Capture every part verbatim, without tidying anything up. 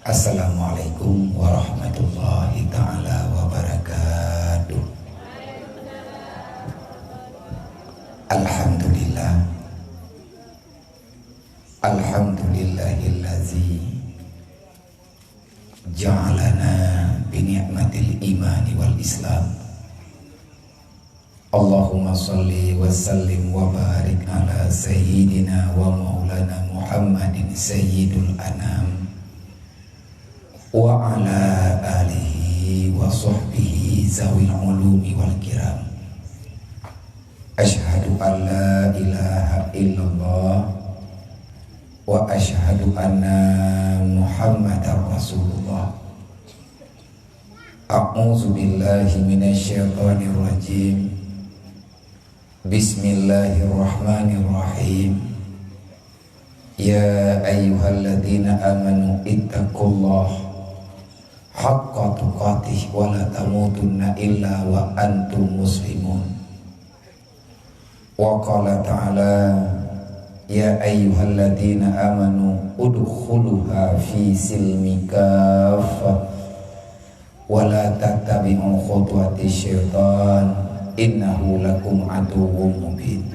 Assalamualaikum warahmatullahi taala wabarakatuh. Alhamdulillah. Alhamdulillahillazi ja'alana bi ni'matil imani wal islam. Allahumma shalli wa sallim wa barik ala sayyidina wa maulana Muhammadin sayyidil anam wa ala alihi wa sahbihi zawil ulumi wal kiram. Asyhadu an la ilaha illallah wa asyhadu anna Muhammadar Rasulullah. A'udzu billahi minasy syaithanir rajim. Bismillahirrahmanirrahim. Ya ayyuhalladzina amanu ittaqullaha haqqa tuqatih wa la tamutunna illa wa antum muslimun. Wa qala ta'ala, ya ayyuhalladzina amanu udkhuluha fi silmi kaffah wa la tattabi'u khutuwati syaitan innahu lakum aduwwum mubin.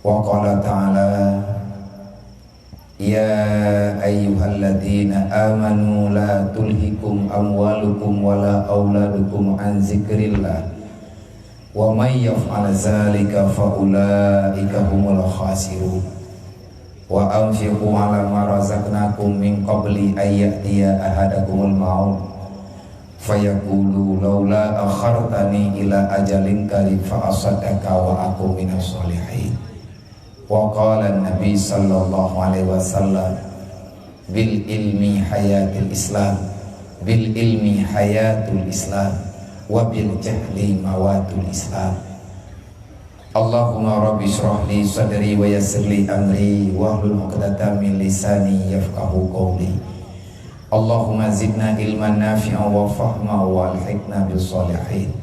Wa qala ta'ala, ya ayyuhalladzina amanu la tulhikum amwalukum wala auladukum an zikrillah, wa may yaf'al zalika fa ulaika humul khasirun. Wa anfiqu ala ma razaqnakum min qabli ay ya'tiya ahadakumul maut fayaqulu laula akhartani ila ajalin qarib fa asaddaqa wa akun minas shalihin. Wa qala Nabi sallallahu alaihi wasallam, bil ilmi hayatul Islam, bil ilmi hayatul Islam, wa bil jahli mawatul Islam. Allahumma rabbi shrah li sadri wa yassir li amri wahlul 'uqdatam min lisani yafqahu qawli. Allahumma zidna ilman nafi'an wa fahma wa alhiqna bis shalihin.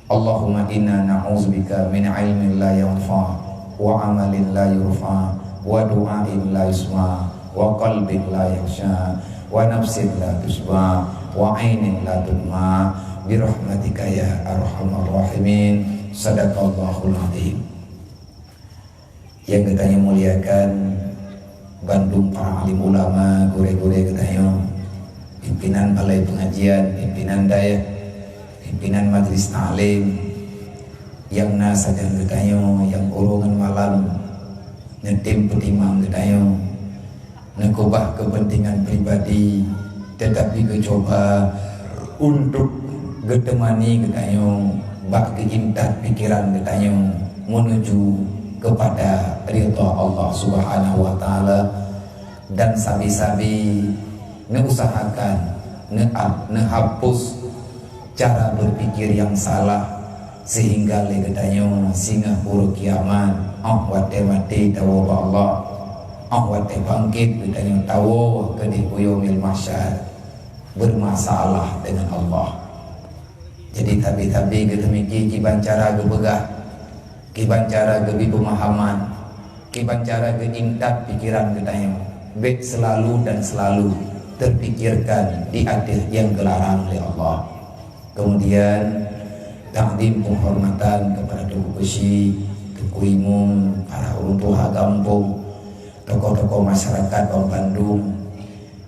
Allahumma inna na'udzubika min ilmin la yanfa, wa amalin la yurfa, wa du'ain la yusma, wa qalbin la yakhsha, wa nafsin la tusyba, wa ainin la tudma, bi rahmatika ya arhamar rahimin. Sadaqallahul azim. Nyang geutanyoe muliakan, bandum para alim ulama, gurée-gurée geutanyoe, pimpinan balai pengajian, pimpinan dayah, pimpinan majlis taklim, nyang na sajan geutanyoe, nyang uroe ngon malam neutem peutimang geutanyoe, neukeubah keupeuntengan pribadi, teutapi geucuba untuk geuteumani geutanyoe bak geuintat pikeran geutanyoe meunuju keupada ridha Allah Subhanahu wa Taala, dan sabe-sabe neuusahakan neuab neuhapus cara berpikir yang salah, sehingga lé geutanyoe singoh uroe kiamat, óh watée maté tawoe bak Allah, óh watée bangkét geutanyoe tawoe keudeh u Yaumil Mahsyar, bermasalah dengan Allah. Jadi, tabi-tabi geuteumiki kiban cara geupeugah, kiban cara geubri peumahaman, kiban cara geuintat pikeran geutanyoe, bék seulalu dan seulalu teupikirkan di ateueh nyang geularang lé Allah. Keumudian, takdim penghormatan kepada Teungku Keuchik, Teungku Imum, para ureuëng tuha gampông, tokoh-tokoh masyarakat banmandum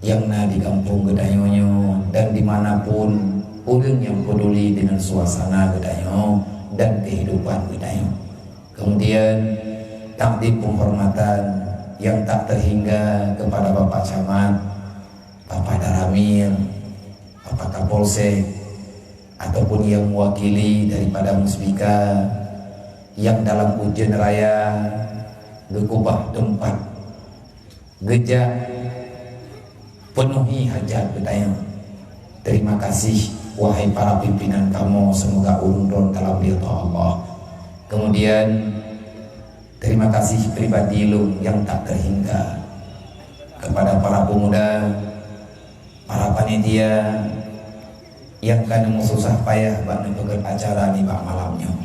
nyang na di gampông geutanyoe nyoe dan di mana pun ureuëng nyang peuduli deungon suasana geutanyoe dan keuhidupan geutanyoe. Keumudian, takdim penghormatan nyang tak teuhingga keupada Bapak Camat, Bapak Danramil, Bapak Kapolsek, ataupun nyang meuwakili daripada Muspika nyang dalam ujeuen raya geukeubah teumpat geujak peunuhi hajat geutanyoe. Terima kasih, wahai para pimpinan kamoe, seumoga ureuëng droen dalam ridha Allah. Keumudian, terima kasih pribadi lôn nyang tak teuhingga keupada para peumuda, para panitia nyang ka neumeususah payah bak neupeugét acara nibak malam nyoe.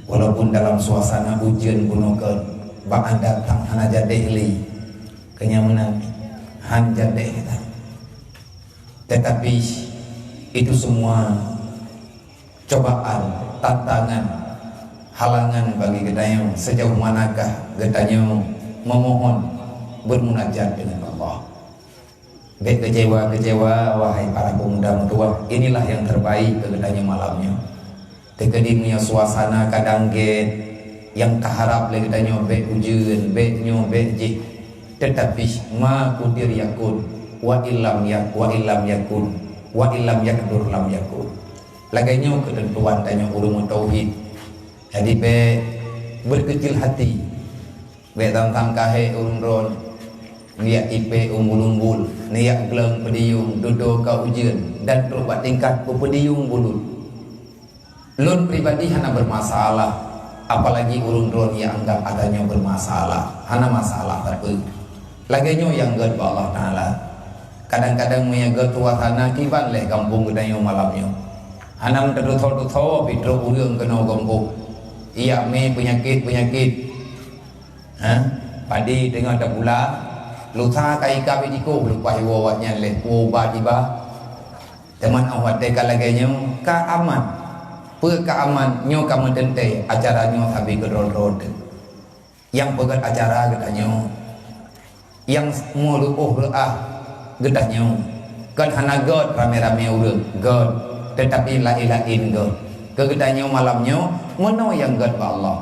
Walaupun dalam suasana ujeuen bunoe keuh, bak adat tan hana jadeh lé, keu nyang meunan Han jadeh that. Tetapi itu semua cobaan, tantangan, halangan bagi geutanyoe sejauh manakah geutanyoe memohon, bermunajat dengan Allah. Bék kecewa-kecewa, wahai para pemuda meutuwah, inilah yang terbaik keu geutanyoe malam nyoe. Teukeudi meunyoe suasana kadang gét, nyang taharab lé geutanyoe bék ujeuen, bék nyoe, bék jih. Tetapi ma kudir yakun, wa illam yak-, wa illam yakun, wa illam yakdur lam yakun. Lagée nyoe keuteuntuan tanyoe ureuëng meutauhid. Jadi bék berkecil hati. Bék tang-tang kahé ureuëng droen, neujak ipée umbul-umbul, neujak gleueng peudiyueng, dudoe ka ujeuen, dan trok bak tingkat beupeudiyueng bulut. Lôn pribadi hana bermasalah, apalagi ureuëng droen nyang anggap geutanyoe bermasalah. Hana masalah sapeue. Lagée nyoe nyang gét bak Allah Taala. Kadang-kadang meunyoe gét suasana kiban lé gampông geutanyoe malam nyoe. Hana meuteutho-teutho pih trok ureuëng keunoe gampông. Ijak mé peunyakét-peunyakét. Ha? Padi teungoh tapula, lusa ka ikab i dikoh leupah iwoe awaknyan lé peue ubat iba. Teuma 'oh watée ka lagée nyoe, ka aman. Peue ka aman, nyoe ka meuteuntée acara nyoe sabe keudroe-droe teuh. Nyang peugét acara geutanyoe, nyang meureuôh reuah geutanyoe, kon hana gét ramé-ramé ureuëng, gét, teutapi laén-laén gét. Keu geutanyoe malam nyoe, meunoe nyang gét bak Allah.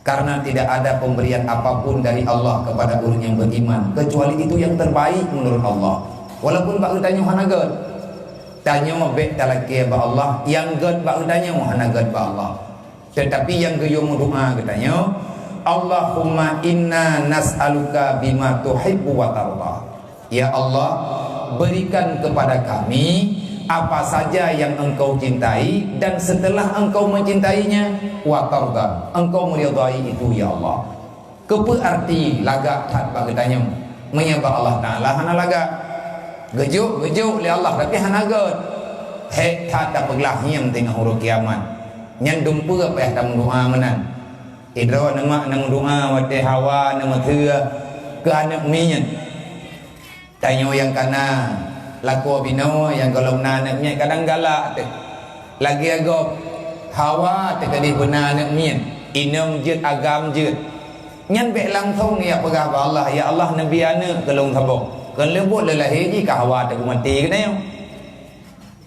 Karena tidak ada pemberian apapun dari Allah kepada ureuëng yang beriman, kecuali itu yang terbaik menurut Allah. Walaupun bak geutanyoe hana gét, tanyoe bék talakée bak Allah, nyang gét bak geutanyoe hana gét bak Allah. Teutapi nyang geuyue meudoá geutanyoe, "Allahumma inna nas'aluka bima tuhibbu wa tarda." Ya Allah, berikan kepada kami apa saja yang Engkau cintai, dan setelah Engkau mencintainya, wa tarda, Engkau meridai itu, ya Allah. Keupeue arti lagak that bak geutanyoe? Meunyoe bak Allah Taala hana lagak. Geujok, geujok lé Allah, tapi hana gét. Hék that tapeuglah hieng teungoh uroe kiamat. Nyan dumpeue payah tameudoá meunan. Sidroe neumak neumeudoá watée Hawa neumeuteue keu aneuëk miet. Tanyoe nyang kana lakoe binoe nyang gohlom na aneuëk miet kadang galak teuh. Lagée gob Hawa teuh keudeh beuna aneuëk miet, inong jeuet agam jeuet. Nyan bék langsong ya peugah bak Allah, "Ya Allah, neubi aneuëk keu lôn saboh." Keu leubuet lé lahé jih ka Hawa teuh maté geutanyoe.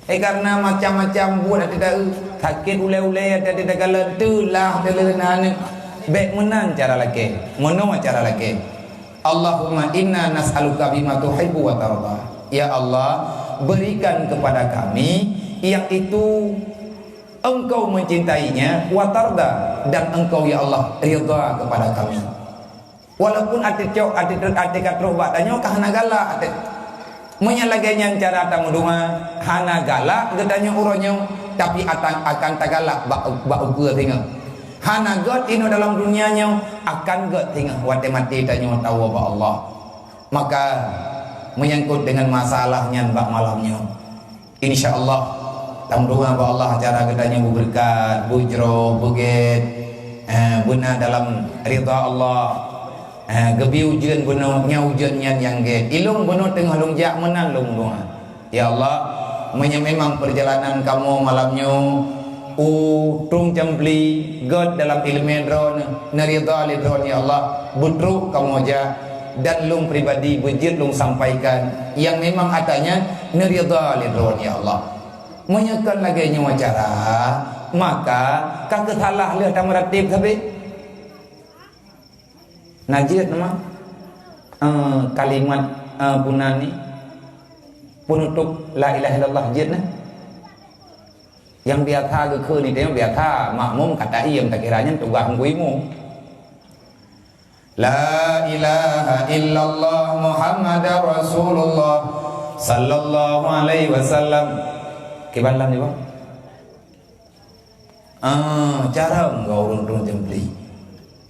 Eh, karena macam-macam buet até taeu, sakét ulée-ulée até takalon, teulah teuleuna aneuëk. Bék meunan cara lakée, meunoe cara lakée. Allahumma inna nas'aluka bima tuhibbu wa tarda. Ya Allah, berikan kepada kami yang itu Engkau mencintainya, wa tarda, dan Engkau, ya Allah, ridha kepada kami. Walaupun até cok, até trok, até ka trok bak tanyoe ka hana galak até. Meunyoe lagée nyan cara tameudoá, hana galak geutanyoe uroe nyoe, tapi atan-, akan tagalak bak, bak ukeue singoh. Hana gét inoe dalam dunia nyoe, akan gét singoh watée maté tanyoe tawoe bak Allah. Maka menyangkut dengan masalah nyan bak malam nyoe, insya Allah tameudoá bak Allah acara geutanyoe beubeureukat, beujroh, beugét, eh, beuna dalam ridha Allah. Eh, geubi ujeuen bunoe, nyan ujeuen nyan nyang gét. Ilong bunoe teungoh lôn jak meunan lôn doá. Ya Allah, meunyoe memang perjalanan kamoe malam nyoe u Trung Cempli gét dalam iéleumé droeneuh, neuridha lé droeneuh, ya Allah, beutrok kamoe jak, dan lôn pribadi beujeuet lôn sampaikan nyang memang atra nyan neuridha lé droeneuh, ya Allah. Meunyoe kon lagée nyoe cara, maka ka keusalah lheueh tameuratéb sabe. Na jeuet nama, eh, kalimat, eh, bunan ni, penutup la ilaha illallah jeuet na. Nyang biasa geukheun ni, nyang biasa makmum ka taiem, takira nyan tugaih Teungku Imum. La ilaha illallah Muhammadar Rasulullah sallallahu alaihi wasallam. Kiban lam ni, Bang? Ah, cara enggau ureuëng Trung Cempli.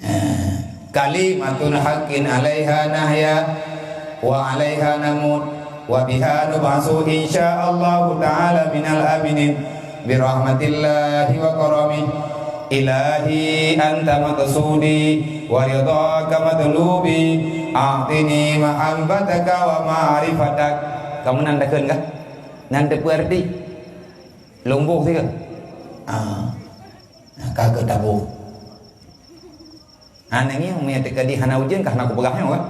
Ah, kalimatun haqqin alaiha nahya wa alaiha namut wa biha nub'asu insya Allahu ta'ala minal aminin birahmatillahi wa karamih. Ilahi anta maqsudi Wa ridhaka matlubi, a'tini mahabbataka wa ma'rifatak. Kamu nan takheun kah? Nan teupeu arti? Lomboh siga. Ah. Ka keu taboh. Ha, nangis, meunyo teuka di hana ujeuen, ka hana kupeugah nyoe, kan?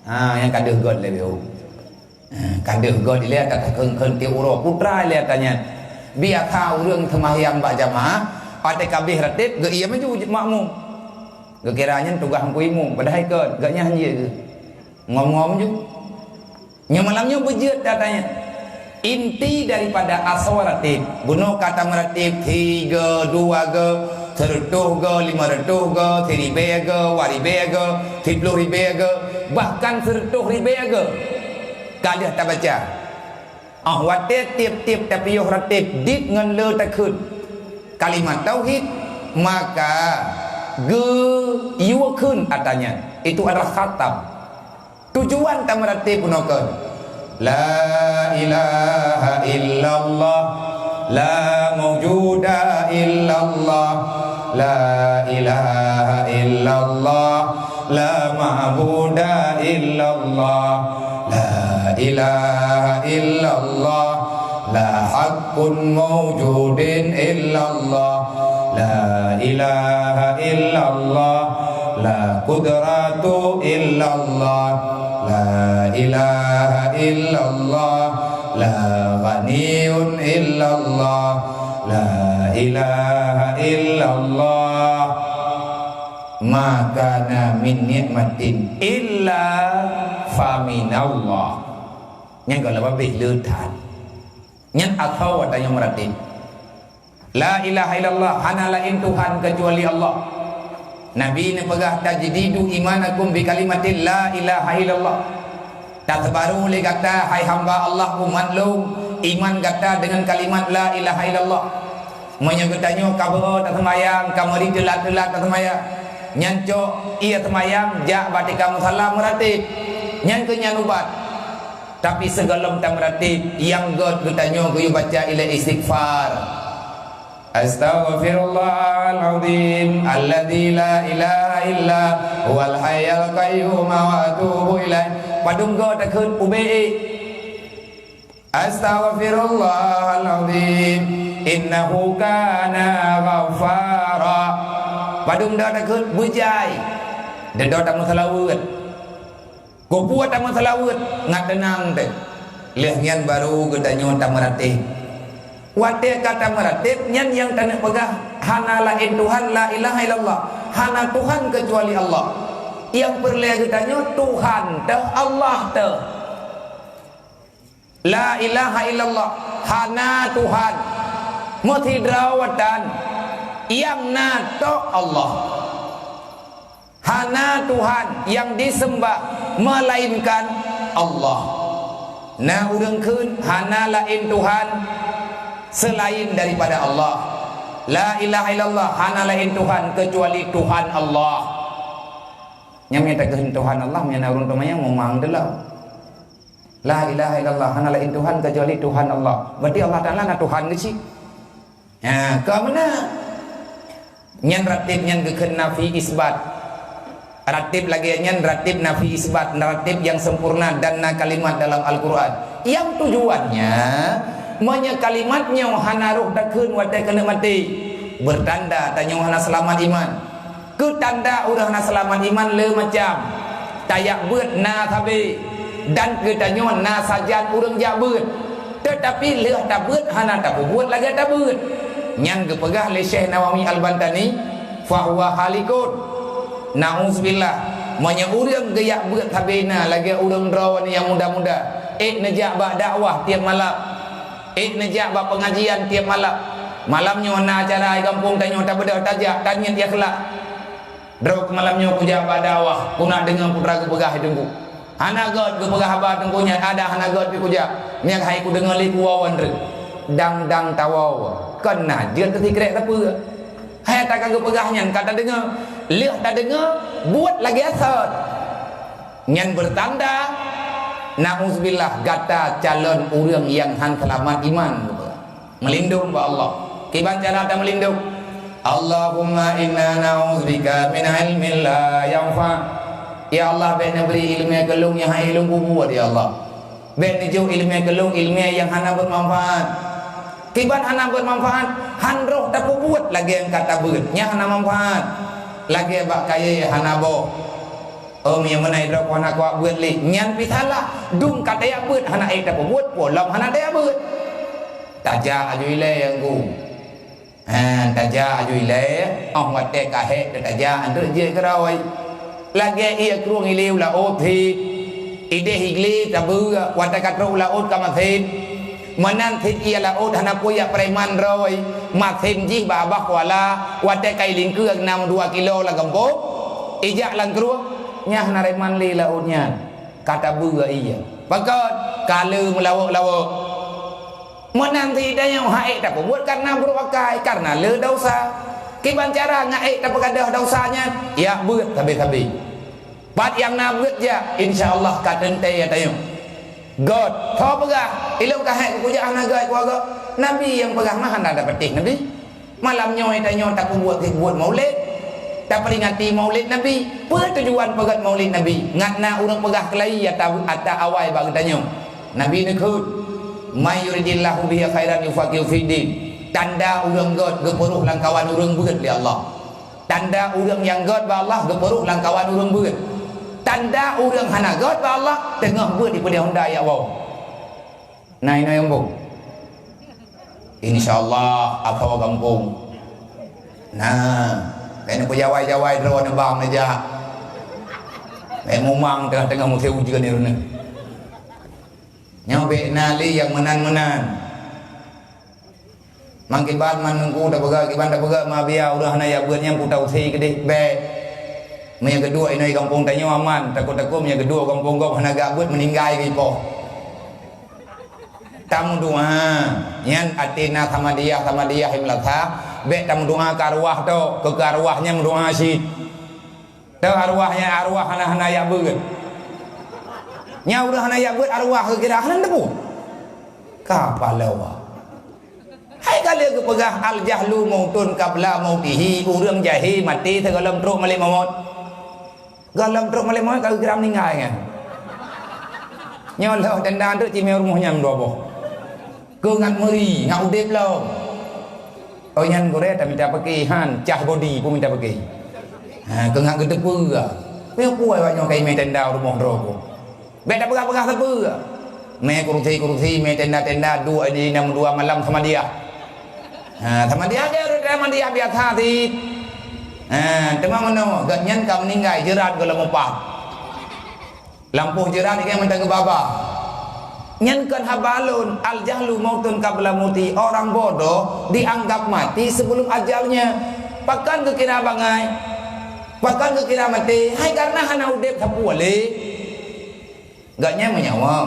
Ha, nyang ka deuh göt lé, beu. Ha, ka deuh göt ilée, ka takheun-kheun tiep uroe. Putra ilée ata nyan. Biasa ureuëng seumahyang bak jamaah, watée ka abéh ratib, geuiem laju makmum. Geukira nyan tugaih Teungku Imum, padahai kon, geuhnyan hanjeuet geuh. Ngom-ngom ju. Nyoe malam nyoe beujeuet ata nyan. Inti daripada asoe ratib, bunoe ka tameuratib sigoe, dua goe, seureutôh goe, limong reutôh goe, siribée goe, dua ribée goe, siplôh ribée goe, bahkan seureutôh ribée goe. Ka lheueh tabaca. Óh watée tieb-tieb tapiôh ratib dit ngon le takheun kalimat tauhid, maka geuyue kheun ata nyan. Itu adalah khatam. Tujuan tameuratib bunoe kon. La ilaha illallah, la maujuda illallah, la ilaha illallah, la ma'buda illallah, la ilaha illallah, la haqqun maujudin illallah, la ilaha illallah, la qudratu illallah, la ilaha illallah, la ghaniyun illallah, la ilaha illallah. Maka na min nikmatin illa faminallah. Nyan kalau babeh le that. Nyan asoe watée nyoe meuratin. La ilaha illallah, hana laén Tuhan keucuali Allah. Nabi neupeugah, "Tajdidu imanakum bi kalimatil la ilaha illallah." Taseubaru lé gata, hai hamba Allah, umat lôn, iman gata deungon kalimat la ilaha illallah. Meunyoe geutanyoe ka beuo taseumayang, ka meuri teulat-teulat taseumayang, nyan cok ié seumayang jak bak tika musala meuratéb. Nyan keuh nyan ubat. Tapi sigohlom tameuratéb, nyang göt geutanyoe geuyue baca ilée istighfar. Astaghfirullahalazim alladzi la ilaha illa huwal hayyul qayyum wa atubu ilaih. Padum göt takheun ubé ék. Astaghfirullahalazim innahu kana ghaffara. Padum göt takheun beujai. Deungon tameuseulaweuet. Keupeue tameuseulaweuet ngat teunang teuh. Lheueh nyan baru geutanyoe tameuratéb. Watée ka tameuratéb, nyan nyang taneuk peugah, hana laén Tuhan, la ilaha illallah. Hana Tuhan keucuali Allah. Nyang peureulée geutanyoe Tuhan teuh, Allah teuh. La ilaha illallah, hana Tuhan. Meusidroe tan, nyang na tok Allah. Hana Tuhan nyang diseumbah meulainkan Allah. Na ureuëng kheun hana laén Tuhan seulaén daripada Allah. La ilaha illallah, hana laén Tuhan keucuali Tuhan Allah. Nyang meunyo takheun Tuhan Allah, meunyo na ureuëng teumanyong, meumang teuh lom. La ilaha illallah, hana laén Tuhan keucuali Tuhan Allah. Berarti Allah Taala na Tuhan keuh cit. Ha, ka meunan. Nyan ratéb nyan geukheun nafi isbat. Ratéb lagée nyan ratéb nafi isbat, ratéb nyang sempurna dan na kalimat dalam Al-Quran. Nyang tujuannya, meunyoe kalimat nyoe hana roh takheun watée keuneuk maté, beutanda tanyoe hana seulamat iman. Keu tanda ureuëng hana seulamat iman le macam. Tajak beuet na sabe, dan geutanyoe na sajan ureuëng jak beuet. Teutapi lheueh tabeuet hana tapeubuet lagée tabeuet. Nyang geupeugah lé Syekh Nawawi Al-Bantani, "Fahuwa halikun." Nauzubillah, meunyoe ureuëng geujak beuet sabe na lagée ureuëng droeneuh nyang muda-muda, ék neujak bak dakwah tieb malam, ék neujak bak peungajian tieb malam. Malam nyoe na acara di gampông tanyoe, tabeudôh tajak, taniet ikhlaih. Droe keu malam nyoe kujak bak dakwah, kuneuk deungoe peue teuma geupeugah Teungku. Hana göt geupeugah haba Teungku nyan, adak hana göt pih kujak. Nyang hai kudeungoe lé kuwoe wan treuk. Dang-dang tawoe. Kon na jeuet teusikrek sapeue. Hai ata ka geupeugah nyan ka tadeungoe. Lheueh tadeungoe, buet lagée asot. Nyan beutanda, nauzubillah, gata calon ureuëng nyang hán seulamat iman. Meulindong bak Allah. Kiban cara tameulindong? Allahumma inna na'udzubika min ilmin la yanfa'. Ya Allah, bèk neubri ileumèe keu lôn nyang han ék lôn peubuet, ya Allah. Bèk neujok ileumèe keu lôn ileumèe nyang hana beumanfaat. Kiban hana beumanfaat, han roh tapeubuet lagèe nyang ka tabeuet, nyan hana manfaat. Lagèe bak kayèe hana boh. Oh, meunyoe meunan droe hana kuat beuet lé, nyan pih salah. Dum ka tajak beuet hana ék tapeubuet, po lom hana tajak beuet. Tajak aju ilèe, Teungku. Ha, tajak aju ilèe, 'oh watèe ka hék teuh tajak, anteuk jeuet keudroe. Lagèe ié krueng ilèe u laôt cit. Idéh iglé tabeue, watèe ka trôk u laôt ka masen. Meunan cit ié laôt hana peue jak preman droe, masen jih bak babah kuala, watèe ka ilingkeue nam dua kilo lam gampông, ijak lam krueng, nyan hana preman lé laôt nyan. Ka tabeue ié. Pakon? Ka le meulawok-lawok. Meunan cit tanyoe han ék tapeubuet kareuna brôk akai, kareuna le desya. Kiban cara ngon ék tapeugadôh desya nyan, jak beuet sabé-sabé. Pat nyang na beuet jak, insya Allah ka teuntèe tanyoe. Gèt, soe peugah, ilôn ka hék keu kujak hana gèt kuagok. Nabi nyang peugah mah hana tapatéh Nabi. Malam nyoe tanyoe tapeubuet buet Maulid, taperingati Maulid Nabi. Peue tujuan peugèt Maulid Nabi? Ngat na ureueng peugah keulayi ata, ata awai bak geutanyoe. Nabi neukheun, "Man yuridillahu bihi khairan yufaqihu fiddin." Tanda ureueng gèt geupeuruh lamkawan ureueng beuet lé Allah. Tanda ureueng nyang gèt bak Allah geupeuruh lamkawan ureueng beuet. Tanda ureueng hana gèt bak Allah teungoh beuet dipeudeh honda jak woe. Na inoe gampông? Insya Allah, asoe gampông. Nah, kayèe neupeu jawai-jawai droe neubang neujak. Kayèe mumang teungoh-teungoh musém ujeuen nyoe. Nyoe bèk na lé nyang meunan-meunan. Mangkiban man Teungku tapeugah, kiban tapeugah ma biya ureueng hana jak beuet nyan kuta use keudeh. Bèk. Meunyoe geuduek inoe gampông tanyoe aman, takot-takot meunyoe geuduek gampông gob hana jak beuet meuninggai geuh ipoh. Tameudoa, nyan até na Samadiyah, Samadiyah i Meulasa, bèk tameudoa keu arwah tok, keu, keu arwah nyan meudoa cit. Teu arwah nyan arwah hana, hana jak beuet. Nyan ureueng hana jak beuet arwah geukira hana teupeu. Ka pahlawan. Hai ka lheueh geupeugah, "Al-jahlu mautun qabla mautihi," ureueng jahé maté sigohlom trok malaikat maut. Gohlom trok malaikat maut ka geukira meuninggai nyan. Nyoe lheueh tenda trok cimé rumoh nyan dua boh. Keu ngat meuri, ngat udép lom. Oh nyan gurèe tamita paké han, cah bodi pun mita paké. Ha, keu ngat geuteupeue. Peue-peue awak nyoe ka imé tenda rumoh droe ko. Bèk tapeugah-peugah sapeue. Mé kurusi-kurusi, mé tenda-tenda, duek di enam dua malam Samadiyah. Ha, Samadiyah dia ureueng Samadiyah biasa cit. Ha, teuma meunoe, gobnyan ka meuninggai, jeurat gohlom mupah. Lampôh jeurat ikèe mantong geubaba. Nyan kon haba lôn, al-jahlu mautun qabla mauti. Orang bodoh dianggap mati sebelum ajalnya. Pakon geukira bangai? Pakon geukira maté? Hai kareuna hana udép sapeue lé. Gobnyan meunyoe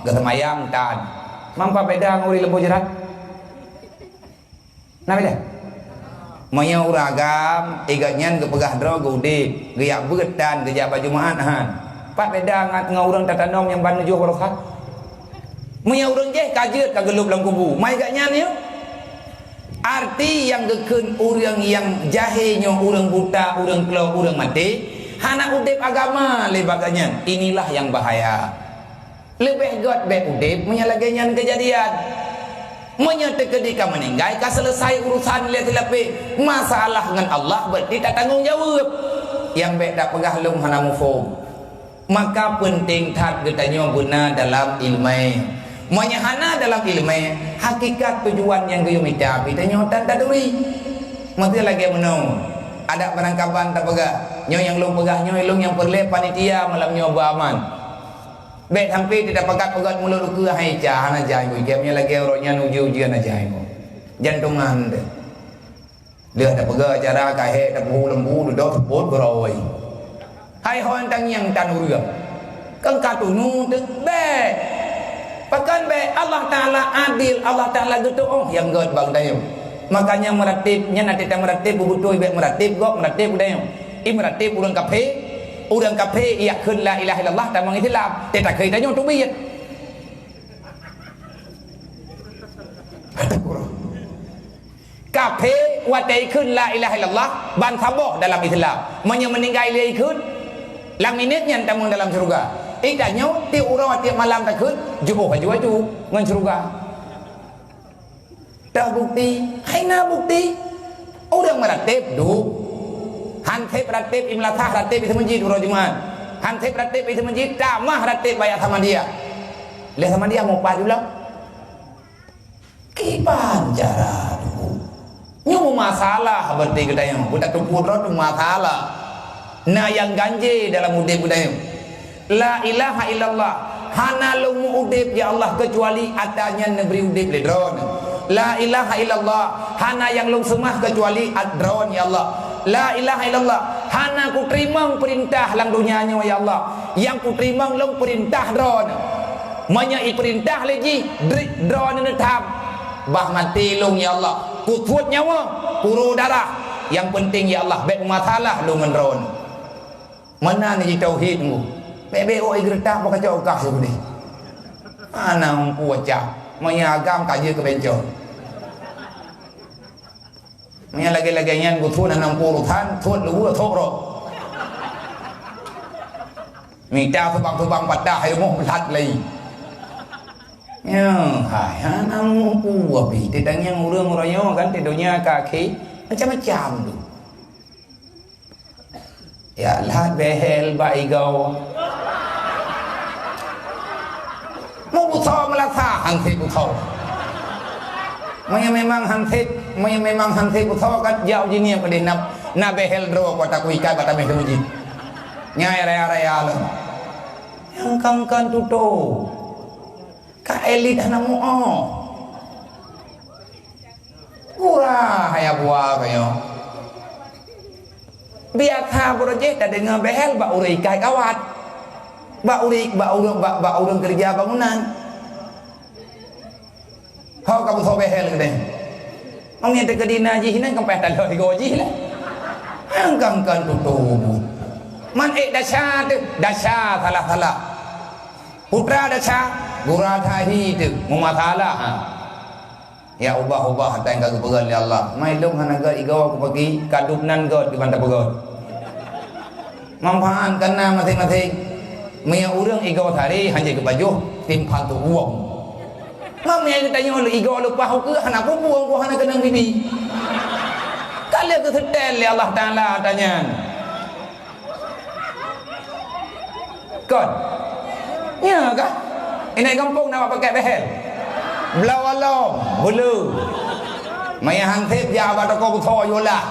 geuseumbayang tan, man pat beda ngon ureueng lampôh jeurat? Na beda? Meunyoe ureueng agam, i gobnyan geupeugah droe geuudép, geujak beuet tan, geujak bak Jumaat han. Pat beda ngat ngon ureueng tatanom nyang ban tujoh baroesa? Meunyoe ureueng jéh ka jeuet ka geulôb lam kubu, ma i gobnyan nyoe? Arti nyang geukheun ureueng nyang jahé nyoe ureueng buta, ureueng klo, ureueng maté, hana udép agama lé bak gobnyan. Inilah nyang bahaya. Leubeh gèt bèk udép meunyoe lagèe nyan keujadian. Meunyoe teukeudi ka meuninggai, ka seuleusai urusan lé silapéh, masalah ngon Allah beurati tatanggong jaweueb. Nyang bèk tapeugah lôn hana muphom. Maka peunteng that geutanyoe beuna dalam ileumèe. Meunyoe hana dalam ileumèe, hakikat tujuan nyang geuyue mita pih tanyoe tan taturi. Meuseu lagèe meunoe, adak barangkaban tapeugah, nyoe nyang lôn peugah nyoe lôn nyang peureulèe panitia malam nyoe beuaman. Bèk sampai teudapat peugah-peugah mulod ukeue hai ca hana jai ngon ikém nyang lagèe uroe nyan ujeue-ujeue hana jai ngon. Jantongan teuh. Lheueh tapeugah acara ka hék tapeuhu lembu dudoe seupôt beurôi. Hai hon tangieng tan ureueng. Keu ka tunu teuh bèk. Pakon bèk? Allah Taala adil, Allah Taala geuteuôh nyang gèt bak geutanyoe. Makanya meuratéb, nyan até ta meuratéb beubeutôi bèk meuratéb gob meuratéb geutanyoe. I meuratéb ureueng kafé, ureueng kafé yak kheun la ilaha illallah tamong Islam, teutakheun tanyoe teubiet. Kafé Watée ikheun la ilaha illallah, ban saboh dalam Islam. Meunyoe meuninggai lé ikheun, lam minét nyan tamong dalam syeuruga. Itanyoe tiep uroe tiep malam takheun, jiôh aju-aju ngon syeuruga. Toh bukti? Hai na bukti. Ureuëng meuratéb duek. Han sép ratéb, imeulasah ratéb di meuseujid uroe Jumat. Han sép ratéb di meuseujid, tamah ratéb bak Samadiyah. Lé Samadiyah meupat jula. Kiban cara tu? Nyoe masalah berarti geutanyoe. Buta tupu droe tu masalah. Na nyang ganjé dalam udép geutanyoe. La ilaha illallah. Hana lôn meu-udép, ya Allah, keucuali atra nyan neubri udép lé Droeneuh. La ilaha illallah. Hana nyang lôn seumah keucuali at Droeneuh, ya Allah. La ilaha illallah. Hana kuteurimong peurintah lam donya nyoe, ya Allah. Nyang kuteurimong lôn peurintah Droeneuh. Meunyoe ipeurintah lé jih, dri-, Droeneuh neutham, bah maté lôn, ya Allah. Kusuet nyawöng, kurô darah. Nyang peunteng, ya Allah, bék masalah lôn ngon Droeneuh. Meunan jih tauhid nyoe. Bék-bék ôk igeureutak bak kacok kah sibeudeh. Hana mampu acah. Meunyoe agam ka jeuet keu bencong. Meunyoe lagée-lagée nyan geuthon hana mampu urosan, thot luweue thok roh. Mita subang-subang patah, hai rumoh beulat lagi. Ya, hai, hana mampu abéh. Teutangieng ureuëng uroe nyoe kan, di donya ka akhé, macam-macam tu. Ya, lhat behel bak igoe. Meubusoe meulasah han sép busoe. Meunyoe memang han sép, meunyoe memang han sép busoe, kan jak u Jeunieb keudeh na, na behel droe kota kuikat bak tameh teumujih. Nyai raya-raya lom. Nyang kan-kan tutoe. Ka elit hana muoh. Gura hai abua keu nyoe. Biasa beurojéh tadeungoe behel bak ureuëng ikat kawat. Bak ureuëng, bak ureuëng, bak, bak ureuëng keureuja bangunan. Ho ka busoe behel keudeh. Meunyoe teukeudi na jih nyan, kan payah taloe igoe jih lé. Angkang-angkang tutoe. Man ék desya teuh, desya salah-salah. Putra desya, gura that hi teuh, meumasalah, ha. Ya ubah-ubah atra nyang ka geupeugét lé Allah. Mai lôn hana gét igoe kupaki, kadub nan gét kiban tapeugét. Manfaat kana maséng-maséng. Meunyoe ureuëng igoe saré hana geupajoh, timphan tuwoe. Meunyoe geutanyoe igoe leupah ukeue hana peue-peue, hana keunong bibi. Ka lheueh geuseutém lé Allah Taala atra nyan. Kon. Nya kah? Inan gampông na bak paket behel. Blau along, bulu. Maya hansip jak bak toko busoe yolah.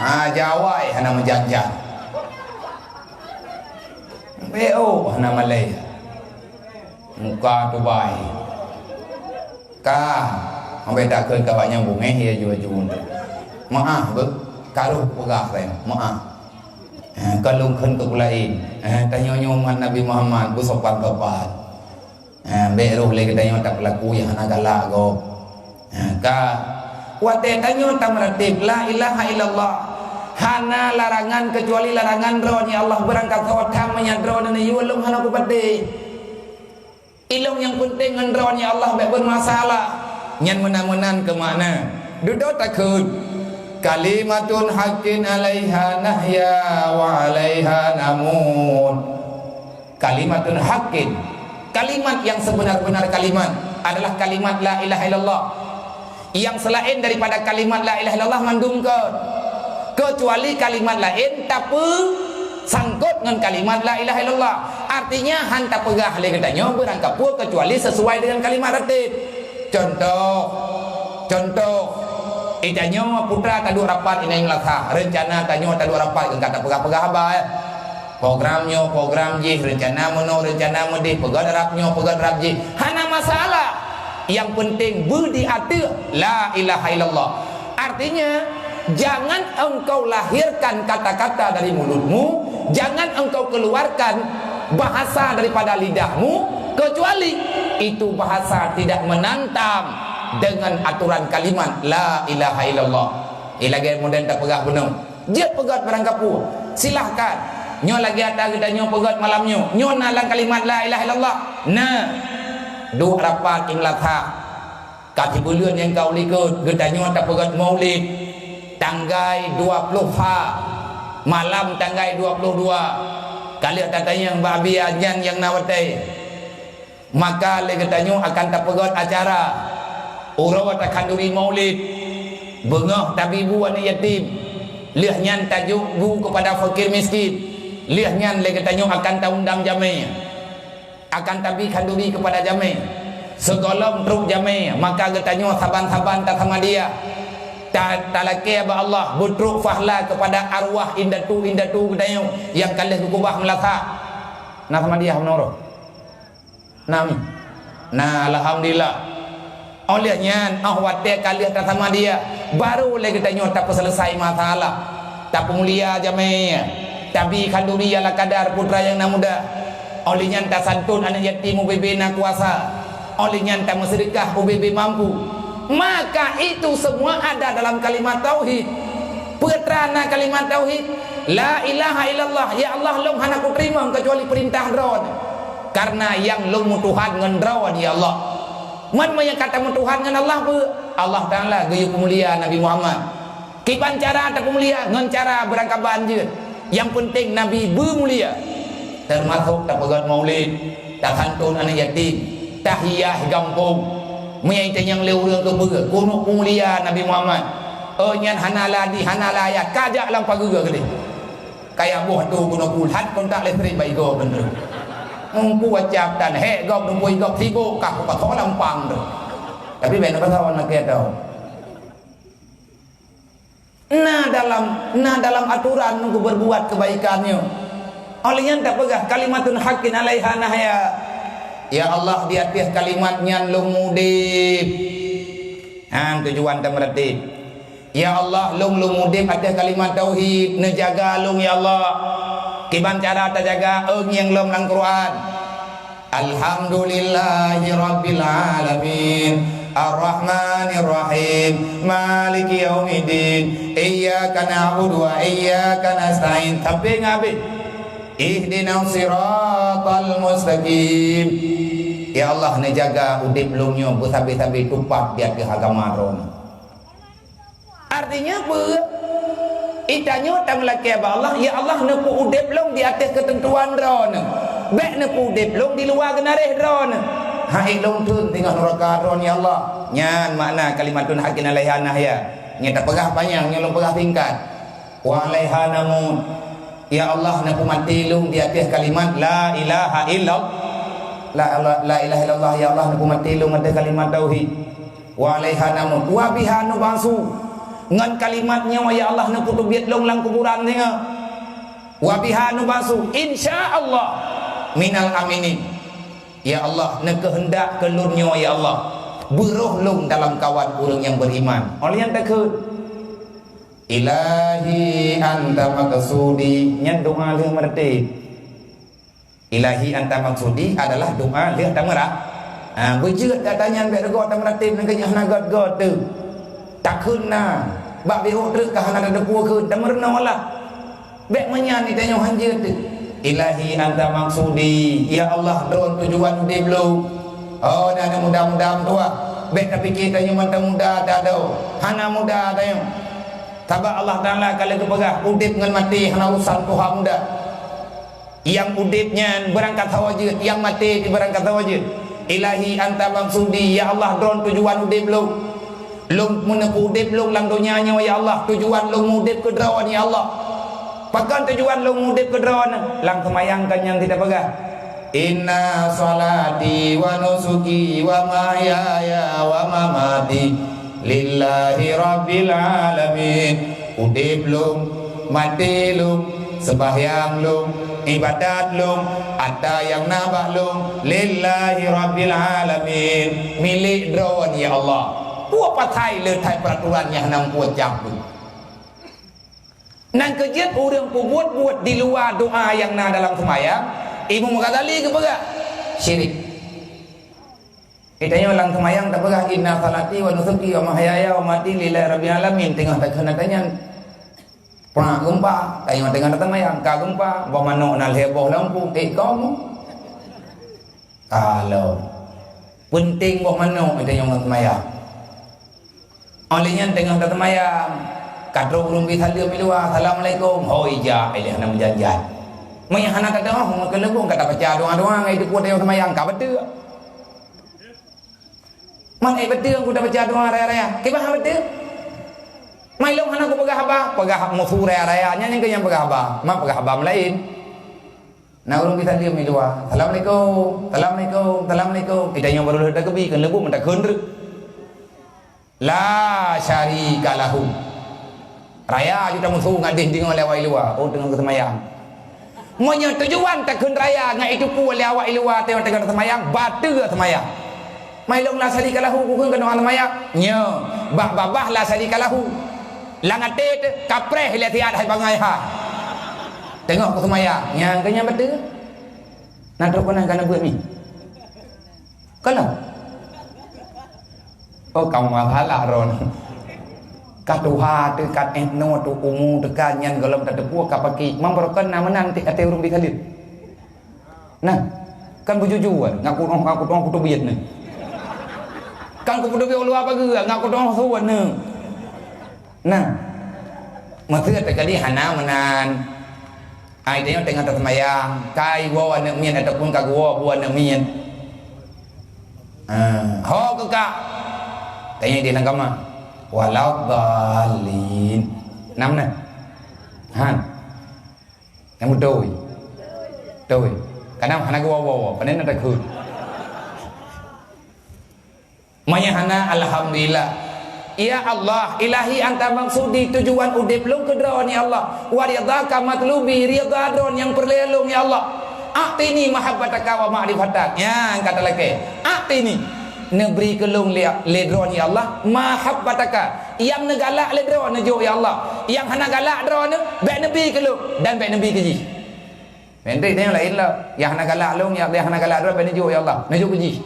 Ha, jawai hana meujan-jan. Beo hana malée. Muka tubai. Ka, ambai takheun ka banyak bungéh ya jua-jua tu. Maaf beuh, karoh peugah lé, maaf. Eh, ka lôn kheun keu peulaén. Eh, tanyoe nyoe umat Nabi Muhammad, beusopan-sopan. Eh, bék roh lé geutanyoe tapeulaku nyang hana galak gob. Eh, ka, watée tanyoe tameuratéb la ilaha illallah, hana larangan keucuali larangan droe nyang Allah beurangkat soe tham meunyan droe neuyue lôn hana kupatéh. Ilong nyang peunteng ngon droe nyang Allah bék beumasalah. Nyan meunan-meunan keu makna. Dudoe takheun, "Kalimatun haqqin alaiha nahya wa alaiha namut." Kalimatun haqqin. Kalimat yang sebenar-benar kalimat adalah kalimat la ilaha illallah. Yang selain daripada kalimat la ilaha illallah mandum kon. Kecuali kalimat laén tapeusangkot ngon kalimat la ilaha illallah. Artinya, han tapeugah lé geutanyoe beurangkapeue kecuali sesuai dengan kalimat ratéb. Contoh, contoh, eh, tanyoe putra taduek rapat inan meulasa, reuncana tanyoe taduek rapat, ka tapeugah-peugah haba, eh. Program nyoe, program jih, reuncana meunoe, reuncana meudeh, peugét rab nyoe, peugét rab jih. Hana masalah. Nyang peunteng beu di ateueh la ilaha illallah. Artinya, jangan engkau lahirkan kata-kata dari mulutmu, jangan engkau keluarkan bahasa daripada lidahmu, kecuali itu bahasa tidak menantang dengan aturan kalimat la ilaha illallah. Eh, lagée model tapeugah bunoe. Jeuet peugét barangkapeue. Silahkan. Nyoe lagée atra geutanyoe peugét malam nyoe. Nyoe na lam kalimat la ilaha illallah? Na. Duek rapat imeulasah. Ka sibuleuen nyang ka u likot geutanyoe tapeugét Maulid tanggai dua ploh pha, malam tanggai dua ploh dua. Ka lheueh tatanyong bak Abi nyan nyang na watée. Maka lé geutanyoe akan tapeugét acara uroe takhanduri Maulid, beungoh tabi bu aneuëk yatim, lheueh nyan tajok bu keupada fakir miskin, lheueh nyan lé geutanyoe akan taundang jamé. Akan tabi khanduri keupada jamé. Sigohlom trok jamé, maka geutanyoe saban-saban taseumadiyah. Ta-, talakée bak Allah beutrok pahla keupada arwah indatu-indatu geutanyoe nyang ka lheueh geukubah meulasak. Na seumadiyah meunurot? Na mi? Na, alhamdulillah. Óh lheueh nyan, óh watée ka lheueh taseumadiyah, barô lé geutanyoe tapeuseuleusai masalah. Tapeumulia jamé, tabi khanduri ala kadar putra nyang na muda. Óh lheueh nyan tasantun aneuëk yatim ubé-bé na kuasa. Óh lheueh nyan tameuseudeukah ubé-bé mampu. Maka itu semua ada dalam kalimat tauhid. Peue teuma na kalimat tauhid? La ilaha illallah, ya Allah, lôn hana kuteurimong keucuali peurintah Droeneuh. Karena nyang lôn meutuhan ngon Droeneuh, ya Allah. Meunyoe ka tameutuhan ngon Allah peue? Allah Taala geuyue peumulia Nabi Muhammad. Kiban cara tapeumulia? Ngon cara beurangkaban jeuet. Nyang peunteng Nabi beumulia. Teumasok tapeugét Maulid, tasantun aneuëk yatim, tahiyah gampông. Meunyoe tanyong lé ureuëng keupeue, keuneuk peumulia Nabi Muhammad. Oh, nyan hana ladi, hana layah, kajak lam pageue keudeh. Kaya boh tu keuneuk pulhat kontak listrik bak igoe beuneueh. Mumpu wacab dan hek gob numpui gob sibok kah kupasoe lampang tu. Tapi bèk na pasoe nakeuh tau. Na dalam, na dalam aturan nunggu berbuat kebaikan nyoe. Oleh nyan tapeugah kalimatun haqqin alaiha nahya. Ya Allah, di ateueh kalimat nyan lôn udeb. Han tujuan tameuratéb. Ya Allah, lôn, lôn udeb ateueh kalimat tauhid, neujaga lôn ya Allah. Kiban cara tajaga, ong nyang lom lam Quran. Alhamdulillahi rabbil alamin, arrahmanir rahim, maliki yaumiddin, iyyaka na'budu wa iyyaka nasta'in. Sampai ngabéh. Ihdinas siratal mustaqim. Ya Allah, neujaga udeb lôn nyoe beusabe-sabe tupat di ateueh agama Droeneuh. Artinya peue? Geutanyoe tameulakée bak Allah, ya Allah, neupeu udeb lôn di ateueh keuteuntuan Droeneuh. Bèk neupeu udeb lôn di luwa geunaréh Droeneuh. Hai lôn theun singoh nuraka Droeneuh, ya Allah. Nyan makna kalimatun haqqin alaiha nahya. Nyan tapeugah panyang, nyan lôn peugah singkat. Wa alaiha namut. Ya Allah, neupeumaté lôn di ateueh kalimat la ilaha illallah. La, la, la ilaha illallah, ya Allah, neupeumaté lôn ateueh kalimat tauhid. Wa alaiha namut, wa biha nub'atsu. Ngon kalimat nyoe, ya Allah, neupeuteubiet lôn lam kuburan singoh. Wa biha nub'atsu, insya Allah, minal aminin. Ya Allah, neukeuheundak keu lôn nyoe, ya Allah, beuroh lôn dalam kawan ureuëng nyang beriman. Oleh nyang takheun, Ilahi anta maqsudi, nyan doa lheueh meuratéb. Ilahi anta maqsudi adalah doa lheueh tameura-, ha, beujeuet gata nyan bèk reugoe tameuratéb nyan keu nyan hana göt-göt teuh. Takheun na, bak bihôk treuk ka hana tateupeue kheun, tameurunoe lah. Bèk meunyan geutanyoe han jeuet teuh. Ilahi anta maqsudi, ya Allah, droen tujuan udeb lôn. Oh, na muda-muda meutuah. Bèk tapike tanyoe mantong muda tadoe. Hana muda tanyoe. Sabab Allah Taala ka lheueh geupeugah, udeb ngon maté hana urusan tuha muda. Nyang udeb nyan beurangkat saboh jeuet, nyang maté pih beurangkat saboh jeuet. Ilahi anta maqsudi, ya Allah, droen tujuan udeb lôn. Lôn meuneupeu udeb lôn lam donya nyoe, ya Allah, tujuan lôn udeb keu Droen, ya Allah. Pakon tujuan lôn udeb keu Droen? Lam seumayang kan nyang teupeugah. Inna sholati wa nusuki wa mahyaya wa mamati lillahi rabbil alamin. Udeb lôn, maté lôn, seumbahyang lôn, ibadat lôn, atra nyang na bak lôn, lillahi rabbil alamin, milék Droen, ya Allah. Peue pasai le that peuraturan nyang hana meupucam tu? Nyang keujeuet ureuëng peubuet-buet di luwa doa nyang na dalam seumayang, Imam Ghazali geupeugah, syirik. Geutanyoe lam seumayang tapeugah, inna sholati wa nusuki wa mahyaya wa mamati lillahi rabbil alamin. Teungoh takheun atra nyan, prak geumpa, tanyoe teungoh taseumayang ka geumpa, boh manok na lhèe boh lam pu, eh, kamoe. Kalau peunteng boh manok geutanyoe ngon seumayang. Óh lheueh nyan teungoh taseumayang, ka trok ureuëng bi saleuem di luwa, "Assalamualaikum." Hôi jak, ilée hana meujan-jan. Meunyo hana tadeungoe, keuneuk buet ka tabaca doa-doa ngon itu kuat teungoh taseumayang, ka beutôi. Man ék beutôi ku tabaca doa raya-raya. Kiban hana beutôi? Mai lôn hana kupeugah haba, peugah musu raya-raya, nyan nyang keu nyang peugah haba. Man peugah haba meulaén. Na ureuëng bi saleuem di luwa. "Assalamualaikum, assalamualaikum, assalamualaikum." Geutanyoe barô lheueh takeubi, keuneuk buet meutakheun treuk. La syarika lahu. Raya ju tamusu ngadeh deungoe lé awak di luwa. Oh, teungoh taseumayang. Meunyoe tujuan takheun raya ngon itu kuat lé awak di luwa teungoh, teungoh taseumayang, bateue seumayang. Mai lôn la syarika lahu, kukheun keunoe seumayang. Nyoe, bak babah la syarika lahu. Lam até teuh, kapreh lé siat hai bangai ha. Teungoh kuseumayang, nyang keu nyan bateue. Na trok keunan ka neubeuet mi. Kalon. Oh, kamoe masalah ron. Ka tuha teuh, ka éh noe teuh, umu teuh ka nyan gohlom tateupeue ka paki. Mam barokon na meunan ti até ureuëng bi saleuem. Nah, kan beujujur, ngaku doh, ngaku doh, kutobiet ni. Kan kutobiet luwa pageue, ngaku doh suwat ni. Nah, maksud tadi hana meunan. Ai, tanyoe teungoh taseumayang, ka iwoe aneuëk miet ataupun ka geuwoe bu aneuëk miet. Ah, ho keu ka? Tanyoe di dalam kama. Waladdallin. Nam na? Han. Nyang beutôi. Beutôi. Kadang hana geuwoe-woe, pane na takheun. Meunyo hana, alhamdulillah. Ya Allah, ilahi anta maksudi, tujuan udeb lôn keu Droeneuh ya Allah. Wa ridhaka matlubi, ridha Droeneuh nyang peureulée lôn ya Allah. A'tini mahabbataka wa ma'rifatak. Nyang ka talakée. A'tini, neubri keu lôn lé, lé Droeneuh ya Allah, mahabbataka, nyang neugalak lé Droeneuh jok ya Allah. Nyang hana galak Droeneuh, bék neubi keu lôn dan bék neubi keu jih. Pendek nyang laén lah. Nyang hana galak lôn, nyang, nyang hana galak Droeneuh bék neujok ya Allah. Neujok keu jih.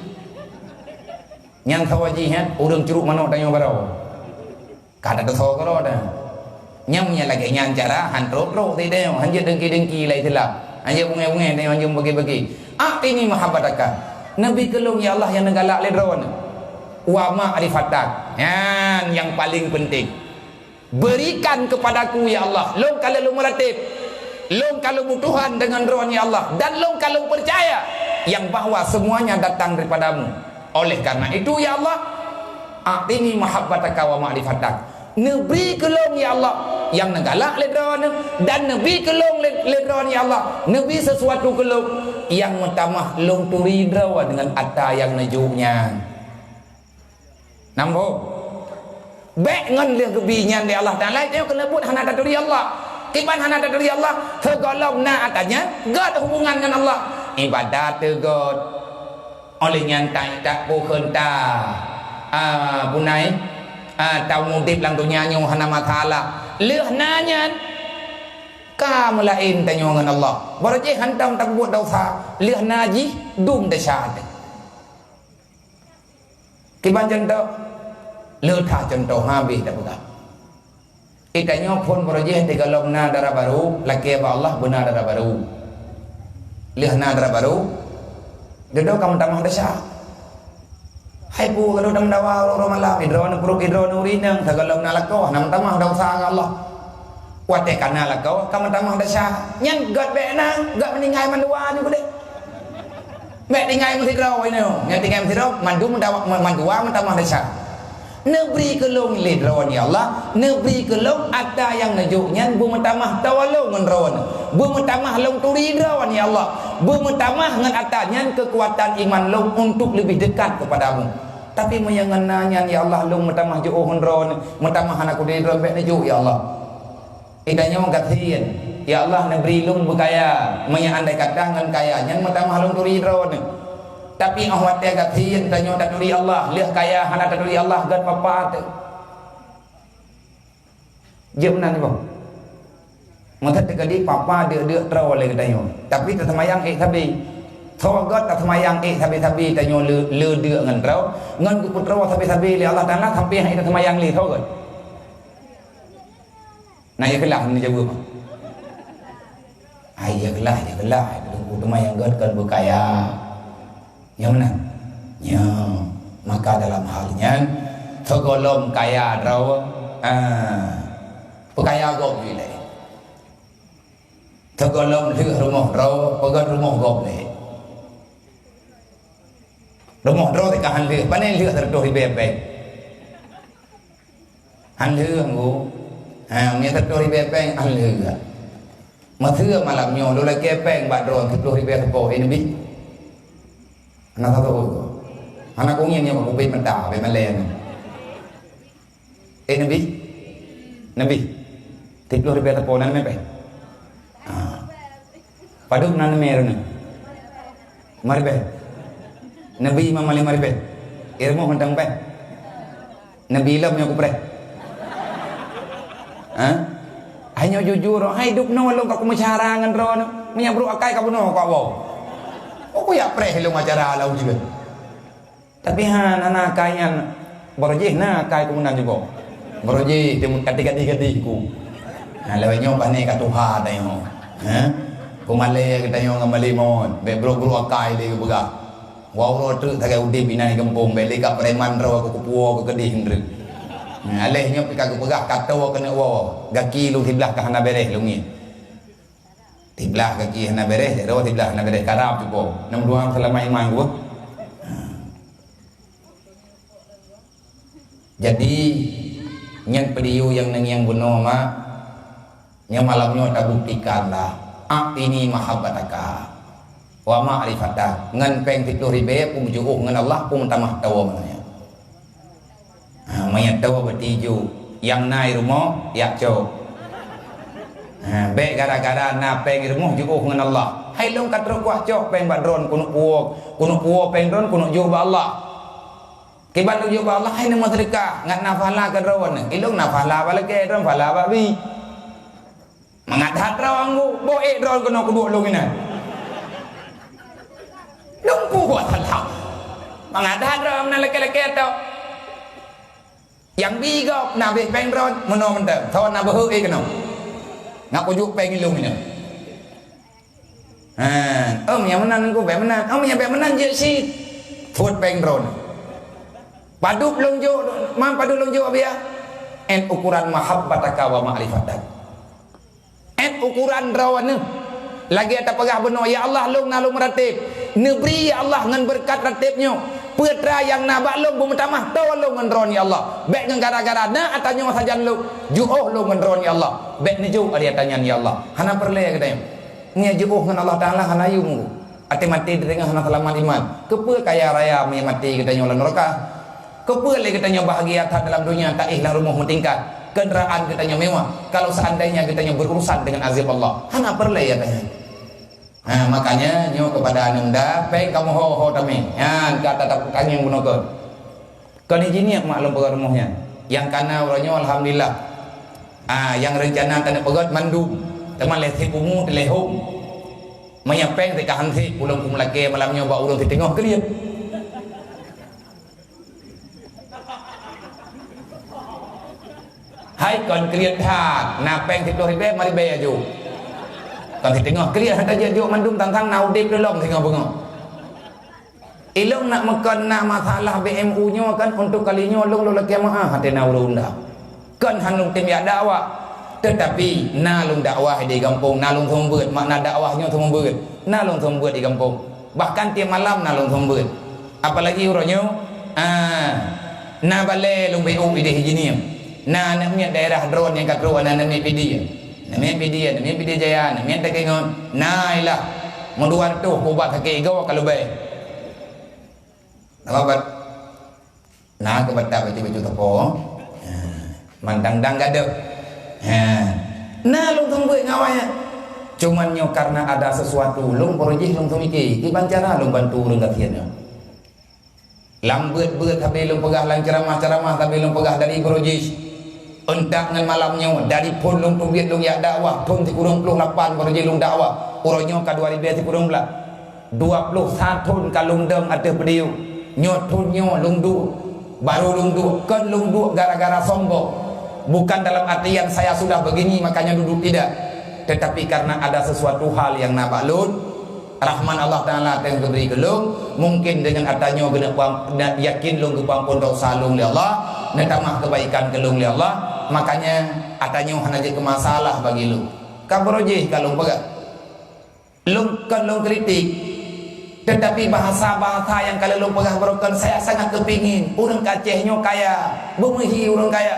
Nyang sawa jih nyan, ureuëng curok manok tanyoe baroe. Ka tateusoe keudroe dah. Nyang meunyo lagée nyan cara, han trok-trok sideh, han jeuet dengki-dengki lam Islam. Han jeuet bungée-bungée tanyoe, han jeuet bagi-bagi. A'tini mahabbataka. Neubri keu lôn ya Allah nyang neugalak lé Droeneuh. Wa ma'rifatak. Nyan nyang paleng peunteng. Berikan kepadaku ya Allah. Lôn ka lheueh lôn meuratéb. Lôn ka lôn meutuhan deungon Droeneuh ya Allah. Dan lôn ka lôn peucaya nyang bahwa semuanya datang daripada-Mu. Oleh karena itu, ya Allah, a'tini mahabbataka wa ma'rifatak. Neubri keu lôn, ya Allah, nyang neugalak lé Droeneuh, dan neubri keu lôn lé, lé Droeneuh, ya Allah, neubri sesuatu keu lôn nyang meutamah lôn turi Droeneuh deungon ata nyang neujok nyan. Nambah. Bék ngon lheueh geubi nyan lé Allah Taala, nyoe keuneuk buet hana taturi Allah. Kiban hana taturi Allah, sigohlom na ata nyan, gét hubungan ngon Allah. Ibadat teuh gét. Óh lheueh nyan ta-, ta-, peue kheun ta, a, bunai, a, ta udeb lam donya nyoe hana masalah. Lheueh na nyan, ka meulaén tanyoe ngon Allah. Barô jih hantom tapeubuet desya, lheueh na jih dum desya teuh. Kiban cuntoh, le that cuntoh habéh tapeugah. Geutanyoe phon barô jih sigohlom na dara barô, lakée bak Allah beuna dara barô. Lheueh na dara barô, dudoe ka meutamah desya. Hai peue ka dudoe tameudawa uroe malam, idroeneuh pruet idroeneuh ureuëng inong, sigohlom na lakoe, na meutamah desya ngon Allah. Watée ka na lakoe, ka meutamah desya. Nyan gét bék na, gét meuninggai mandua nyoe keudeh. Bék tinggai meusidroe inoe, nyang tinggai meusidroe, mandum meudawa-, mandua meutamah desya. Neubri keu lôn lé Droeneuh, ya Allah, neubri keu lôn ata nyang neujok nyan beumeutamah tawa lôn ngon Droeneuh, beumeutamah lôn turi Droeneuh, ya Allah, beumeutamah ngon ata nyan keukuatan iman lôn untuk leubeh deukat keupada-Mu. Tapi meunyoe ngon na nyan, ya Allah, lôn meutamah jiôh ngon Droeneuh, meutamah hana kuturi Droeneuh, bék neujok, ya Allah. Geutanyoe gasien, ya Allah, neubri lôn beukaya, meunyoe andai kata ngon kaya nyan meutamah lôn turi Droeneuh. Tapi óh watée gasien tanyoe taturi Allah, lheueh kaya hana taturi Allah, gét papa teuh. Jeuet meunan nyoe. Meuteuk teukeudi papa deuk-deuk troe lé geutanyoe. Tapi taseumayang ék sabe. Soe gét taseumayang ék sabe-sabe tanyoe le, le deuk ngon troe, ngon geupeutroe sabe-sabe lé Allah Taala sampoe han ék taseumayang lé, soe gét? Na, ya keulah, ni jaweueb. Ai, ya keulah, ya keulah. Teungku teuma nyang gét kon beukaya. Nyang meunan. Nyo, maka dalam hal nyan, Sigohlom kaya droe, ah, peukaya gob ilée. Sigohlom lheueh rumoh droe, peugét rumoh gob lé. Rumoh droe teuka han lheueh, pane lheueh seratus ribée péng. Han lheueh, Teungku. Ha, meunyoe seratus ribée péng, han lheueh. Meuseu malam nyoe lôn lakée péng bak droe siploh ribée sapo, eh, neubi? Hana saboh. Hana kungieng nyoe bak ubit mata, bak malée nyoe. Eh, neubi? Neubi. Siploh ribée sapo na neumé péng? Ha. Padub na neumé droeneuh? Lima ribée. Neubi imam lima ribée. Ilmu mantong péng. Neubi lom nyoe kupreh. Ha? Hanyoe jujur, hai dub noe lôn ka kumeusyara ngon droeneuh. Meunyoe brok akai ka bunoe ka woe. Oh, kuyak preh lôn acara lau jeuet. Tapi han, hana akai nyan. Baroe jih na akai ku meunan juga. Baroe jih, timu-, katik-katik-katik ku. Nah, lewat nyoe pané ka tuha tanyoe. Ha? Ku malée geutanyoe ngon malée mon. Bék brok-brok akai lé geupeugah. Wah, uroe treuk sagai udeb inan di gampông, bék lé ka preman droe ku kupuwoe keu keudeh treuk. Nah, aléh nyoe pih ka geupeugah, ka toe keuneuk woe. Gaki lôn siblah ka hana béréh lôn ngieng. Siblah gaki hana béréh, sidroe siblah hana béréh, karab cupo. Nam duang seulama iman geuh. Jadi, nyan peudiyuh nyang neungieng bunoe, mak. Nyang malam nyoe tabuktikanlah, "A'tini mahabbataka wa ma'rifatak." Ngon péng siploh ribée, peue meujiôh ngon Allah, peue meutamah tawoe ngon nyan. Ha, meunyoe toe beutijôk, nyang na i rumoh, jak cok. Ha, bék gara-gara na péng i rumoh jiôh ngon Allah. Hai lôn ka trok kuah cok péng bak droen, keuneuk puwoe, keuneuk puwoe péng droen, keuneuk jôk bak Allah. Kiban lôn jôk bak Allah, hai neumeuseudekah, ngat na pahala keu droen. Ilôn na pahala bak lakée droen, pahala bak bi. Mangat that droe anggô, boh ék droe keunoe keuduek lôn inan. Lôn puwoe salah. Mangat that droe meunan lakée-lakée tok. Nyang bi gob na beh péng droe, meunoe mantong. Soe na beuheuek ék keunoe. Ngat kujuek péng ilôn inan. Ha, ôm nyang meunan ku bék meunan. Ôm nyang bék meunan jeuet sit. Phon péng droe. Padub lôn jôk, man padub lôn jôk biya. En ukuran mahabbataka wa ma'rifatak. Ét ukuran droeneuh. Lagée tapeugah bunoe, "Ya Allah, lôn na lôn meuratéb. Neubri, ya Allah, ngon beureukat ratéb nyoe. Peue teuma nyang na bak lôn beumeutamah toe lôn ngon droeneuh, ya Allah. Bék ngon gara-gara na ata nyoe sajan lôn, jiôh lôn ngon droeneuh, ya Allah. Bék neujôk ata nyan, ya Allah." Hana peureulée geutanyoe. Ngieng jiôh ngon Allah Taala hana yum. Até maté di teungoh hana seulamat iman. Keupeue kaya raya meunyoe maté geutanyoe lam neuraka? Keupeue lé geutanyoe bahgia that dalam donya, taéh lam rumoh meutingkat, keundaraan geutanyoe mewah, kalau seandainya geutanyoe berurusan dengan azab Allah? Hana peureulée ya tanya. Ha, makanya nyoe keupada aneuk muda, péng kamoe ho-ho tamé. Nyan ka tatap tangieng bunoe kon. Kon ijiniek mak lôn peugah rumoh nyan. Nyang kana uroe nyoe alhamdulillah. Ah, nyang reuncana taneuk peugét mandum. Teuma lé sit umu teuléh hom. Meunyoe péng teuka hansét, ulôn kumeulakée malam nyoe bak ureuëng siteungoh kriet. Hai kon kriet that, na péng siploh ribée, lima ribée aju. Kon siteungoh kriet hana jeuet jok mandum tang-tang na udeb lom singoh beungoh. Ilong nak meukon na masalah B M U nyoe kan untuk kali nyoe long lôn lakée meu'ah até na ureuëng undang. Kon han lôn tem jak dakwah, teutapi na lôn dakwah di gampông, na lôn seumeubeuet, makna dakwah nyoe seumeubeuet, na lôn seumeubeuet di gampông. Bahkan tiep malam na lôn seumeubeuet. Apalagi uroe nyoe, ah, na balée lôn B U ideh Jinieng. Na aneuk miet daerah droe nyang ka trok, na aneuk miet Pidie. Aneuk miet Pidie, aneuk miet Pidie Jaya, aneuk miet Takengon. Na ilah meudua reutôh ubat sakét igoe ka leubeh. Nama bat? Na keu batat bacut-bacut teupông. Ha, mandang-dang gadôh. Ha. Na lôn seumeubeuet ngon awaknyan. Cuman nyoe karena ada sesuatu, lôn baroe jih lôn seumiké, kiban cara lôn bantu ureuëng gasien nyoe. Lam beuet-beuet sabe lôn peugah, lam ceramah-ceramah sabe lôn peugah dari baroe jih. Euntak ngon malam nyoe, dari phon lôn teubiet lôn jak dakwah, thon sikureueng ploh lapan baroe jih lôn dakwah. Uroe nyoe ka dua ribée sikureueng blah. Dua ploh sa thon ka lôn dong ateueh peudiyuek. Nyoe thon nyoe lôn duek. Baru lôn duek, kon lôn duek gara-gara sombong. Bukan dalam artian saya sudah begini makanya duduk, tidak. Tetapi karena ada sesuatu hal yang na bak lôn, rahmat Allah Taala teungoh geubri keu lôn, mungkin deungon ata nyoe geuneuk peuam-, na-, yakin lôn geupeuampon dosa lôn lé Allah. neutamah keubaikan keu lôn lé Allah. Makanya, ata nyoe hana jeuet keu masalah bagi lôn. Ka beurojih ka lôn peugah. Lôn kon lôn kritik, teutapi bahasa-bahasa nyang ka lôn peugah baroe nyoe, saya sangat keupingin ureuëng Aceh nyoe kaya, beumeuhi ureuëng kaya.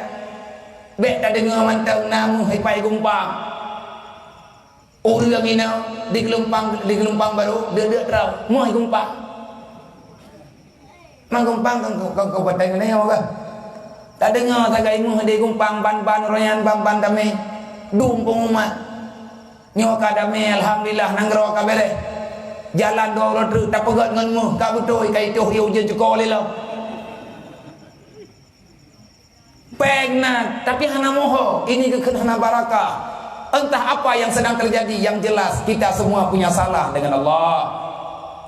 Bék tadeungoe mantong na meuh ipai gumpang. Ureuëng inoe di Geulumpang, di Geulumpang Barô, deuk-deuk trok meuh gumpang. Meugumpang kon, kon, kon, kon batang nyoe ka. Tadeungoe sagai meuh di gumpang ban-ban uroe nyan ban-ban damé. Dum peungumat. Nyoe ka damé, alhamdulillah, nanggroe ka beureh. Jalan dua uroe treuk tapeugöt ngon meuh, ka beutôi ka itoh ie ujeuen cukô lé lom. Péng na, tapi hana moho, ini geukheun hana barakah. Entah apa yang sedang terjadi, yang jelas kita semua punya salah dengan Allah.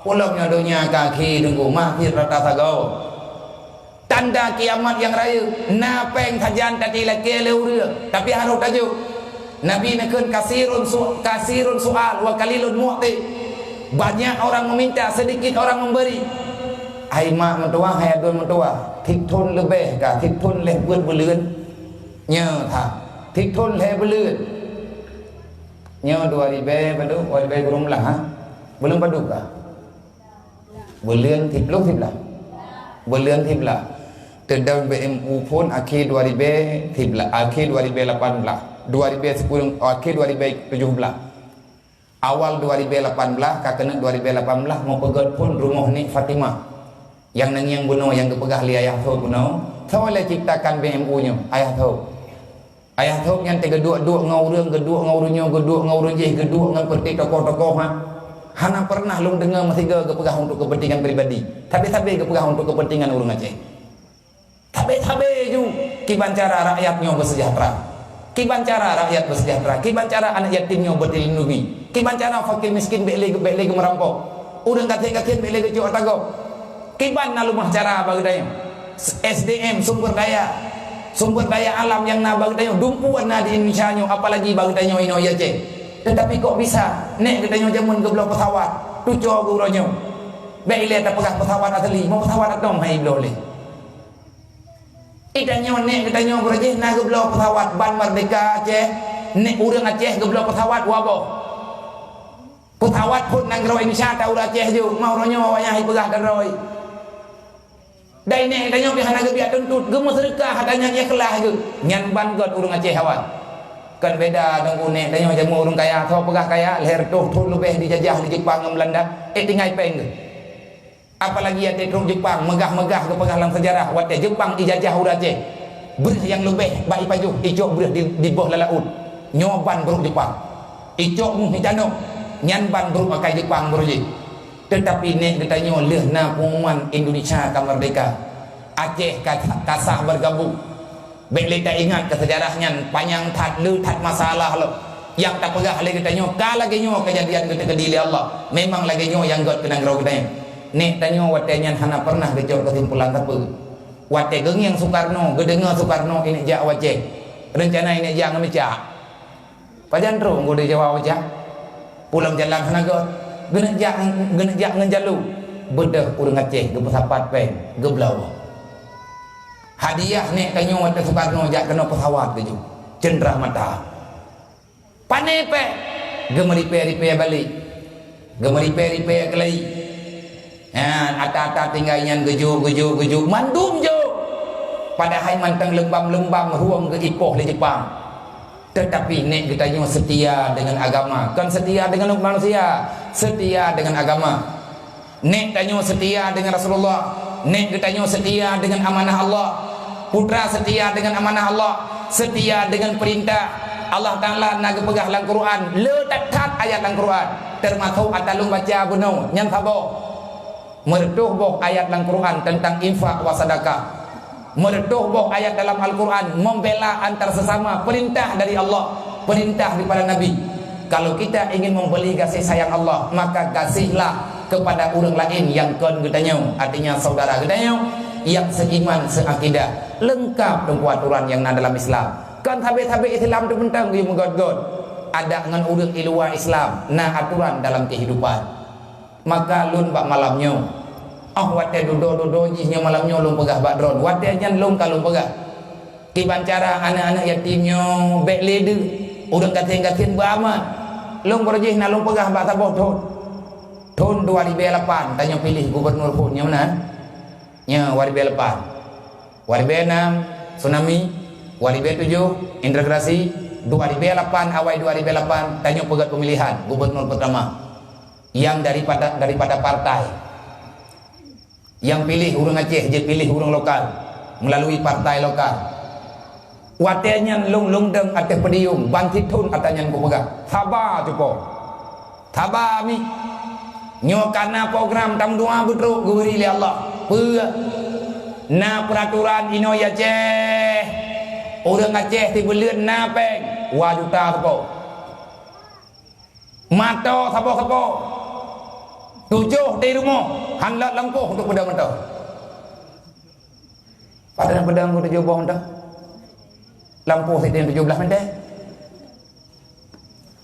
Ulôn nyoe donya ka akhé teungku, makhir rata sagoe. Tanda kiamat nyang rayeuk, na péng sajan tatilakée lé ureuëng, tapi harôh tajok. Nabi neukheun, "Kasirun su-, kasirun su'al wa qalilun mu'ti." Banyak orang meminta, sedikit orang memberi. Hai mak meutuwah, hai aduen meutuwah, sithon leubeh ka, sithon lhée peuet buleuen. Nyoe that, sithon lhée buleuen. Nyoe dua ribée padub, dua ribée kureueng blah, ha? Buleuen padub ka? Buleuen siplôh siblah. Buleuen siblah. Teudong B M U phon akhé dua ribée siblah, akhé dua ribée lapan blah. Dua ribée sepuluh, akhé dua ribée tujoh blah. Awal dua ribée lapan blah, ka keuneuk dua ribée lapan blah, meupeugöt phon rumoh Nek Fatimah. Nyang neungieng bunoe nyang geupeugah lé Ayah Thon bunoe, "Soe lé ciptakan B M U nyoe, Ayah Thon?" Ayah Thon nyan teugeuduek-duek ngon ureuëng, geuduek ngon ureuëng nyoe, geuduek ngon ureuëng jéh, geuduek ngon peureté tokoh-tokoh, ha. Hana peureunah lôn deungoe meusigoe geupeugah untuk keupeuntengan pribadi. Sabe-sabe geupeugah untuk keupeuntengan ureuëng Aceh. Sabe-sabe ju, kiban cara rakyat nyoe beuseujahteura. Kiban cara rakyat beuseujahteura. Kiban cara aneuk yatim nyoe beuteulindungi. Kiban cara fakir miskin bék lé, bék lé geumeurumpok. Ureuëng gasien-gasien bék lé geucok ata gob. Kiban na leumah cara bak geutanyoe. S D M, sumber daya. Sumber daya alam nyang na bak geutanyoe. Dumpeue na di Indonesia nyoe, apalagi bak geutanyoe inoe i Aceh. Teutapi kok bisa, nek geutanyoe jameun geubloe peusawat, tucoe geuh uroe nyoe. Bék ilée tapeugah peusawat asli, meu peusawat atong hai bloe lé. Geutanyoe nek geutanyoe beurajih na geubloe peusawat ban Merdeka Aceh, nek ureuëng Aceh geubloe peusawat dua boh. Peusawat phon nanggroe Indonesia ta ureuëng Aceh ju, ma uroe nyoe awaknyan hai peugah keudroe. Dai nek geutanyoe pih hana geubiet tuntot, geumeuseudeukah ata nyan ikhlas geuh. Nyan ban göt ureuëng Aceh awai. Kon beda deungon nek tanyoe jameun ureuëng kaya, soe peugah kaya, lhée reutôh thon leubeh dijajah lé Jepang ngon Beulanda, éh tinggai péng geuh. Apalagi watée trok Jepang, meugah-meugah geupeugah lam seujarah, watée Jepang ijajah ureuëng Aceh, breueh nyang leubeh bak ipajoh, icok breueh di, diboh lam laôt. Nyoe ban brok Jepang. Icok meuh itanoh, nyan ban brok akai Jepang beurajih. Teutapi nek geutanyoe lheueh na pengumuman Indonesia ka merdeka, Aceh ka, ka sah bergabung. Bék lé taingat keu seujarah nyan, panyang that, le that masalah lom. Nyang tapeugah lé geutanyoe ka lagée nyoe keujadian geuteukeu di lé Allah. Memang lagée nyoe nyang göt keu nanggroe geutanyoe. Nek tanyoe watée nyan hana peureunah geucok keusimpulan sapeue. Watée geungieng Sukarno, geudeungoe Sukarno ineuk jak u Aceh. Reuncana ineuk jak ngon meucak. Pajan trok geuh di Jawa u Aceh? Pulang jalan hana göt. Geuneuk jak, geuneuk jak ngon jalô. Beudôh ureuëng Aceh geupeusapat péng, geubloe. Hadiah nek tanyoe watée Sukarno jak keunoe peusawat geuh ju. Ceundra mata. Pané péng? Geumeuripée-ripée balek. Geumeuripée-ripée keulai. Nyan, ata-ata tinggai nyan geujok, geujok, geujok. Mandum jok. Padahai mantong leumbam-leumbam rueng geuipoh lé Jepang. Teutapi nek geutanyoe seutia deungon agama. Kon seutia deungon manusia. Seutia deungon agama. Nek tanyoe seutia deungon Rasulullah, nek geutanyoe seutia deungon amanah Allah, putra seutia deungon amanah Allah, seutia deungon peurintah. Allah Taala na geupeugah lam Quran, le that-that ayat lam Quran, teumasok ata lôn baca bunoe, nyan saboh. Meureutoh boh ayat lam Quran teuntang infak wa sadakah. Meureutoh boh ayat dalam Al-Quran membela antar sesama, perintah dari Allah, perintah daripada Nabi. Kalau kita ingin membeli kasih sayang Allah, maka kasihlah kepada ureuëng laén nyang kon geutanyoe, artinya saudara geutanyoe, nyang seiman, seakidah, leungkap teungku aturan nyang na dalam Islam. Kon sabe-sabe Islam teupeutang geuyue meugöt-göt, adak ngon ureuëng i luwa Islam na aturan dalam kehidupan. Maka lôn bak malam nyoe, Oh, watèe dudoe-dudoe jih nyoe malam nyoe lôn peugah bak droeneuh. Watèe nyan lôn ka lôn peugah. Kiban cara aneuk-aneuk yatim nyoe bèk lé deuh, ureueng gasien-gasien beuaman. Lôn baroe jih na lôn peugah bak saboh thôn. Thôn dua ribèe lapan tanyoe piléh gubernur phon nyoe meunan. Nyoe dua ribèe lapan. Dua ribèe enam tsunami, dua ribèe tujoh integrasi, dua ribèe lapan, awai dua ribèe lapan tanyoe peugöt pemilihan gubernur pertama yang daripada, daripada partai. Nyang piléh ureueng Aceh, jeuet piléh ureueng lokal meulalu partai lokal. Watèe nyan lôn, lôn dong ateueh podium, ban sithôn ata nyan kupeugah, "Saba cupo. Saba mi. Nyoe ka na program tameudoa beutrok geubri lé Allah." Peue? Na peuratoran inoe Aceh. Ureueng Aceh sibuleuen na pèng dua juta cupo. Mata saboh-saboh. Tujoh di rumoh, han lôt lampôh untuk peudong mata. Padahai peudong tujoh boh mata. Lampôh sideh tujoh blah mantong.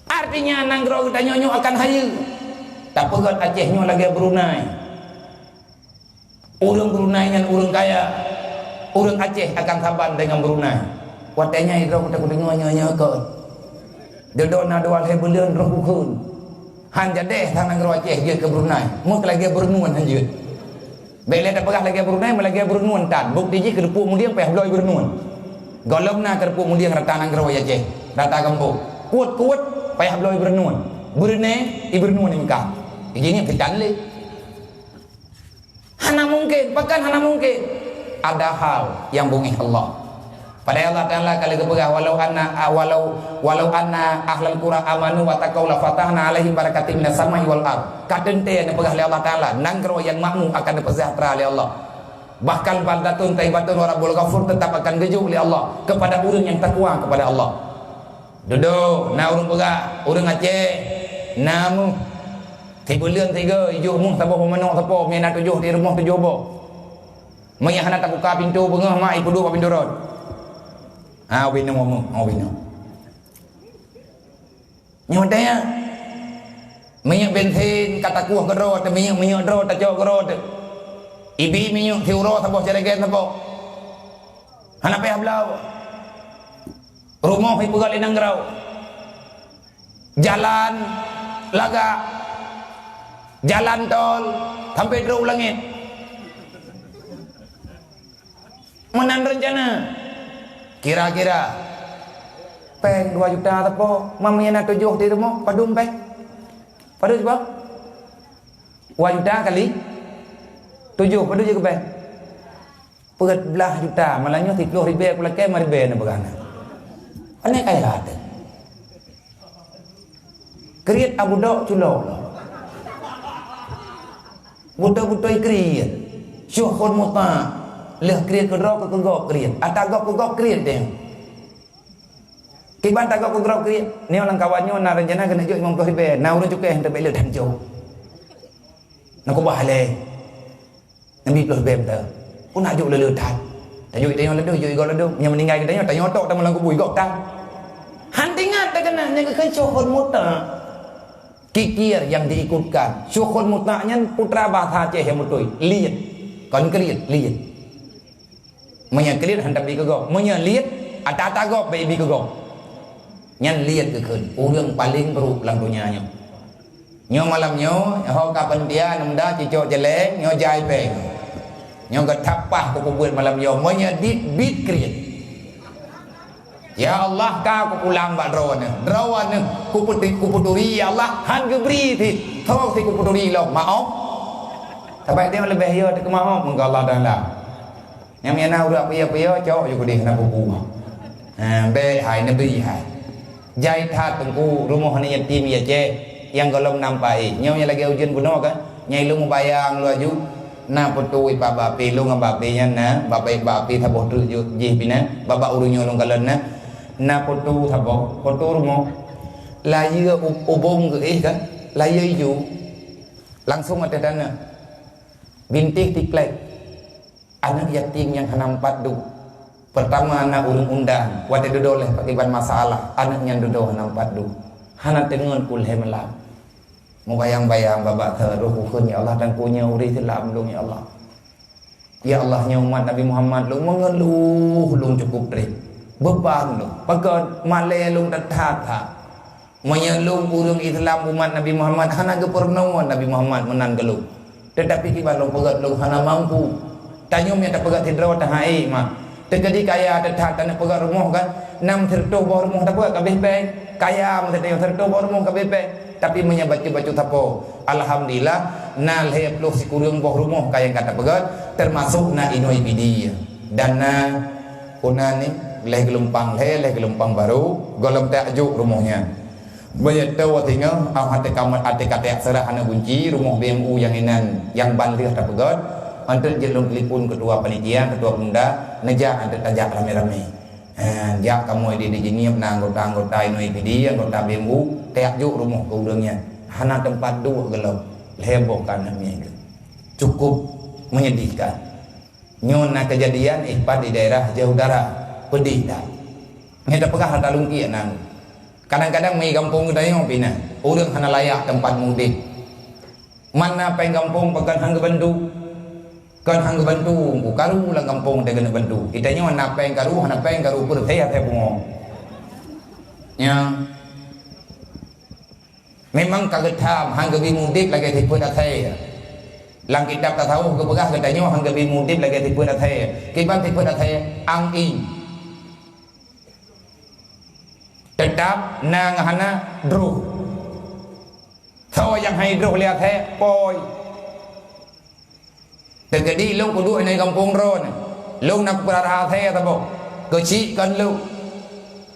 Artinya, nanggroe geutanyoe nyoe akan hayeue. Tapeugöt Aceh nyoe lagèe Brunei. Ureueng Brunei nyan ureueng kaya. Ureueng Aceh akan saban deungon Brunei. Watèe nyan droe kudeungoe nyoe-nyoe kon. Dudoe na dua lhèe buleuen roh bukon. Han jadeh that nanggroe Aceh jeuet keu Brunei. Meuh lagèe Brunei han jeuet. Bèk lé tapeugah lagèe Brunei, meulagèe Brunei tan. Bukti jih keureupuk mulieng payah bloe Brunei. Gohlom na keureupuk mulieng rata nanggroe Aceh, rata gampông. Kuet-kuet payah bloe Brunei. Brunei, i Brunei ni Mekah. Jadi ni petan lé. Hana mungkin, pakon hana mungkin? Ada hal nyang beungéh Allah. Padahai Allah Taala ka lheueh geupeugah, "Walau anna, walau, walau anna ahlal qura amanu wa taqau la fatahna alaihim barakatim minas sama'i wal ard." Ka teuntèe neupeugah lé Allah Taala, nanggroe nyang makmu akan neupeuseujahtra lé Allah. Bahkan baldatun thaibatun wa rabbun ghafur tetap akan geujok lé Allah kepada ureueng nyang takwa kepada Allah. Dudoe, na ureueng peugah, ureueng Aceh, na meuh. Sibuleuen sigoe, ijok meuh saboh boh manok sapo, meunan tujoh di rumoh tujoh boh. Meunyo hana tabuka pintoe beungoh, mak ipeuduek bak pintoe rot. Ha, ubé nyoe meuh, ha, ubé nyoe. Nyoe tanya. Minyeuk bensin ka takueh keudroe teuh, minyeuk-minyeuk droe tacok keudroe teuh. Ibi minyeuk siuroe saboh jerigen sapo. Hana payah bloe. Rumoh ipeugöt lé nanggroe. Jalan lagak. Jalan tol sampoe trok u langét. Meunan reuncana. Kira-kira pèng dua juta sapo, meunyo na tujoh di rumoh, padum pèng? Padum cuba? Dua juta kali tujoh, padum jeuet keu pèng? Peuet blah juta, malah nyoe siplôh ribèe kulakèe, lima ribèe neupeugah na. Pane kaya teuh. Kriet Abu Dok culo. Beutôi-beutôi kriet. Syukhun muta'. Lheueh kriet keudroe keu keu gob kriet. Ata gob keu gob kriet deh. Kiban tagob keu gob kriet. Nyoe lam kawan nyoe na rencana keuneuk jok limong ploh ribèe. Na ureueng cukai han teubèk le dan jok. Na kubah lé. Nabi ploh bèe meuteuen. Pun nak jok lé-lé that. Tajok tanyoe ladôm, jok igob ladôm. Nyang meuninggai geutanyoe, tanyoe tok tamong lam kubu igob that. Han teuingat teukeunang nyang geukheun syukhun muta'. Kikir yang diikutkan. Syukhun muta' nyan putra bahasa Aceh nyang beutôi. Liet. Kon kriet, liet. Meunyo kriet han tabi keu gob. Meunyo liet, ata-ata gob bèk ibi keu gob. Nyan liet geukheun. Ureueng paleng brôk lam donya nyoe. Nyoe malam nyoe, ho ka peuntian, muda cicok jeleng, nyoe jai péng. Nyoe geuthapah kupeubeuet malam nyoe, meunyoe dit bit kriet. Ya Allah, ka kupulang bak droeneuh. Droeneuh, kupeuti-, kupeuturi, ya Allah, han geubri sit. Tho sit kupeuturi lom, maoh. Sabab nyoe leubeh yo teukeumah maoh, meuga Allah Taala. Nyang meunan ureueng peue-peue cok ju keudeh na bubu. Ha, bèk hai, neubri hai. Jai that teungku rumoh aneuk yatim ya ceh, nyang gohlom nampak eh. Nyoe nyang lagèe ujeuen bunoe kan, nyang ilôn mubayang laju na peutu ipa bapi lôn ngon bapi nyan na, bapak bapi saboh treuk ju jih bina, babah ureueng nyoe lôn kalon na. Na peutu saboh, peutu rumoh. Layeue u-, ubông geuéh kan, layeue iju. Langsung ateueh taneuh. Bintéh tiklek. Aneuk yatim nyang hana meupat du. Peurtama na ureueng undang, watèe dudoe lheueh pakriban masalah, aneuk nyan dudoe hana meupat du. Hana teungeut keu lhèe malam. Mubayang-bayang babah thot, roh kukheun, "Ya Allah, tangku nyoe ureuëng Islam lôn, ya Allah. Ya Allah, nyoe umat Nabi Muhammad lôn, meungeuluh lôn cukup treb. Beuban lôn. Pakon malée lôn that-that. Meunyoe lôn ureuëng Islam umat Nabi Muhammad, hana geupeurunoe Nabi Muhammad meunan keu lôn. Teutapi kiban lôn peugét lôn hana mampu. Tanyoe nyang tapeugét sidroe tahaé mah. Teukeudi kaya that-that taneuk peugét rumoh kan, nam sireutôh boh rumoh tapeugét ka abéh péng. Kaya meusidroe sireutôh boh rumoh ka abéh péng. Tapi meunyoe bacut-bacut sapo, alhamdulillah, na lhée ploh sikureueng boh rumoh ka nyang ka tapeugét, teumasok na inoi pidie. Dan na, peue nan ni, lhée geulumpang lhée, lhée geulumpang barô, gohlom tajok rumoh nyan. Beuyatoe singoh, ah, até kamat, até kateuk seurah hana gunci rumoh B M U nyang inan nyang ban lheueh tapeugét. Enteuk jeuet lôn telepon ketua panitia, ketua pemuda, neujak enteuk tajak ramé-ramé. Ha, jak kamoe di, di Jeunieb na anggota-anggota inoi pidie, anggota B M U, tajak jok rumoh keu ureuëng nyan. Hana teumpat duek gohlom, lhée boh ka aneuk miet geuh. Cukup menyedihkan. Nyoe na keujadian ipat di daerah Aceh Utara. Peudeh that. Nyoe tapeugah rata lungkiek nan. Kadang-kadang mi gampông geutanyoe pih na, ureuëng hana layak teumpat mudeh. Man na péng gampông pakon han geubantu. Kon han geubantu, karu lam gampông teuh keuneuk bantu. Geutanyoe na péng karu, hana péng karu, peureuséh asai pungo. Nyan. Memang ka geutham han geubi mudeb lagée sifeuet asai. Lam kitab tasawuf geupeugah geutanyoe han geubi mudeb lagée sifeuet asai. Kiban sifeuet asai? Ang-ing. Teutap na ngon hana droh. Soe nyang hai droh lé asai? Poi. Teukeudi lôn kuduek ngon gampông droeneuh. Lôn na kupeurara asai saboh. Keuchik kon lôn.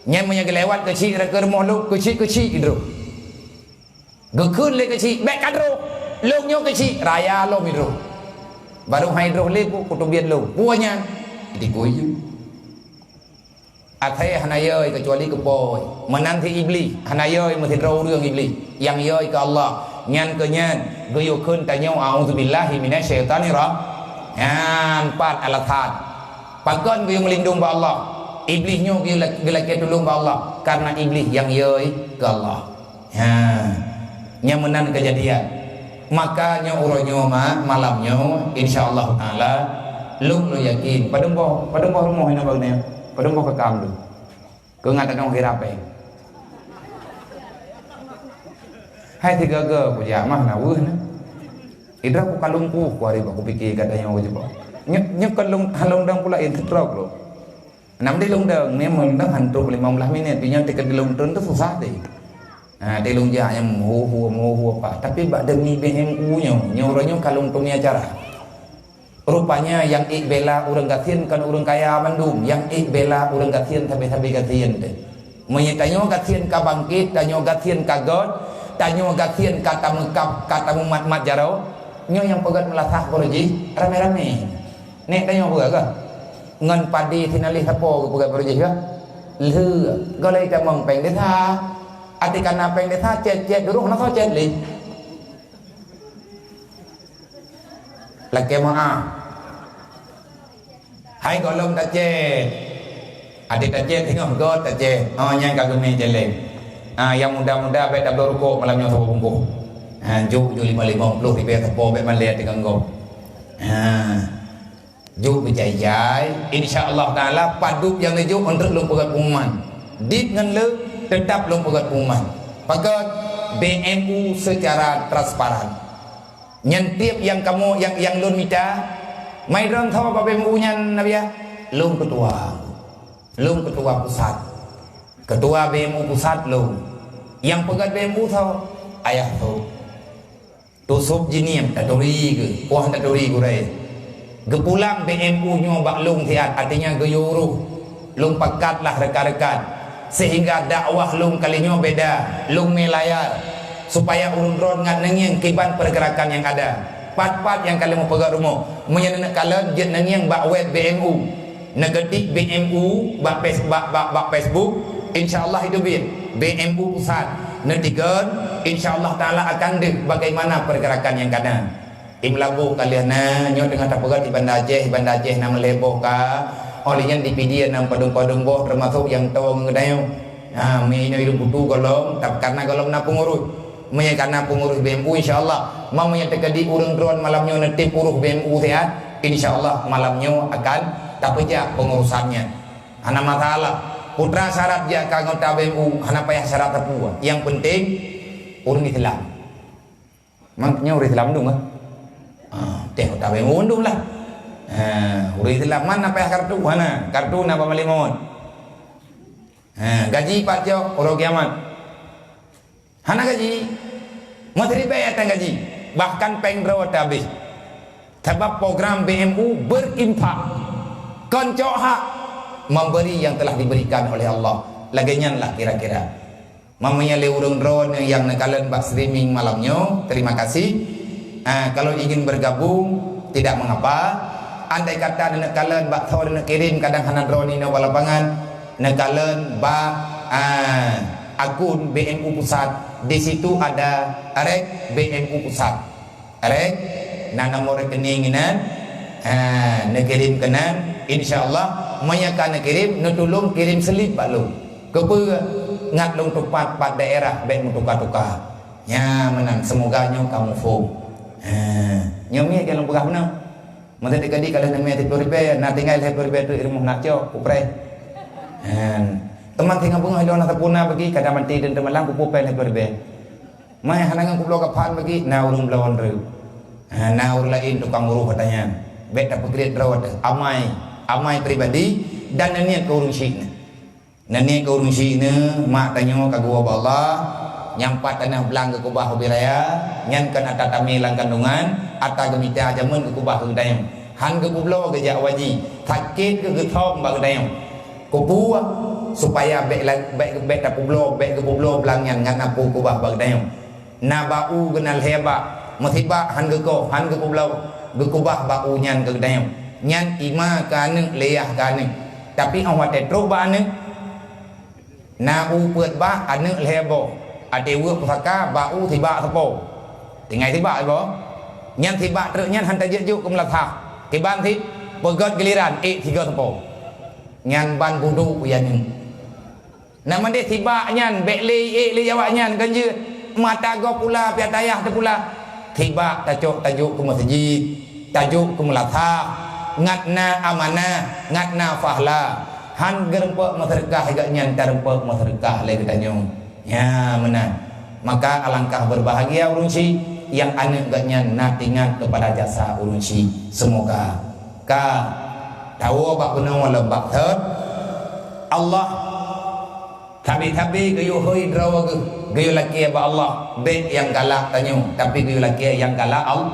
Nyan meunyoe geulewat keuchik rot keu rumoh lôn, keuchik-keuchik droe. Geukheun lé keuchik, "Bék ka droh. Lôn nyoe keuchik, raya lom droe." Barô hai droh lé pu-, kuteubiet lôn. Peue nyan? Dikui ju. Asai hana yoi keucuali keu poi. Meunan cit Iblih, hana yoi meusidroe ureuëng Iblih. Nyang yoi keu Allah. Nyan keu nyan, geuyue kheun tanyoe, "A'udzubillahi minasyaitonirra-," nyan pat alasan. Pakon geuyue meulindong bak Allah? Iblih nyoe geuyue la-, geulakée tulông bak Allah. Karena Iblih nyang yoi keu Allah. Ha, nyang meunan keujadian. Maka nyoe uroe nyoe ma-, malam nyoe, insya Allah Taala, lôn, lôn yakin, padum boh, padum boh rumoh inoe bak nyoe, padum boh kakam tu. Keu ngat tanyoe hirap, eh. Hai tiga-tiga kujak mah na weueh na. Idroe ku kalung ku, ku hari bak kupike gata nyoe kujak. Nyoe, nyoe kalung, halong dang pula yang ketrok lo. Nam di lôn dong, ni meuntang hantom lima belas minit, pi nyan tiket di lôn treun tu susah deh. Ha, di lôn jak nyang meuhu-hu, meuhu apa. Tapi bak demi B M U nyoe, nyoe uroe nyoe ka lôn tumi acara. Rupanya nyang ék bela ureuëng gasien kon ureuëng kaya mandum, nyang ék bela ureuëng gasien sabe-sabe gasien teuh. Meunyoe tanyoe gasien ka bangkét, tanyoe gasien ka göt, tanyoe gasien ka tameukab, ka tamumat-mat jaroe, nyoe nyang peugöt meulasah baroe jih ramé-ramé. Nek tanyoe peugah kah? Ngon padé sinaléh sapo geupeugah baroe jih kah? Lheueh, gohlom tamong péng desa. Até kana péng desa, cét-cét duroh na soe cét lé. Lakée meu'ah. Hai gohlom tacét. Até tacét singoh göt tacét. Oh, nyan ka geumé céléng. Ah, nyang muda-muda bék tabloe rukok malam nyoe saboh bungkôh. Ah, jok, jok lima, lima ploh ribée sapo bék malée até keu gob. Ah. Jok beujai-jai, insya Allah Taala padub nyang neujok untuk lôn peugöt pengumuman. Dit ngon le tetap lôn peugöt pengumuman. Pakat B M U secara transparan. Nyan tiep nyang kamoe nyang, nyang lôn mita, mai droen tho bak B M U nyan, Nabiah? Lôn ketua. Lôn ketua pusat. Ketua B M U pusat lôn. Nyang peugöt B M U tho, ayah tho. Tusôb jinieng taturi geuh, poh taturi gurée. Geupulang B M U nyoe bak lôn siat, artinya geuyue uroh. Lôn pakat lah rekan-rekan. Sehingga dakwah lôn kali nyoe beda, lôn mé layar. Supaya ureuëng droen ngat neungieng kiban pergerakan nyang ada. Pat-pat nyang ka lheueh meupeugöt rumoh. Meunyoe neuneuk kalon, jeuet neungieng bak web B M U. Neuketik B M U bak pes-, bak, bak, bak Facebook, insya Allah itu biet. B M U pusat. Neutigon, insya Allah Taala akan deuh bagaimana pergerakan nyang ka na. Di Meulaboh ka lheueh na, nyoe teungoh tapeugöt di Banda Aceh, di Banda Aceh na meulhèe boh ka, óh lheueh nyan di Pidie na padum-padum boh, teumasok nyang toe ngon geutanyoe. Ha, mi nyoe ilôn kutu gohlom, tapi karena gohlom na peungurus. Meunyoe kana peungurus B M U, insya Allah. Meunyoe teukeudi ureuëng droen malam nyoe neutém urus B M U siat, insya Allah malam nyoe akan tapeujak peungurusan nyan. Hana masalah. Putra syarat jak keu anggota B M U, hana payah syarat sapeue. Nyang penting, ureuëng Islam. Mang nyoe ureuëng Islam dum, kan? Ah, teh anggota B M U dum lah. Ha, ureuëng Islam mana payah kartu? Hana. Kartu na bak malék maut. Ha, gaji pat cok, uroe kiamat. Hana gaji. Meusiribèe ata gaji. Bahkan péng droe ata habéh. Sabab program B M U berinfak. Kon cok hak, memberi yang telah diberikan oleh Allah. Lagèe nyan lah kira-kira. Meunyoe lé ureuëng droeneuh nyang neukalon bak streaming malam nyoe, terima kasih. Ah, kalau ingin bergabung, tidak mengapa. Andai kata neukalon bak tho neukirim, kadang hana droeneuh inoe bak lapangan, neukalon bak, ah, akun B M U Pusat. Di situ ada rek B M U Pusat. Rek, na nomor rekening inan, ha, neukirim keunan, insya Allah, meunyoe ka neukirim, neutulông kirim slip bak lôn. Keupeue? Ngat lôn tupat pat daerah, bèk meutuka-tuka. Nya meunan, semoga nyoe ka muphom. Ha, nyoe miet nyang lôn peugah bunoe. Masa teukeudi ka lheueh neumè siplôh ribèe, na tinggai lhèe plôh ribèe teuk i rumoh nak cok, kupreh. Ha, teuma singoh beungoh ilôn na sapeue na bagi, kada maté deungon teumalang, kupeue péng lhèe plôh ribèe. Mai hana ngon kubloe gaphan bagi, na ureuëng bloe nreuk. Ha, na ureuëng laén tukang uroh ata nyan. Bèk tapeukriet droe teuh. Amai, amai pribadi dan neuniet keu ureuëng syik nyan. Neuniet keu ureuëng syik nyan, mak tanyoe ka geuwoe bak Allah, nyang pat tanoh blang geukeubah ubé raya, nyan kon ata tamé lam kandungan, ata geumita jameun geukeubah keu geutanyoe. Han geupeubloe geujak u haji, sakét keu geuthom bak geutanyoe. Keupeue? Supaya bèk la-, bèk, bèk tapeubloe, bèk geupeubloe blang nyan ngat na peue keubah bak geutanyoe. Na bak u geunan lhèe bak, meusibak han geukoh, han geupeubloe, geukeubah bak u nyan keu geutanyoe. Nyan ima keu aneuëk, lé yah keu aneuëk. Tapi óh watèe trok bak aneuëk, na u peuet bak, aneuëk lhèe boh. Até weuek pusaka, bak u sibak sapo. Tinggai sibak sapo. Nyan sibak treuk nyan han tajeuet jok keu meulasah. Kiban cit, peugöt giliran, ék sigoe sapo. Nyan ban budok u aneuëk. Na mandeh sibak nyan, bèk lé ék lé awak nyan, kon jeuet. Mata gob pula, piata yah teupula. Sibak tacok tajok keu meuseujid, tajok keu meulasah, ngat na amanah, ngat na fahla. Han geurumpok meuseudeukah geuh nyan, tarumpok meuseudeukah lé geutanyoe. Nya meunan. Maka alangkah berbahagia ureuëng syik nyang aneuëk geuh nyan na teuingat keupada jasa ureuëng syik. Seumoga ka tawoe bak bunoe lom bak thot Allah. Sabe-sabe geuyue hôi droe geuh, geuyue lakèe bak Allah, bèk nyang galak tanyoe, tapi geuyue lakèe nyang galak Al-,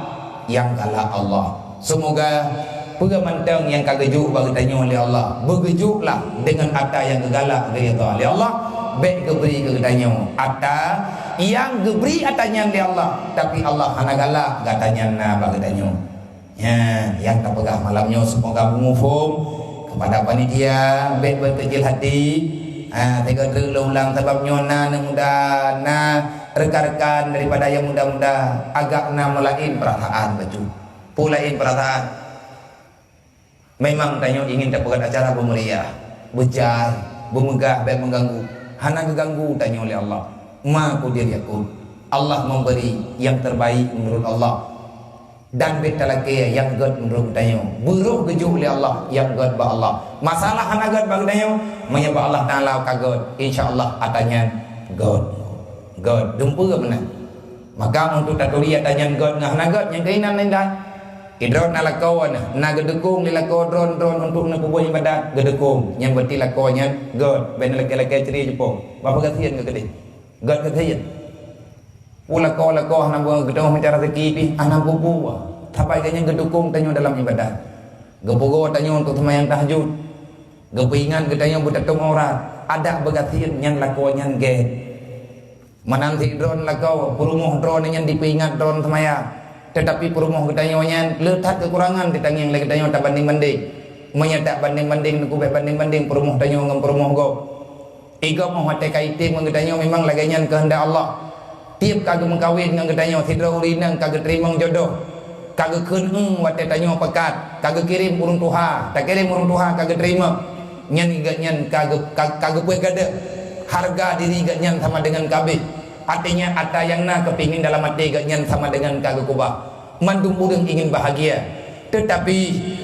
nyang galak Allah. Seumoga peue mantong nyang ka geujok bak geutanyoe lé Allah, beugeujoklah deungon ata nyang geugalak geuridha lé Allah, bèk geubri keu geutanyoe ata nyang geubri ata nyan lé Allah, tapi Allah hana galak gata nyan na bak geutanyoe. Nyan nyang tapeugah malam nyoe, seumoga beumuphom keupada panitia, bèk beuteujeul hati. Ha, teuka treuk lôn ulang, sabab nyoe na aneuk muda, na rekan-rekan daripada nyang muda-muda, agak na meulaén peurasaan bacut. Peue laén peurasaan? Memang tanyoe ingin tapeugöt acara beumeriah, beujai, beumeugah, bèk meuganggu. Hana geuganggu tanyoe lé Allah. Ma qudira yakun. Allah memberi yang terbaik menurut Allah. Dan bèk talakèe nyang göt meunurot geutanyoe. Beurôh geujok lé Allah nyang göt bak Allah. Masalah hana göt bak geutanyoe, meunyoe bak Allah Taala ka göt, insya Allah ata nyan göt. Göt. Dumpeue meunan. Maka untuk taturi ata nyan göt ngon hana göt, nyang keunan indai. Idroe na lakoe na, na geudukong lé lakoe droe, droe untuk neupeubuet iébadat, geudukong. Nyan berarti lakoe nyan göt, bèk na lakèe-lakèe cerie jipong. Bak peugah sién keu keudeh. Göt keu sién. Peue lakoe-lakoe hana geutanyoe meucara rezeki pih, hana peue-peue. Sapai geuh nyan geudukong tanyoe dalam iébadat. Geupeugoe tanyoe untuk seumayang tahajud. Geupeuingat geutanyoe beutatong aurat. Adak beugasien nyan lakoe nyan gèt. Meunan sidroe lakoe, peurumoh droe nyan dipeuingat droe seumayang. Teutapi peurumoh geutanyoe nyan le that keukurangan teutangieng lé geutanyoe tabandeng-bandeng. Meunyoe tabandeng-bandeng, neukubek bandeng-bandeng peurumoh tanyoe ngon peurumoh gob. Igob óh watèe ka item ngon geutanyoe memang lagèe nyan keuheundak Allah. Tiep ka geumeukawen ngon geutanyoe, sidroe ureueng inong ka geuteurimong jodoh, ka geukheun eu watèe tanyoe pakat, ka geukirém ureueng tuha, takirém ureueng tuha ka geuteurimong. Nyan geuh nyan ka geu-, ka, ka geupeugadôh hareuga diri geuh nyan sama deungon kabeh. Artinya, atra nyang na keupingin dalam até geuh nyan sama dengan ka geukubah. Mandum ureuëng ingin bahagia. Teutapi,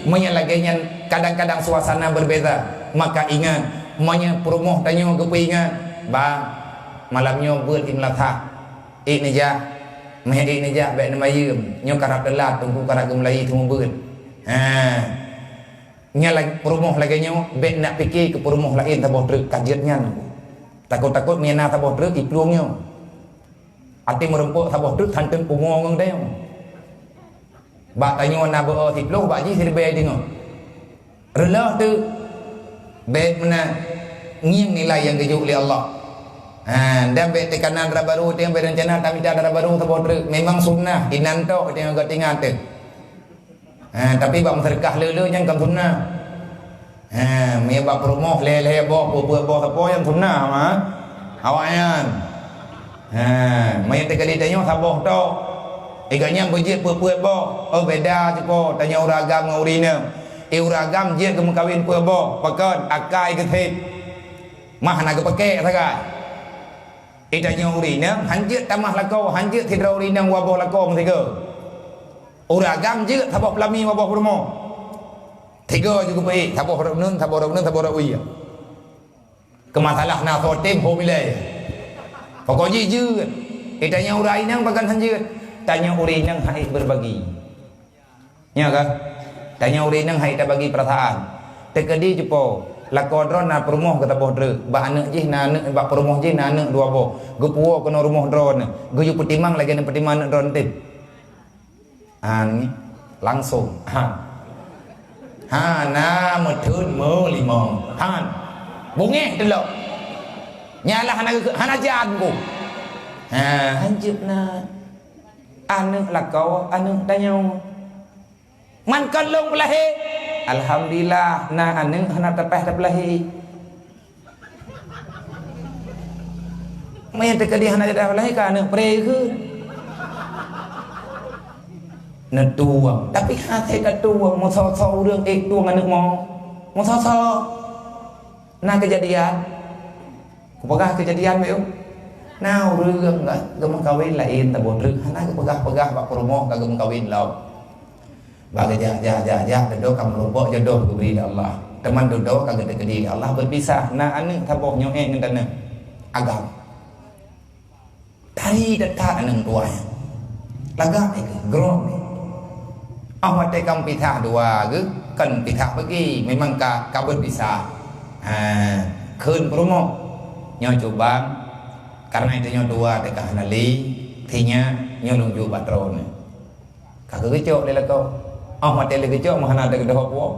meunyoe lagée nyan kadang-kadang suasana berbeza, maka ingat, meunyoe peurumoh tanyoe geupeuingat, "Bang, malam nyoe beuet i meulasah. Ék neujak, meuhé ék neujak bék neumayeuem. Nyoe karab teulat, Teungku karab geumulai teumubeuet." Ha. Nyan lagée peurumoh lagée nyoe, bék nak pike keu peurumoh laén saboh treuk ka jeuet nyan. Takot-takot meunyoe na saboh treuk iplueng nyoe. Até meurumpok saboh treuk santeun umu ngon tanyoe. Bak tanyoe na beu siploh, bak jih siribée deungoe. Reuloh teuk, bék meunan ngieng nilai nyang geujok lé Allah. Ha, dan bék teuka na dara barô, teuka bék rencana tamita dara barô saboh treuk. Memang sunnah, inan tok teuka geutingat teuh. Ha, tapi bak meuseudeukah le-le nyan kon sunnah. Ha, meunyoe bak peurumoh lhée-lhée boh, peuet-peuet boh sapo nyang sunnah mah awaknyan. Ha, meunyoe teukeudi tanyoe saboh tok. Iga nyan beujeuet peuet-peuet boh. Oh, beda sipo tanyoe ureuëng agam ngon ureuëng inong. Eh, ureuëng agam jeuet geumeukawen peuet boh, pakon akai geutheb. Mah hana geupakée sagai. Eh, tanyoe ureuëng inong han jeuet tamah lakoe, han jeuet sidroe ureuëng inong dua boh lakoe meusigoe. Ureuëng agam jeuet saboh peulami dua boh peurumoh. Tiga ju geupeuék, saboh rot uneun, saboh rot uneun, saboh rot wie. Keu masalah na soe tem ho bilai. Pokok jih jeuet. Eh, tanyoe ureuëng inong pakon han jeuet. Tanyoe ureuëng inong han ék berbagi. Nya kah? Tanyoe ureuëng inong han ék tabagi peurasaan. Teukeudi cupo, lakoe droe na peurumoh geuh saboh treuk. Bak aneuëk jih na aneuëk, bak peurumoh jih na aneuëk dua boh. Geupuwoe keunoe rumoh droe neuh. Geuyue peutimang lagée neupeutimang aneuëk droe neuh tem. An, langsong. Han. Hana meutheun meulimong. Han. Bungéh teulok. Nyalah hana, hana jan ku. Ha, hanjeuet na. Aneuëk lakoe, aneuëk tanyoe. Man kon lôn peulahé. Alhamdulillah, na aneuëk hana tapah tapeulahé. Meunyoe teukeudi hana jeuet lahé ka aneuëk pré keuh. Neutueng, tapi hase tatueng, meusoe-soe ureuëng ék tueng aneuëk mo. Meusoe-soe. Na keujadian. Kupeugah keujadian beu. Na ureuëng geumeukawen laén saboh treuk, hana geupeugah-peugah bak peurumoh ka geumeukawen lom. Bak geujak, jak, jak, jak, dudoe ka meurumpok jodoh geubri lé Allah. Teuma dudoe ka geuteukeudi lé Allah beupisah. Na aneuëk saboh nyoe ék ngon taneuëk agam. Tari that-that aneuëk tuha nyan. Lagak nyan keuh, grong nyan. Óh watée ka meupisah dua geuh, kon pisah bagi, memang ka, ka beupisah. Ha, kheun peurumoh. Nyoe cubang, kareuna tanyoe dua teuka hana lé, sinyak nyoe lôn jok bak droeneuh. Ka geugeucok lé lakoe. Óh watée lé geucok meuhana teugeudôh puwoe.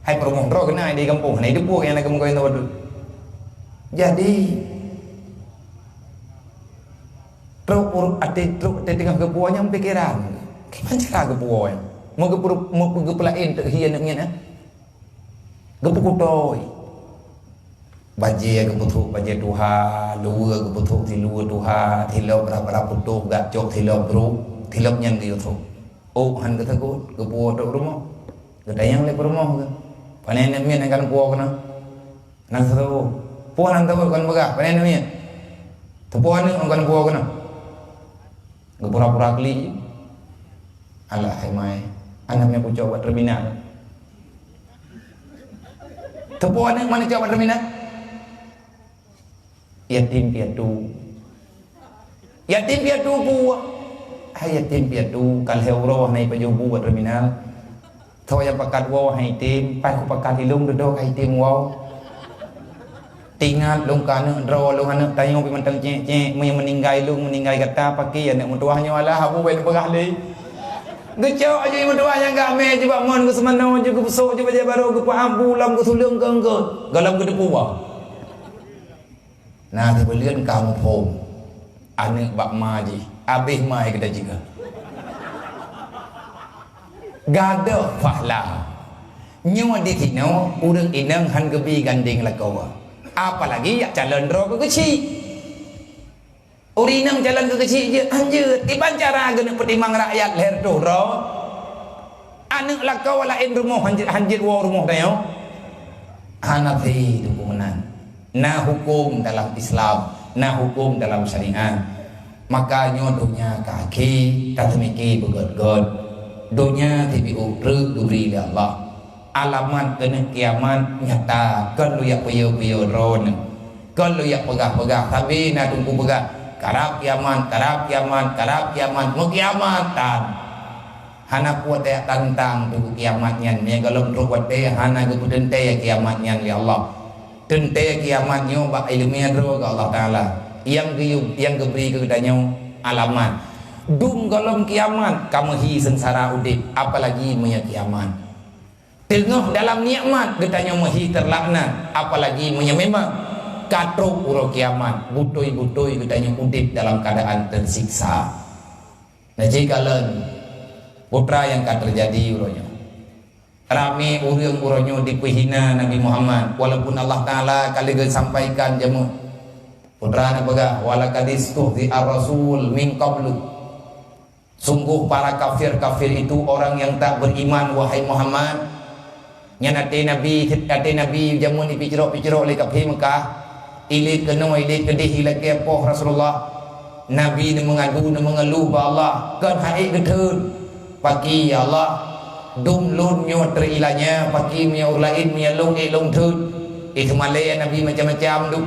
Hai peurumoh droe keunan di gampông, hana jiteupeue nyang na geumeukawen saboh treuk. Jadi, trok ureuëng até, trok até teungoh geupuwoe nyang pikeran. Kiban cara geupuwoe nyan? Meu geupeu-, meu geupeulaén teuk hi aneuëk nyan, eh? Geupeukutôi. Bajée geupeutôk bajée tuha, luweue geupeutôk siluweue tuha, tilop bra-bra putôh, gak cok tilop brôk, tilop nyan geuyue thôk. Ôk hán geuteugot, geupuwoe trok rumoh. Geutanyong lé peurumoh geuh, "Pane aneuëk miet nyang ka neupuwoe keunoe?" Nan teupeue. "Puwoe nan teupeue kon peugah, pane aneuëk miet?" "Teupeue aneuëk nyang ka neupuwoe keunoe." Geupura-pura klik. "Alah, hai mai, aneuëk miet kucok bak terminal." "Teupeue aneuëk man neucok bak terminal?" "Yatim piatu." "Yatim piatu peue?" "Hai yatim piatu, ka lhée uroe hana jipajoh bu bak terminal. Soe nyang pakat woe hai item, paih kupakat ilong dudoe ka item woe. Tingat lôn ka aneuëk droe, lôn aneuëk tanyoe pih mantong cék-cék, meunyoe meuninggai lôn, meuninggai gata, pakri aneuëk meutuwah nyoe alah, abu bék neupeugah lé." Geucok jih meutuwah nyang gamé jih bak mon geuseumanoe jih, geupeusok jih bajée barô, geupeuampu lom geusuleueng keu eungkôt, gohlom geuteupeue. Na sibuleuen ka muphom, aneuëk bak ma jih, abéh ma nyang geuda jiga. Gadôh pahala. Nyoe disinoe ureuëng inong hán geubi gandeng lakoe, apalagi jak calon droe keu keuchik. Ureuëng inong calon keu keuchik jeuet, hanjeuet. Kiban cara geuneuk peutimang rakyat lhée reutôh droe. Aneuëk lakoe laén rumoh hanjeuet, hanjeuet woe rumoh tanyoe. Hana lé teungku meunan. Na huköm dalam Islam, Na huköm dalam syariat. Maka nyoe donya ka akhé, taseumike beugöt-göt. Donya sipiôh treuk geubri lé Allah. Alamat keuneuk kiamat nyata, kon lôn jak peuyô-peuyô droeneuh. Kon lôn jak peugah-peugah, sabe na teungku peugah, "Karab kiamat, karab kiamat, karab kiamat, meukiamat tan." Hana kuat tajak tantang teungku kiamat nyan, meunyo gohlom trok watèe hana geupeuteuntèe kiamat nyan lé Allah. Teuntèe kiamat nyoe bak ileumèe droe keu Allah Taala, nyang geu-, nyang geubri keu geutanyoe alamat. Dum gohlom kiamat ka meuhi seungsara udép, apalagi meunyo kiamat. Teungoh dalam nikmat geutanyoe meuhi teulaknat, apalagi meunyo memang ka trok uroe kiamat, beutôi-beutôi geutanyoe udép dalam keuadaan teusiksa. Na jikalon peue nyang ka teujadi uroe nyoe. Ramé ureuëng uroe nyoe jipeuhina Nabi Muhammad, walaupun Allah Taala ka lheueh geusampaikan jameun. Peue na peugah, "Walaqad istuhzi'a rasul min qablu." Sungguh para kafir-kafir itu orang yang tak beriman, wahai Muhammad. Nyan até Nabi, até Nabi jameun jipicrok-picrok lé kafé Meukah. Ilét keunoe, ilét keudéh, ilakée poh Rasulullah. Nabi neumeungadu, neumeungeuluh bak Allah, kon han ék geutheun. Pakri, ya Allah, dum lôn nyoe teurilanya, pakri meunyoe ureuëng laén meunyoe lôn ék lôn theun. Iteumalée Nabi macam-macam dum.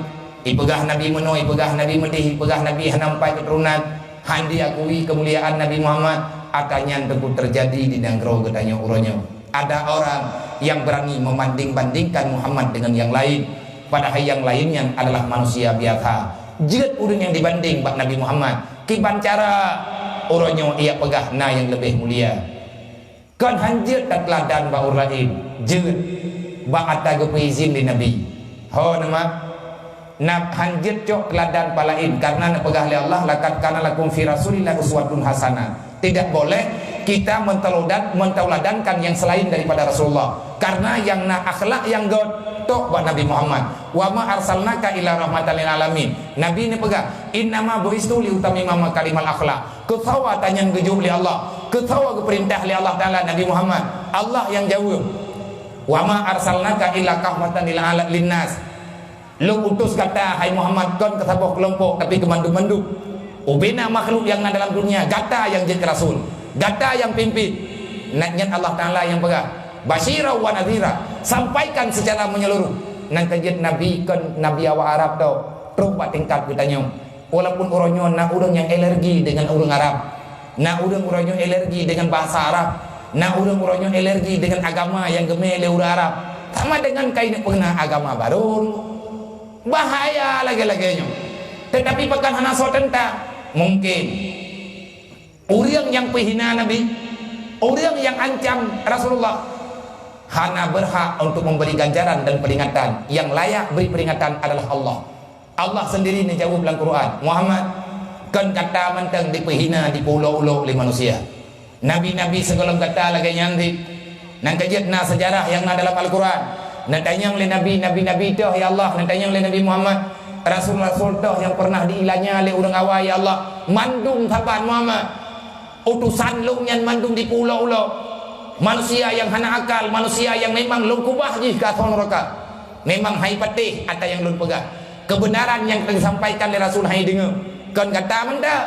Ipeugah Nabi meunoe, ipeugah Nabi meudéh, ipeugah Nabi hana meupat keuturonan. Han diakui keumuliaan Nabi Muhammad. Ata nyan teungku teujadi di nanggroe geutanyoe uroe nyoe. Ada orang yang berani membanding-bandingkan Muhammad dengan yang lain, padahai yang lain nyan adalah manusia biasa. Jeuet ureuëng nyang jibandéng bak Nabi Muhammad. Kiban cara uroe nyoe ia peugah na nyang leubeh mulia. Kon han jeuet tateuladan bak ureuëng laén, jeuet bak ata geupeuizin lé Nabi. Ho nama? Na han jeuet cok teuladan bak laén, karena neupeugah lé Allah, "Laqad kana lakum fi Rasulillah uswatun hasanah." Tidak boleh kita mentaulodan-, mentauladankan yang selain daripada Rasulullah. Karena yang na akhlak nyang göt tok bak Nabi Muhammad. "Wa ma arsalnaka illa rahmatan lil alamin." Nabi neupeugah, "Innama bu'istu li utammima makarimal akhlak." Keu sawa tanyan geujok lé Allah, keu sawa geupeurintah lé Allah Taala Nabi Muhammad. Allah nyang jaweueb, "Wa ma arsalnaka illa kahfatan lil ala-, linnas." Lôn utus gata, hai Muhammad, kon keu saboh keulompok, tapi keu mandum-mandum. Ubena makhluk nyang na dalam dunia, gata nyang jeuet keu rasul, gata nyang pimpin. Nyan Allah Taala nyang peugah, "Basyira wa nadhira." Sampaikan secara menyeluruh. Nyan ka jeuet Nabi, kon Nabi awak Arab tok, trok bak tingkat geutanyoe. Walaupun uroe nyoe na ureuëng nyang alergi dengan ureuëng Arab, na ureuëng uroe nyoe alergi dengan bahasa Arab, na ureuëng uroe nyoe alergi dengan agama nyang geumé lé ureuëng Arab, sama dengan kain peuna agama baru. Bahaya lagée-lagée nyoe. Tetapi pakon hana soe teuntang? Mungkin. Ureuëng nyang peuhina Nabi, ureuëng nyang ancam Rasulullah, hana berhak untuk memberi ganjaran dan peringatan. Yang layak beri peringatan adalah Allah. Allah sendiri neujaweueb lam Quran, "Muhammad, kon gata mantong dipeuhina, dipeuulo-ulo lé manusia." Nabi-nabi sigohlom gata lagée nyan cit. Nyan ka jeuet na seujarah nyang na dalam Al-Quran. Neutanyong lé Nabi, Nabi-Nabi toh, ya Allah, neutanyong lé Nabi Muhammad, rasul-rasul toh nyang pernah diilanya lé ureuëng awai, ya Allah, mandum saban Muhammad. Utosan lôn nyan mandum dipeuulo-ulo. Manusia nyang hana akal, manusia nyang memang lôn keubah jih keu asoe nuraka. Memang han ipatéh ata nyang lôn peugah. Keubeunaran nyang ka geusampaikan lé rasul han ideungoe. Kon gata mantong.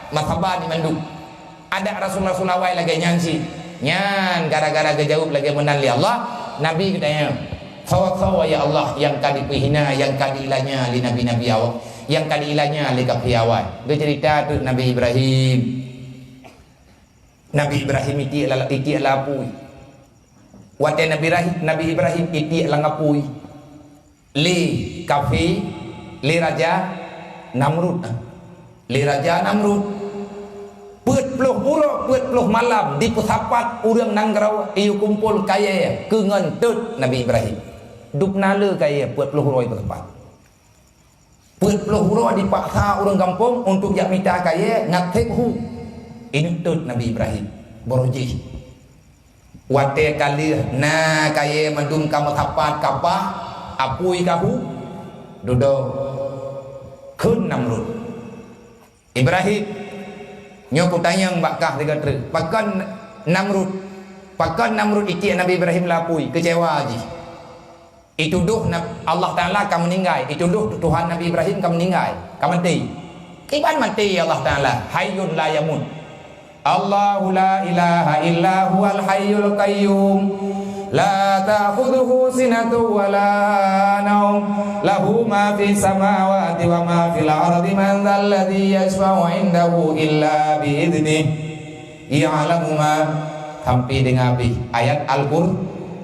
Meusaban mandum. Adak rasul-rasul awai lagée nyan cit. Nyan gara-gara geujaweueb lagée meunan lé Allah, Nabi geutanyong, "Soe-soe, ya Allah, nyang ka dipeuhina, nyang ka diilanya lé nabi-nabi awak, nyang ka diilanya lé kafé awai?" Geuceurita teuk Nabi Ibrahim. Nabi Ibrahim itiek lam, itiek lam apui. Watée Nabi Ibrahim, Nabi Ibrahim itiek lam apui, lé kafé, lé raja Namrud. Lé raja Namrud. Peuet ploh uroe, peuet ploh malam dipeusapat ureuëng nanggroe, iyue kumpol kayée keu ngon teuet Nabi Ibrahim. Dub na le kayée peuet ploh uroe jipeusapat. Peuet ploh uroe dipaksa ureuëng gampông untuk jak mita kayée ngon sép hu. Ineuek teuet Nabi Ibrahim. Baroe jih. Watée ka lheueh na kayée mandum ka meusapat, ka paih, apui ka hu, dudoe kheun Namrud, "Ibrahim, nyoe kutanyong bak kah sigoe treuk, pakon Namrud, pakon Namrud itiek Nabi Ibrahim lam apui?" Keucewa jih. Itudoh na-, Allah Taala ka meuninggai, itudoh Tuhan Nabi Ibrahim ka meuninggai, ka maté. Kiban maté Allah Taala, hayyun la yamut. Allahu la ilaha illa huwal hayyul qayyum. La ta'khudhuhu sinatun wa la naum. Lahu ma fis samawati wa ma fil ardi. Man dzalladzi yashfa'u 'indahu illa bi idznih. Ya'lamu ma, sampai deungon habéh ayat Al-Qur-,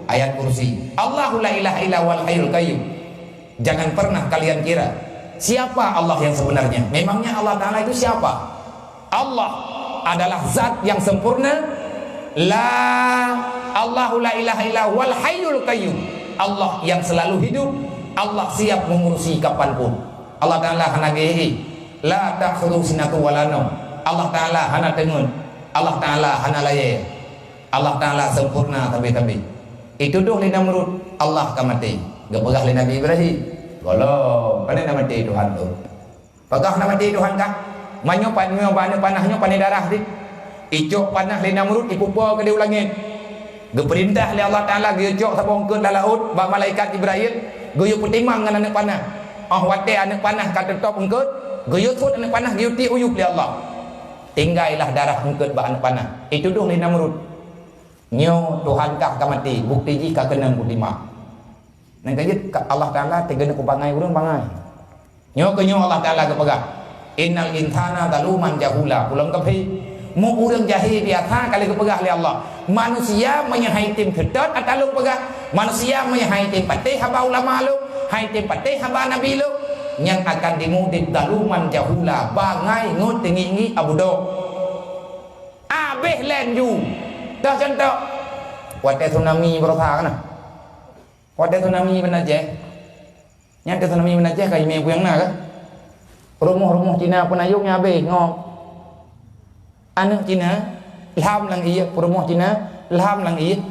ayat Kursi. Allahu la ilaha illa huwal hayyul qayyum. Jangan pernah kalian kira siapa Allah yang sebenarnya. Memangnya Allah Taala itu siapa? Allah adalah zat yang sempurna. La, Allahu la ilaha illa huwal hayyul qayyum. Allah yang selalu hidup. Allah siap mengurusi kapanpun. Allah Taala hana geuhi. La ta'khudhuhu sinatun wa la naum. Allah Taala hana teungeut. Allah Taala hana layée. Allah Taala sempurna sabe-sabe. Itudoh lé Namrud, Allah ka maté. Geupeugah lé Nabi Ibrahim, "Gohlom, pane na maté Tuhan tu." Peugah na maté Tuhan kah? Meunyoe pa-, meunyoe bak aneuk panah nyoe pane darah deh. Icok panah lé Namrud, ipupo keudéh u langét. Geupeurintah lé Allah Taala geuyue cok saboh eungkôt lam laôt bak malaikat Jibrail, geuyue peutimang ngon aneuk panah. Óh watée aneuk panah ka teutôb eungkôt, geuyue sot aneuk panah geuyue tiek u yup lé Allah. Tinggailah darah eungkôt bak aneuk panah. Itudoh lé Namrud, "Nyoe Tuhan kah ka maté, bukti jih ka keunong peutimang." Nyang ka jeuet ka Allah Taala teugeuneuk bangai ureuëng bangai. Nyoe keuh nyoe Allah Taala geupeugah, "Innal insana zaluman jahula." Ulôn keuphé, meu ureuëng jahé biasa ka lheueh geupeugah lé Allah. Manusia meunyoe han item seutôt ata lôn peugah, manusia meunyoe han item patéh haba ulama lôn, han item patéh haba nabi lôn, nyan akan dimudeb zaluman jahula, bangai ngon teungieng-ngieng abudok. Abéh lén ju. Dah contoh, watée tsunami beurasa kana. Watée tsunami beuna jeh, nyan tsunami beuna jeh ka imé peue nyang na ka. Rumoh-rumoh Cina peunayong nyang abéh ngob. Aneuk Cina lham lam ié, rumoh Cina lham lam ié.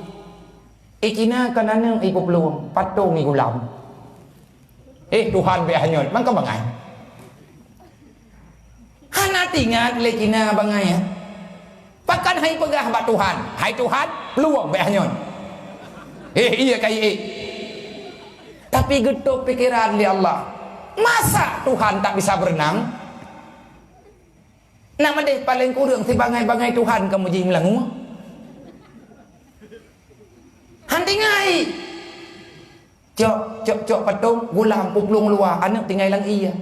Eh, Cina kon aneuk ipuplueng, patong igulam. Eh, Tuhan bék hanyot, mangka bangai. Hana teuingat lé Cina bangai, ya. Pakon han ipeugah bak Tuhan, "Hai Tuhan, plueng bék hanyot." Eh, iya ka ié. Tapi geutôb pikeran lé Allah. Masa Tuhan tak bisa berenang? Nak meudeh paleng kureueng sibangai-bangai Tuhan kamoe jih meulangue. Han teuingat. Cok, cok, cok patong, gulam, puplueng luwa, aneuk tinggai lam ié.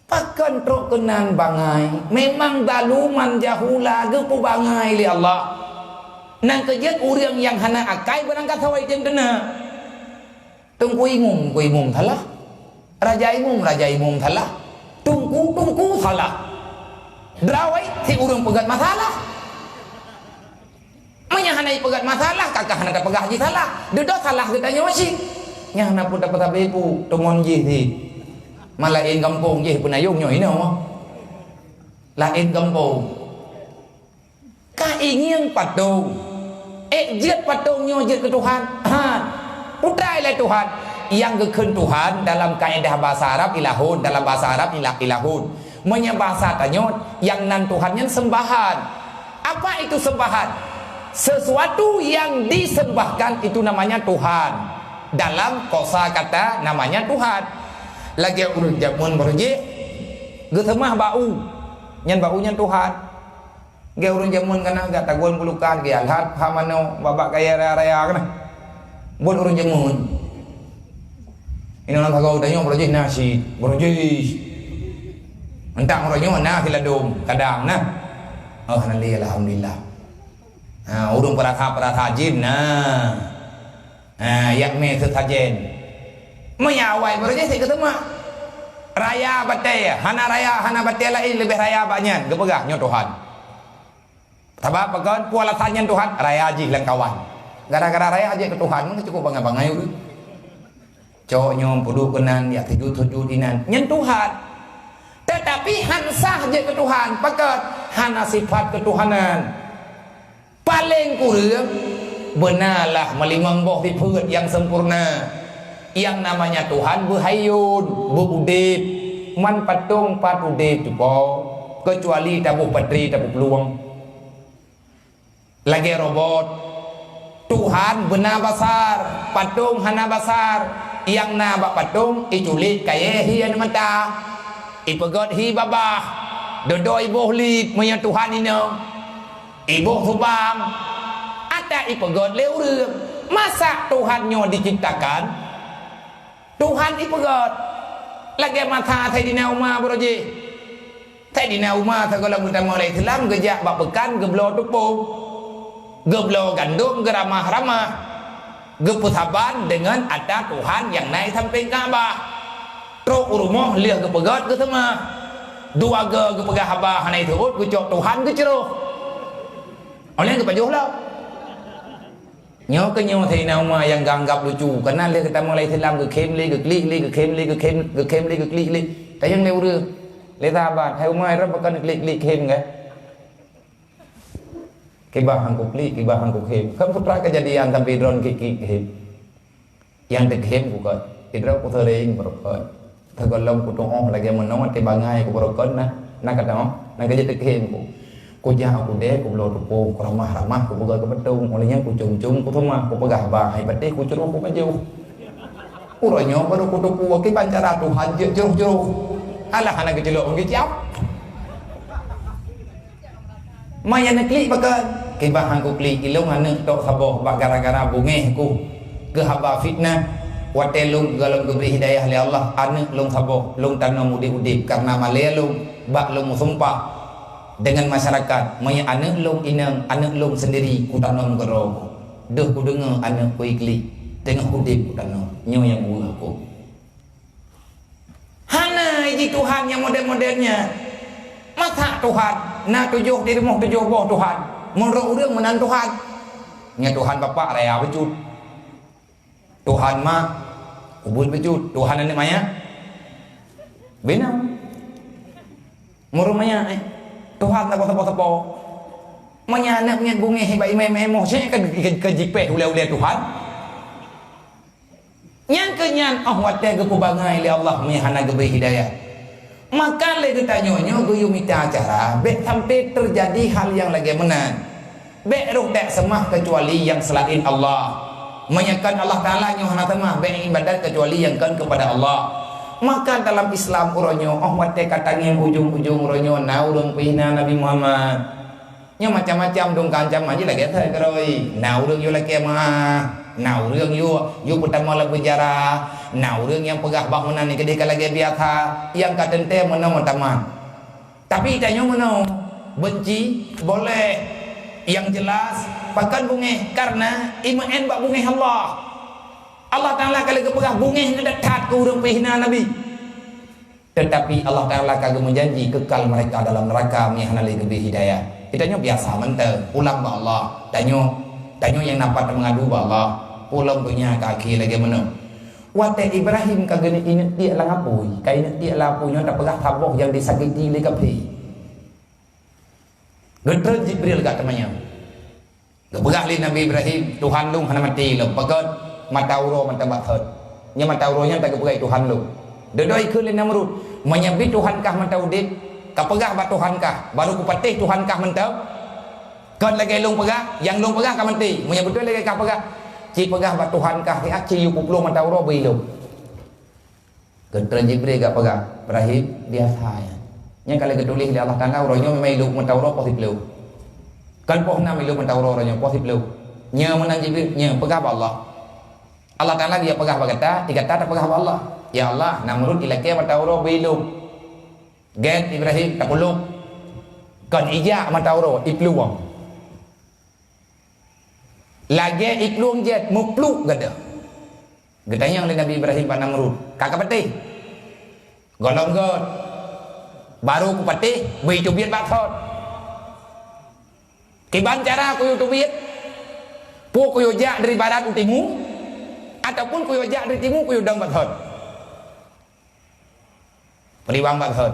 Pakon trok keunan bangai? Memang zaluman jahula geupeubangai lé Allah. Nyang keujeuet ureuëng nyang hana akai beurangkasoe item teuna. Teungku imum, teungku imum salah. Raja imum, raja imum salah. Teungku, teungku salah. Drawai si ureuëng peugét masalah. Meunyoe hana ipeugét masalah, ka kah hana tapeugah jih salah. Dudoe salah geutanyoe cit. Nyan hana peue tapeugah ibu, teumon jih di. Malaén gampông jih peunayong nyoe inoe. Laén gampông. Ka ingieng patong. Ék jeuet patong nyoe jeuet keu Tuhan? Ha. Putai lé Tuhan. Nyang geukheun Tuhan dalam kaedah bahasa Arab ilahun, dalam bahasa Arab ilah, ilahun. Meunyoe bahasa tanyoe, nyang nan Tuhan nyan sembahan. Apa itu sembahan? Sesuatu yang disembahkan itu namanya Tuhan. Dalam kosa kata namanya Tuhan. Lagée ureuëng jameun barojih geuseumah bak u. Nyan bak u nyan Tuhan. Gée ureuëng jameun kana gak tagon bulukan gée alhat ha mano babak gaya raya-raya kana. Buet ureuëng jameun. Inoe lam sagoe tanyoe barojih na cit, barojih. Entah barojih na siladom, kadang na. Oh, hana lé, alhamdulillah. Ha, ureuëng peurasa-peurasa jin na. Ha, yak mé seusajen. Meunyoe awai barojih sit geuseumah. Raya batée, hana raya, hana batée laén leubeh raya bak nyan, geupeugah nyoe Tuhan. Sabab pakon? Peue alasan nyan Tuhan? Raya jih lam kawan. Gara-gara raya jih keu Tuhan, meunan cukôp bangai-bangai ureuëng. Cok nyoe peuduek keunan, ya sujud-sujud inan. Nyan Tuhan. Tetapi han sah jeuet keu Tuhan. Pakon? Hana sifat keutuhanan. Paleng kureueng, beunalah meulimong boh sifeuet nyang sempurna. Nyang namanya Tuhan beuhayyun, beuudeb. Man patong pat udeb cupo, keucuali taboh baterai tapeuplueng. Lagée robot, Tuhan beuna basar, patong hana basar, nyang na bak patong iculik kayée hi aneuk mata, ipeugét hi babah, dodoe iboh lieb meunyoe Tuhan inong, iboh subang, ata ipeugét lé ureuëng. Masa Tuhan nyoe diciptakan, Tuhan ipeugét lagée masa Saidina Umar baroe jih. Saidina Umar sigohlom geutamong lé Islam geujak bak peukan geubloe tupông, geubloe gandom geuramah-ramah, geupeusaban deungon ata Tuhan nyang na i sampéng Ka'bah. Trok u rumoh lheueh geupeugét geuseumah. Dua goe geupeugah haba hana jiteuôt geucok Tuhan geucroh. Óh lheueh geupajoh lom. Nyoe keuh nyoe Saidina Umar nyang geuanggab lucu, keunan lé geutamong lam Islam geukhem lé, geuklik lé, geukhem lé, geukhem, geukhem lé, geuklik lé. Tanyong lé ureuëng, lé sahabat, "Hai Umar, droe pakon klik-klik khem kah?" "Kiban han kuklik, kiban han kukhem." Kan putra keujadian sampai droe klik-klik khem. Nyang teukhem kukét, sidroe kuseuring beurukon. Sigohlom kutuoh lagée meunoe watée bangai kubeurukon na, na keunoe, na keujeuet teukhem ku. Kujak u keudè, kubloe tupông, kuramah-ramah, kupeugah keu beutông, óh lheueh nyan kucom-com, kuseumah, kupeugah haba hai patéh, kucroh, kupajoh. Uroe nyoe baru kuteupeu kiban cara Tuhan jeuet jroh-jroh. Alah hana geuceulok ngon geucap. Maya neuklik pakon, kiban han kuklik, ilong aneuk tok saboh bak gara-gara bungéh ku keu haba fitnah. Watée lôn gohlom geubri hidayah lé Allah, aneuk lôn saboh lôn tanom udeb-udeb kareuna malée lôn bak lôn meusumpah deungon masyarakat, meunyoe aneuk lôn inong, aneuk lôn seundiri kutanom keudroe ku. Deuh kudeungoe aneuk ku iklik, teungoh udeb kutanom. Nyoe nyang buweuh ku. Hana jih Tuhan nyang model-model nyan. Masa Tuhan na tujoh di rumoh tujoh boh Tuhan? Meunurot ureuëng meunan Tuhan. Nyan Tuhan Bapak raya bacut. Tuhan Mak ubit bacut. Tuhan aneuk manyak bina. Meureumayat, eh. Tuhan sapo-sapo. Meunyoe aneuk miet bungéh bak imé-imé emoh, syek ka, ka, ka jipéh ulée-ulée Tuhan. Nyang keu nyan óh watée geupeubangai lé Allah meunyoe hana geubri hidayah. Maka lé geutanyoe nyoe geuyue mita cara bék sampai teujadi hal nyang lagée meunan. Bék roh bék seumah keucuali nyang seulaén Allah. Meunyoe kon Allah Taala nyoe hana seumah bék iébadat keucuali nyang kon keupada Allah. Maka dalam Islam uroe nyoe óh watée ka tangieng ujong-ujong uroe nyoe na ureuëng peuhina Nabi Muhammad. Nyoe macam-macam dong ka ancaman jih lagée that keurôi. Na ureuëng yue lakée meu'ah, na ureuëng yue, yue peutamong lam peunjara, na ureuëng nyang peugah bah meunan nyang keudeh ka lagée biasa, nyang ka teuntée meunoe meutamah. Tapi tanyoe meunoe, beunci, boleh. Nyang jeulaih, pakon bungéh, kareuna imeu'én bak bungéh Allah. Allah Taala ka lheueh geupeugah bungéh nyan that keu ureuëng peuhina Nabi. Teutapi Allah Taala ka geumeujanji keukal meureuka dalam neuraka meunyoe hana lé geubri hidayah. Geutanyoe biasa mantong pulang bak Allah. Tanyoe, tanyoe nyang na pat meungadu bak Allah. Pulang donya ka akhé lagée meunoe. Watée Ibrahim ka geuneuk ineuk tiek lam apui, ka ineuk tiek lam apui nyoe tapeugah saboh nyang disakiti lé kafé. Geutreun Jibril ka teumanyong. Geupeugah lé Nabi Ibrahim, "Tuhan lôn hana maté lom, pakon mata uroe mantong bak thot." Nyan mata uroe nyan ka geupeugah Tuhan lôn. Dudoe ikheun lé Namrud, "Meunyoe bit Tuhan kah mantong udeb, kapeugah bak Tuhan kah, baru kupatéh Tuhan kah mantong? Kon lagée lôn peugah, nyang lôn peugah ka maté. Meunyoe beutôi lagée kah peugah, ci peugah bak Tuhan kah, siat ci yue peuet ploh mata uroe bri lôn." Geutreun Jibril geupeugah, "Ibrahim, biasa nyan. Nyan ka lheueh geutuléh lé Allah Taala, uroe nyoe memang ilok mata uroe poh siplôh. Kon poh nam ilok mata uroe, uroe nyoe poh siplôh. Nyoe meunan Jibril, nyoe peugah bak Allah. Allah Taala geujak peugah bak gata, di gata tapeugah bak Allah, 'Ya Allah, Namrud ilakée mata uroe bri lôn.' Gét Ibrahim tapeuloh. Kon ijak mata uroe, iplueng. Lagée iplueng jeuet mupluek gata." Geutanyong lé Nabi Ibrahim bak Namrud, "Ka kapatéh?" "Gohlom gét. Baru kupatéh, beuteubiet bak thot. Kiban cara kuyue teubiet? Peue kuyue jak dari barat u timu, ataupun kuyue jak dari timu kuyue dong bak thot?" Peuriwang bak thot.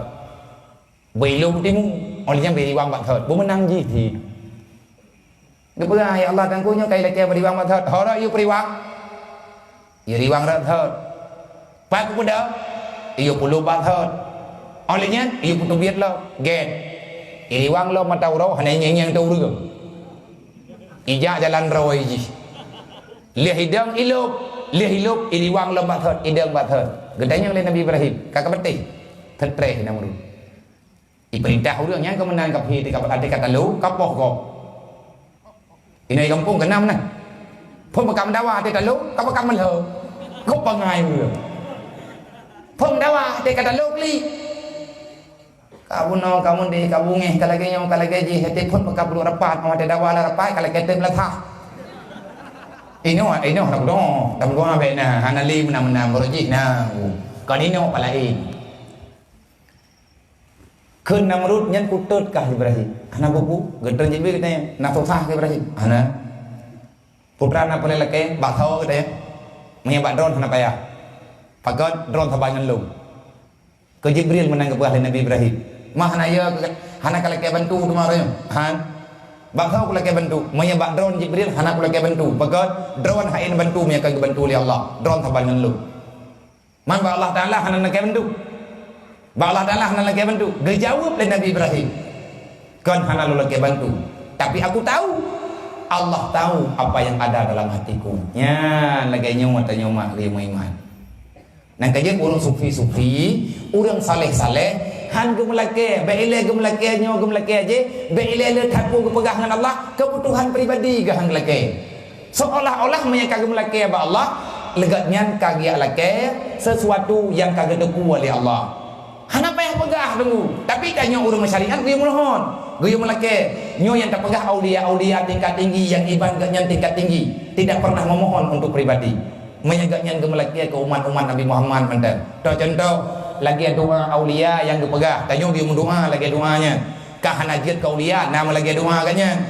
Bri lôn timu, óh lheueh nyan bri riwang bak thot. Beumeunang jih cit. Geupeugah, "Ya Allah, Teungku, nyoe ka ilakée bri riwang bak thot." "Ho rot yue peuriwang?" "Yue riwang rot thot." "Pat kupeudong?" "Yue puluh bak thot." "Óh lheueh nyan yue peuteubiet lom." "Gét. Iriwang lom mata uroe, hana ingieng-ingieng teu ureuëng. Ijak jalan droe jih." Lheueh idong ilop, lheueh ilop iriwang lom bak thot, idong bak thot. Geutanyong lé Nabi Ibrahim, ka keupeuteh, seutreh Namrud. Ipeurintah ureuëng nyang keumeunang kafé di ka, di ka talo, ka poh gob. Inai gampông keunam nah. Phon peukam dawa di talo, ka peukam meulhö. Gob bangai ureuëng. Phon dawa di ka talo klik. Ka bunoe, ka mudeh, ka bungéh, ka lagée nyoe, ka lagée jih, até phon baka peuduek rapat, watée dawa la rapat, ka lagée teuh meulasah. Inoe, inoe hana bunoe, dan bunoe abéh na, hana lé meunan-meunan, baroe jih na. Kon inoe palaén. Kheun Namrud nyan kutot kah Ibrahim. Hana buku, geutreun Jibril geutanyong, na susah kah Ibrahim? Hana. Putra na peureulée lakée, bak soe geutanyong? Meunyoe bak droen hana payah. Pakon droen saban ngon lôn. Keu Jibril meunan geupeugah lé Nabi Ibrahim, "Ma hana yo, hana kalakée bantu teuma roh nyoe?" "Han." "Bak soe kulakée bantu?" "Meunyoe bak droen Jibril hana kulakée bantu. Pakon droen hana bantu meunyoe ka geubantu lé Allah. Droen saban ngon lôn. Man bak Allah Taala hana lakée bantu. Bak Allah Taala hana lakée bantu." Geujaweueb lé Nabi Ibrahim, "Kon hana lôn lakée bantu. Tapi aku tahu, Allah tahu apa yang ada dalam hatiku." Nyan lagée nyoe tanyoe mak lé meuiman. Nyang ka jeuet ureuëng sufi-sufi, ureuëng saleh-saleh, han geumeulakée, bék ilée geumeulakée nyoe geumeulakée jih, bék ilée le that peue geupeugah ngon Allah, keubutuhan pribadi geuh han geulakée. Seolah-olah meunyoe ka geumeulakée bak Allah, leugat nyan ka geujak lakée sesuatu nyang ka geuteupeue lé Allah. Hana payah peugah teungku, tapi tanyoe ureuëng syariat geuyue meuruhon, geuyue meulakée. Nyoe nyang tapeugah aulia-aulia tingkat tinggi nyang iban geuhnyan tingkat tinggi, tidak pernah memohon untuk pribadi. Meunyoe geuhnyan geumeulakée keu umat-umat Nabi Muhammad mantong. Toh contoh, lagée doa aulia nyang geupeugah, tanyoe geuyue meudoa lagée doa nyan. Ka hana jeuet keu aulia, na meulagée doa geuhnyan.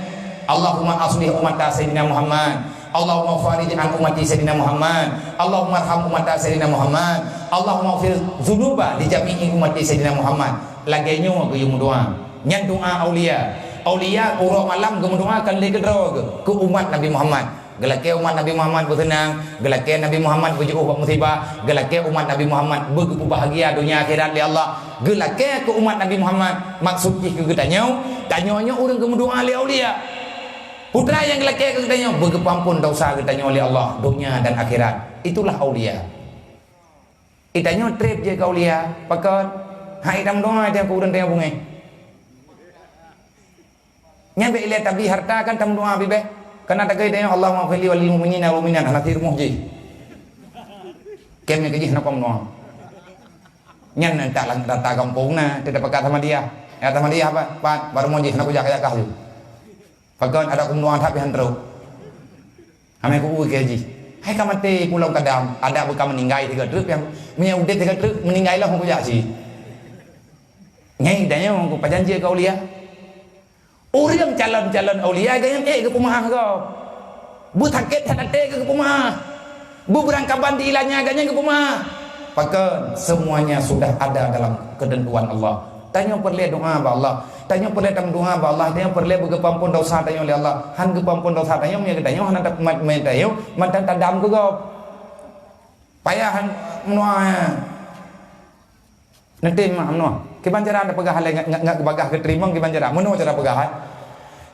Allahumma aslih ummata Sayyidina Muhammad. Allahumma farij an ummati Sayyidina Muhammad. Allahumma arham ummata Sayyidina Muhammad. Allahumma ghfir dzunuba li jami'i ummati Sayyidina Muhammad. Lagée nyoe geuyue meudoa. Nyan doa aulia. Aulia uroe malam geumeudoa kon lé keudroe geuh keu umat Nabi Muhammad. Geulakée umat Nabi Muhammad beuseunang, geulakée Nabi Muhammad beujiôh bak musibah, geulakée umat Nabi Muhammad beugeupeubahagia donya akhirat lé Allah. Geulakée keu umat Nabi Muhammad, maksud jih keu geutanyoe, tanyoe nyoe ureuëng geumeudoa lé aulia. Putra nyang geulakée keu geutanyoe, beugeupeuampon desya geutanyoe lé Allah, donya dan akhirat. Itulah aulia. Geutanyoe treb jeuet keu aulia, pakon? Hai tameudoa jeuet keu ureuëng tanyoe beungéh. Nyan bék ilée tabi harta kan tameudoa bibéh. Kana tagai tanyoe, "Allahumma fili walil mu'minina wal mu'minat," hana sirumoh jih. Kem nyang keujih hana pom doa. Nyan tak lang data gampông na, tidak pakat sama dia. Ya sama dia apa? Pat, baru mau jih hana kujak kaya kah ju. Pakon ada kum doa tapi han trok. Amai ku ui ke jih. Hai ka maté pulang kadam, ada bukan meninggai tiga truk yang punya udit tiga truk meninggai lah aku jak sih. Nyai danya aku pajan je kau lihat. Ureuëng calon-calon aulia ganyang ék geupeumaáh gob. Beusakét that até geupeumeu'ah. Beubeurangkaban di ilanya ganyang geupeume'ah. Pakon, semuanya sudah ada dalam ketentuan Allah. Tanyoe peureulée doa bak Allah. Tanyoe peureulée tameudoa bak Allah. Tanyoe peureulée beugeupeuampon dosa tanyoe lé Allah. Han geupeuampon dosa tanyoe, meunyoe geutanyoe hana tapeumét-mét tanyoe, mantong tadam keu gob. Payah han meunoe. Nanti mak meunoe. Kiban cara anda peugah lé ngat, ngat, ngat bagah geuteurimong kiban cara. Meunoe cara peugah, hai.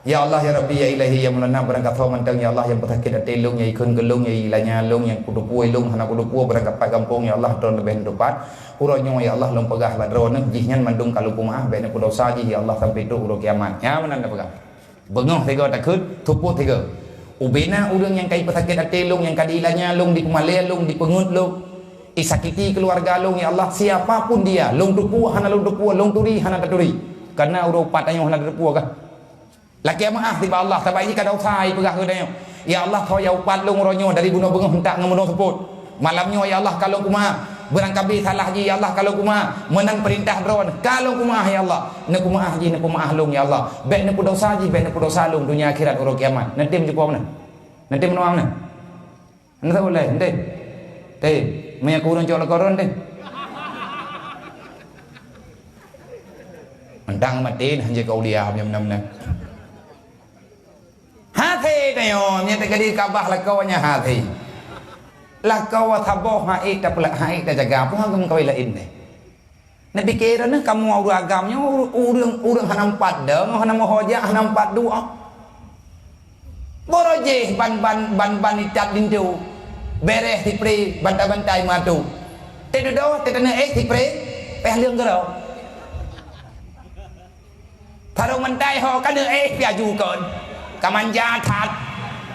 Ya Allah, ya Rabbi, ya Ilahi, ya Maulana, barangkasoe mantong, ya Allah, nyang peusakét até lôn, nyang ikheun keu lôn, nyang ilanya lôn, nyang kuteupue lôn, hana kuteupue, barangkapat gampông, ya Allah, droen leubeh neutupat. Uroe nyoe, ya Allah, lôn peugah bak droeneuh, jihnyan mandum ka lôn peumeu'ah, bék neupeudosa jih, ya Allah, sampai trok uroe kiamat. Nyan meunan tapeugah. Beungoh sigoe takheun, seupôt sigoe. Ubena ureuëng nyang ka ipeusakét até lôn, nyang ka diilanya lôn, dipeumalée lôn, dipeungeut lôn, isakiti keuluwarga lôn, ya Allah, siapa pun dia, lôn teupue hana lôn teupue, lôn turi hana taturi. Kareuna uroe upat tanyoe hana tatupue kah. Lakée meu'ah sibak Allah, sabab jih ka dosa ipeugah keu tanyoe. Ya Allah, soe nyang upat lôn uroe nyoe dari bunoe beungoh euntak ngon bunoe seupôt. Malam nyoe, ya Allah, ka lôn peumeu'ah. Beurangkabi salah jih, ya Allah, ka lôn peumeu'ah. Meunan peurintah droen, ka lôn peumeu'ah, ya Allah. Neupeumeu'ah jih, neupeumeu'ah lôn, ya Allah. Bék neupeudosa jih, bék neupeudosa lôn, donya akhirat uroe kiamat. Nanti meucukôp meunan. Nanti meunoe meunan. Hana saboh lé, nanti. Teh, meunyo keu ureuëng cok lakoe droen, teh. Mantong maté, nah, jeuet keu aulia, meunan-meunan. Hasé tanyoe, nyan teuka di kabah lakoe nyan hasé. Lakoe saboh hana ék tapeulak, hana ék tajaga, peue hana geumeukawen laén deh. Neupike droeneuh kamoe ureuëng agam nyoe, ureuëng, ureuëng hana meupat dong, hana meuhojah, hana meupat doa. Boro jih ban, ban, ban, ban itat linto. Bereh sipre, bantai-bantai matu. Teududoh, teuteuneuh éh sipre, péh leueng keudroe. Tarông bantai ho, ka neuéh piaju kon. Ka manja that.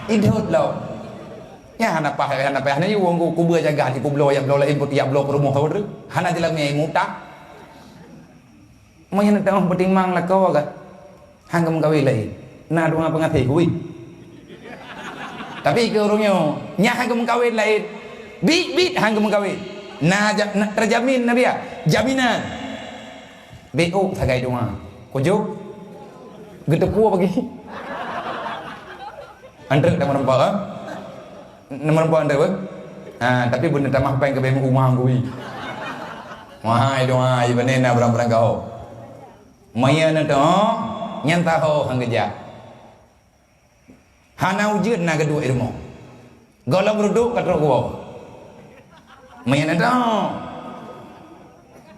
Idot lom. Nyan hana paih, hana paih. Hana yue wong ku, kubeue jaga di kubloe, yak bloe laén, yak bloe peurumoh ho. Hana jeulamé muta. Meunyoe na tamah peutimang lakoe gata, han geumeukawen laén. Na dua peungaté kui. Tapi keu ureuëng nyoe, nyan han geumeukawen laén. Bit-bit han geumeukawen. Na ja-, na teujamin na biya. Jaminan. Béuk sagai dua. Kujok. Geuteupeue bagi. Antre dah meureumpok, eh? Meureumpok antre, eh? Ha, tapi beuna tamah péng keu bék uma kui. Wahai doa, ibané na barang-barang kau. Maya na tu, nyan tahu hang geujak. Hana ujeuen na geuduek i rumoh. Gohlom reudok ka trok geuwoe. Meunyan na droe.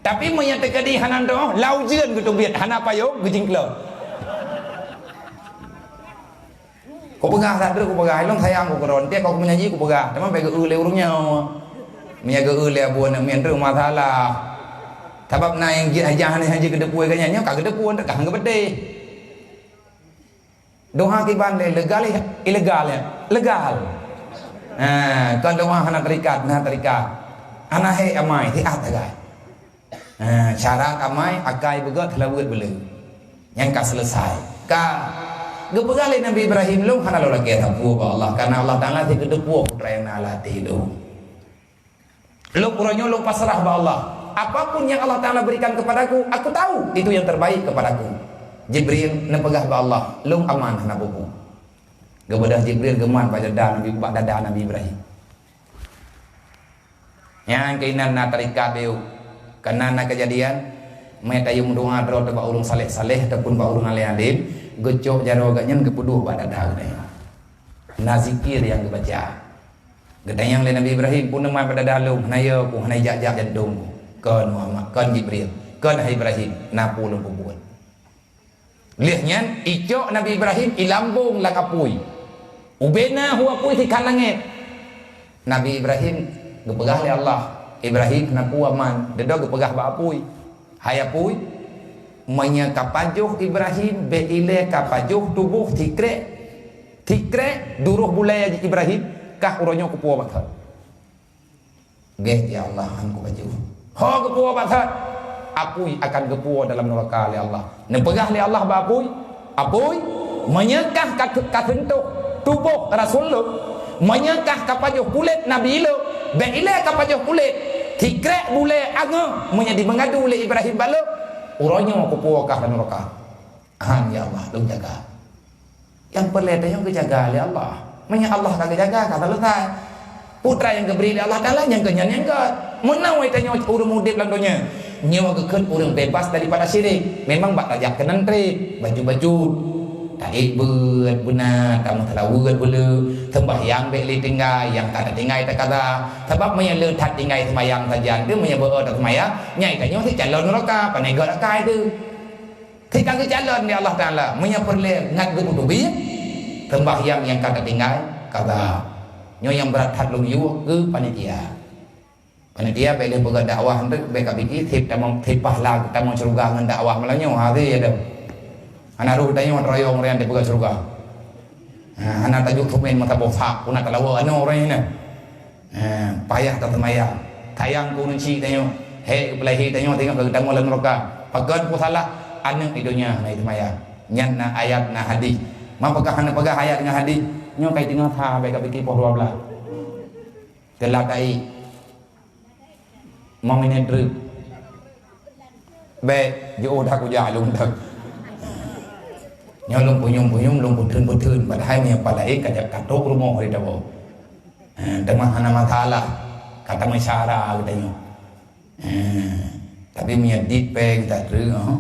Tapi meunyan teukeudi hana droe, lau ujeuen geuteubiet, hana payong geujingklot. Kupeugah that droe, kupeugah, ilong sayang ku keudroe, tiep ku meunyaji kupeugah, teuma bék geu-eu lé ureuëng nyoe. Meunyan geu-eu lé abu aneuk miet droe masalah. Sabab na nyang jeuet hajah, hana jeuet geuteupeue geuh nyan, nyoe ka geuteupeue, ka hana geupeudeh. Doa kiban lé legal, ilegal ya? Legal. Ha, kon doa hana terikat, hana terikat. Hana hé amai, siat sagai. Ha, syarat amai, akai beugöt, seulaweuet beuleu. Nyang ka selesai. Ka geupeugah lé Nabi Ibrahim, lôn hana lôn lagée sapeue bak Allah, karena Allah Taala sit geuteupeue peue nyang na lam até lôn. Lôn uroe nyoe lôn pasrah bak Allah. Apapun yang Allah Taala berikan kepadaku, aku tahu itu yang terbaik kepadaku. Jibril neupeugah bak Allah, lôn aman hana peue-peue. Geubeudôh Jibril geumat bak dada Nabi, bak dada Nabi Ibrahim. Nyang keunan na tarikat beu, keunan na keujadian, meuet ayum doa droe bak ureuëng saleh-saleh ataupun bak ureuëng além-além, geucok jaroe geuh nyan geupeuduek bak dada geuh nyan. Na zikir nyang geubaca. Geutanyong lé Nabi Ibrahim, "Peue nama bak dada lôn, hana yo ku, hana jak-jak jantong ku?" "Kon Muhammad, kon Jibril, kon hai Ibrahim, na peue lôn peubuet." Lheueh nyan, icok Nabi Ibrahim ilambong lam apui. Ubena hu apui sikhan langét. Nabi Ibrahim geupeugah lé Allah, "Ibrahim, na peue aman?" Dedo geupeugah bak apui. Hai apui, meunyoe ka pajoh Ibrahim, bék ilée ka pajoh tuboh sikrek, sikrek duroh bulée Ibrahim, kah uroe nyoe kupuwoe bak thot. Geh ya Allah, han kupajoh. Ho geupuwoe bak thot, apui akan geupuwoe dalam neuraka lé Allah. Neupeugah lé Allah bak apui, "Apui, meunyoe kah ka, ka seuntoh tuboh Rasul lôn, meunyoe kah ka pajoh kulét Nabi lôn, bék ilée ka pajoh kulét, sikrek bulée angoh meunyoe jimeungadu lé Ibrahim bak lôn, uroe nyoe kupuwoe kah lam neuraka." Han ya Allah, lôn jaga. Nyang peureulée tanyoe geujaga lé Allah. Meunyoe Allah ka geujaga, ka selesai. Putra nyang geubri lé Allah Taala nyang keu nyan nyang gét. Meunan wai tanyoe ureuëng udeb lam donya. Nyoe geukheun ureuëng bebas daripada syirik. Memang bak tajak keunan treb, baju-baju. Taék beuet beuna, tameuseulaweuet beuleu, seumbahyang bék lé tinggai, nyang ka tatinggai takaza. Sabab meunyoe le that tinggai seumayang sajan teuh, meunyoe beu-o taseumayang, nyan tanyoe sit calon neuraka, pane gét akai teuh. Sit ka geucalon lé Allah Taala, meunyoe peureulée ngat geupeuteubiet, seumbahyang nyang ka tatinggai, kaza. Nyoe nyang brat that lôn yue keu panitia. Panitia bék lé peugah dakwah nteuk, bék ka pike, sit tamong, sit pahla tamong syeuruga ngon dakwah malam nyoe, ha, sit ya dong. Hana roh tanyoe teurayong rian dipeugah syeuruga. Ha, hana tajok seumén meusaboh sak, puna talawa anoe ureuëng nyan. Ha, payah taseumayang. Sayang keu ureuëng chik tanyoe. Hék keu peulahé tanyoe, teuingat ka geutamong lam neuraka. Pakon peue salah? Aneuëk di donya hana jiseumayang. Nyan na ayat, na hadis. Ma peugah hana peugah ayat ngon hadis? Nyoe kai teungoh that, bék ka pike poh dua belas. Teulat ai. Mau minét treuk. Bék, jiôh that kujak lôn that. Nyoe lôn punyueng-punyueng, lôn peutheun-peutheun, padahai meunyoe pat laén ka jak ka trok rumoh di Daboh. Ha, teuma hana masalah, ka tameusyara geutanyoe. Ha, tapi meunyoe dit péng that treuk, ha.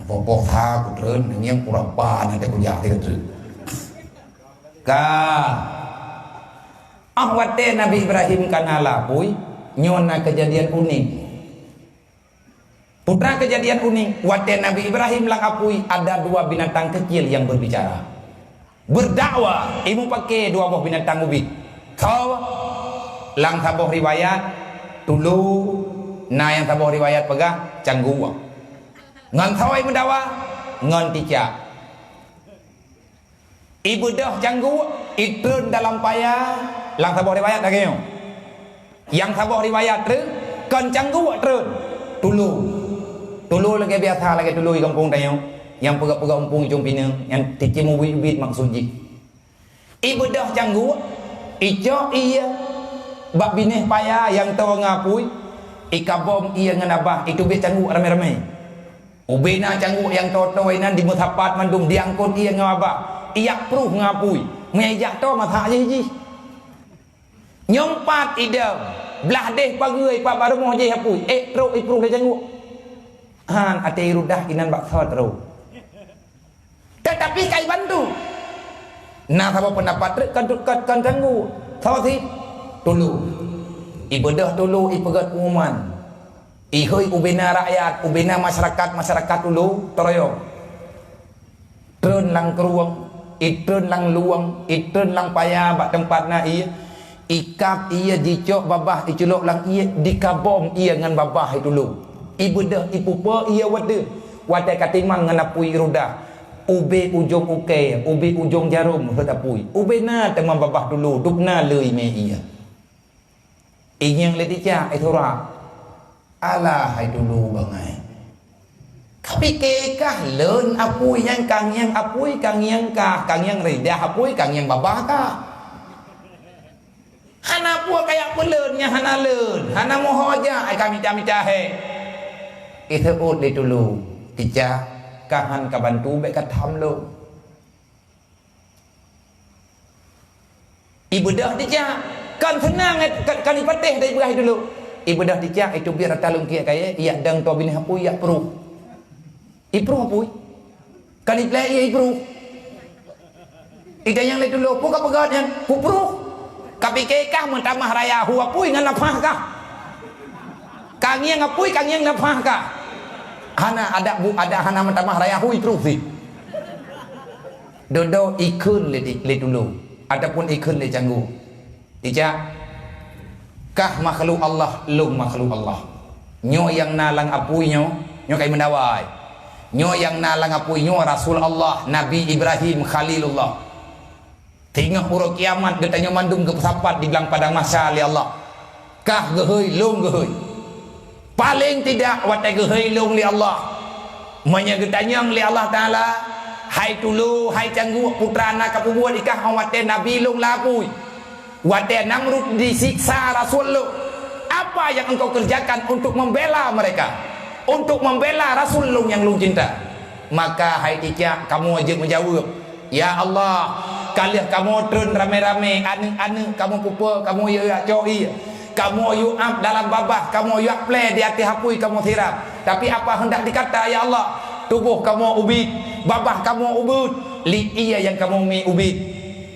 Poh-poh that kutreun, ngieng kurang pan nanti kujak di treuk. Ka. Ah, watée Nabi Ibrahim ka na lam apui, nyoe na keujadian unik. Putra keujadian unik, watée Nabi Ibrahim lam apui, ada dua binatang kecil yang berbicara. Beudakwa, imeupaké dua boh binatang ubit. Tho, lam saboh riwayat, tulu, na nyang saboh riwayat peugah, cangguek. Ngon tho imeudawa, ngon ticak. Ibeudôh cangguek, itreun dalam paya, lam saboh riwayat lagée nyoe. Nyang saboh riwayat treun, kon cangguek treun, tulu. Tulu lagée biasa, lagée tulu di gampông tanyoe, nyang peugah-peugah umpung ujong pineung, nyang ticém ubit-ubit maksud jih. Ibeudôh cangguek, icok ié bak binéh paya nyang toe ngon apui, ikabom ié ngon babah, iteubiet cangguek ramé-ramé. Ubé na cangguek nyang toe-toe inan dimeusapat mandum, diangkot ié ngon babah, ijak pruh ngon apui. Meunyo ijak toe, masak jih jih. Nyoe pat idong, blah deh pageue pat bak rumoh jih apui, ék trok ipruh lé cangguek. Han, até irudah inan bak soe trok. Teutapi ka ibantu. Na saboh peundapat treuk kan, kan, kan cangguek. Saboh sit, tulu. Ibeudôh tulu, ipeugét pengumuman. Ihôi ubé na rakyat, ubé na masyarakat, masyarakat tulu, teuroyong. Treun lam krueng, itreun lam luwang, itreun lam paya bak teumpat na ié, ikab ié jicok babah iculok lam ié, dikabom ié ngon babah itulu. Ibeudôh ipupe ié watée, watée ka timang ngon apui irudah. Ubé ujong ukée, ubé ujong jarôm rhot apui. Ubé na teuma babah tulu, dub na le imé ié. Ingieng lé ticak, isurak. Alah hai tulu bangai. Kapike kah leuen apui nyang ka ngieng apui, ka ngieng kah, ka ngieng ridah apui, ka ngieng babah kah. Hana peue kayak peuleuen nyang hana leuen, hana moho jak ai ka mita-mita hé. Iseuôt lé tulu, ticak, ka han ka bantu bék ka tham lôn. Ibeudôh ticak, kan seunang, kan, kan ipatéh dari beurah dulu. Ibeudôh ticak, iteubiet rata lungkiek kayée, ijak dang toe binéh apui, ijak pruh. Ipruh apui. Kan ipleh ié ipruh. Itanyong lé tulu, "Peue ka peugah nyan?" "Kupruh." Kapike kah meutamah raya hu apui ngon nafah kah? Ka ngieng apui, ka ngieng nafah kah? Hana adak bu, adak hana meutamah raya hu ipruh sit. Dodo ikheun lé, lé tulu, ataupun ikheun lé canggu. Ticak, kah makhluk Allah, lôn makhluk Allah. Nyoe nyang na lam apui nyoe, nyoe ka imeudawa ai. Nyoe nyang na lam apui nyoe Rasul Allah, Nabi Ibrahim Khalilullah. Teungoh uroe kiamat geutanyoe mandum geupeusapat di blang padang mahsyar lé Allah. Kah geuhôi, lôn geuhôi. Paleng tidak watée geuhôi lôn lé Allah. Meunyoe geutanyong lé Allah Taala, "Hai tulu, hai cangguek putra na kapeubuet ikah 'oh watée nabi lôn lam apui, watée Namrud disiksa rasul lôn, apa yang engkau kerjakan untuk membela mereka, untuk membela rasul lôn nyang lôn cinta?" Maka hai ticak kamoe jeuet meujaweueb, "Ya Allah, ka lheueh kamoe treun ramé-ramé, aneuëk-aneuëk kamoe pupe, kamoe yue cok ié, kamoe yue ap dalam babah, kamoe yue plé di ateueh apui kamoe siram. Tapi apa hendak dikata, ya Allah? Tuboh kamoe ubit, babah kamoe ubit, li ié nyang kamoe mi ubit.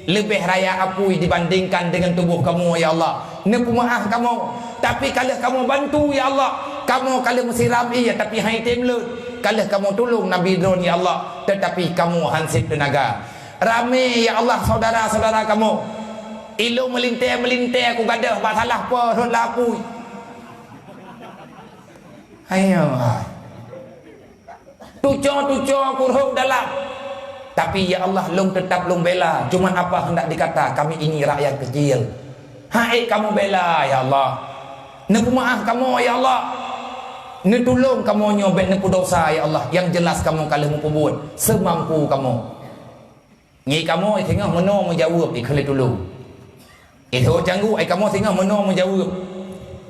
Leubeh raya apui dibandingkan deungon tuboh kamoe, ya Allah. Neupeumeuáh kamoe, tapi ka lheueh kamoe bantu, ya Allah. Kamoe ka lheueh meusiram ié, tapi han item lôn. Ka lheueh kamoe tulông nabi droen, ya Allah, teutapi kamoe han sép teunaga." Ramé, ya Allah, saudara-saudara kamoe. Ilôn meulintée-meulintée kugadôh bak salah po rhot lam apui. Ayo, hai. Tuco-tuco kurhok dalam. Tapi, ya Allah, lôn teutap lôn bela. Cuman apa hendak dikata, kami ini rakyat kecil. Hai kamoe bela, ya Allah. Neupeumeuáh kamoe, ya Allah. Neutulông kamoe nyoe bék neupeudosa, ya Allah. Nyang jeulaih kamoe ka lheueh meupeubuet seumampu kamoe. Ngi kamoe singoh meunoe meujaweueb ikheun lé tulu. Isoe canggu ai kamoe singoh meunoe meujaweueb.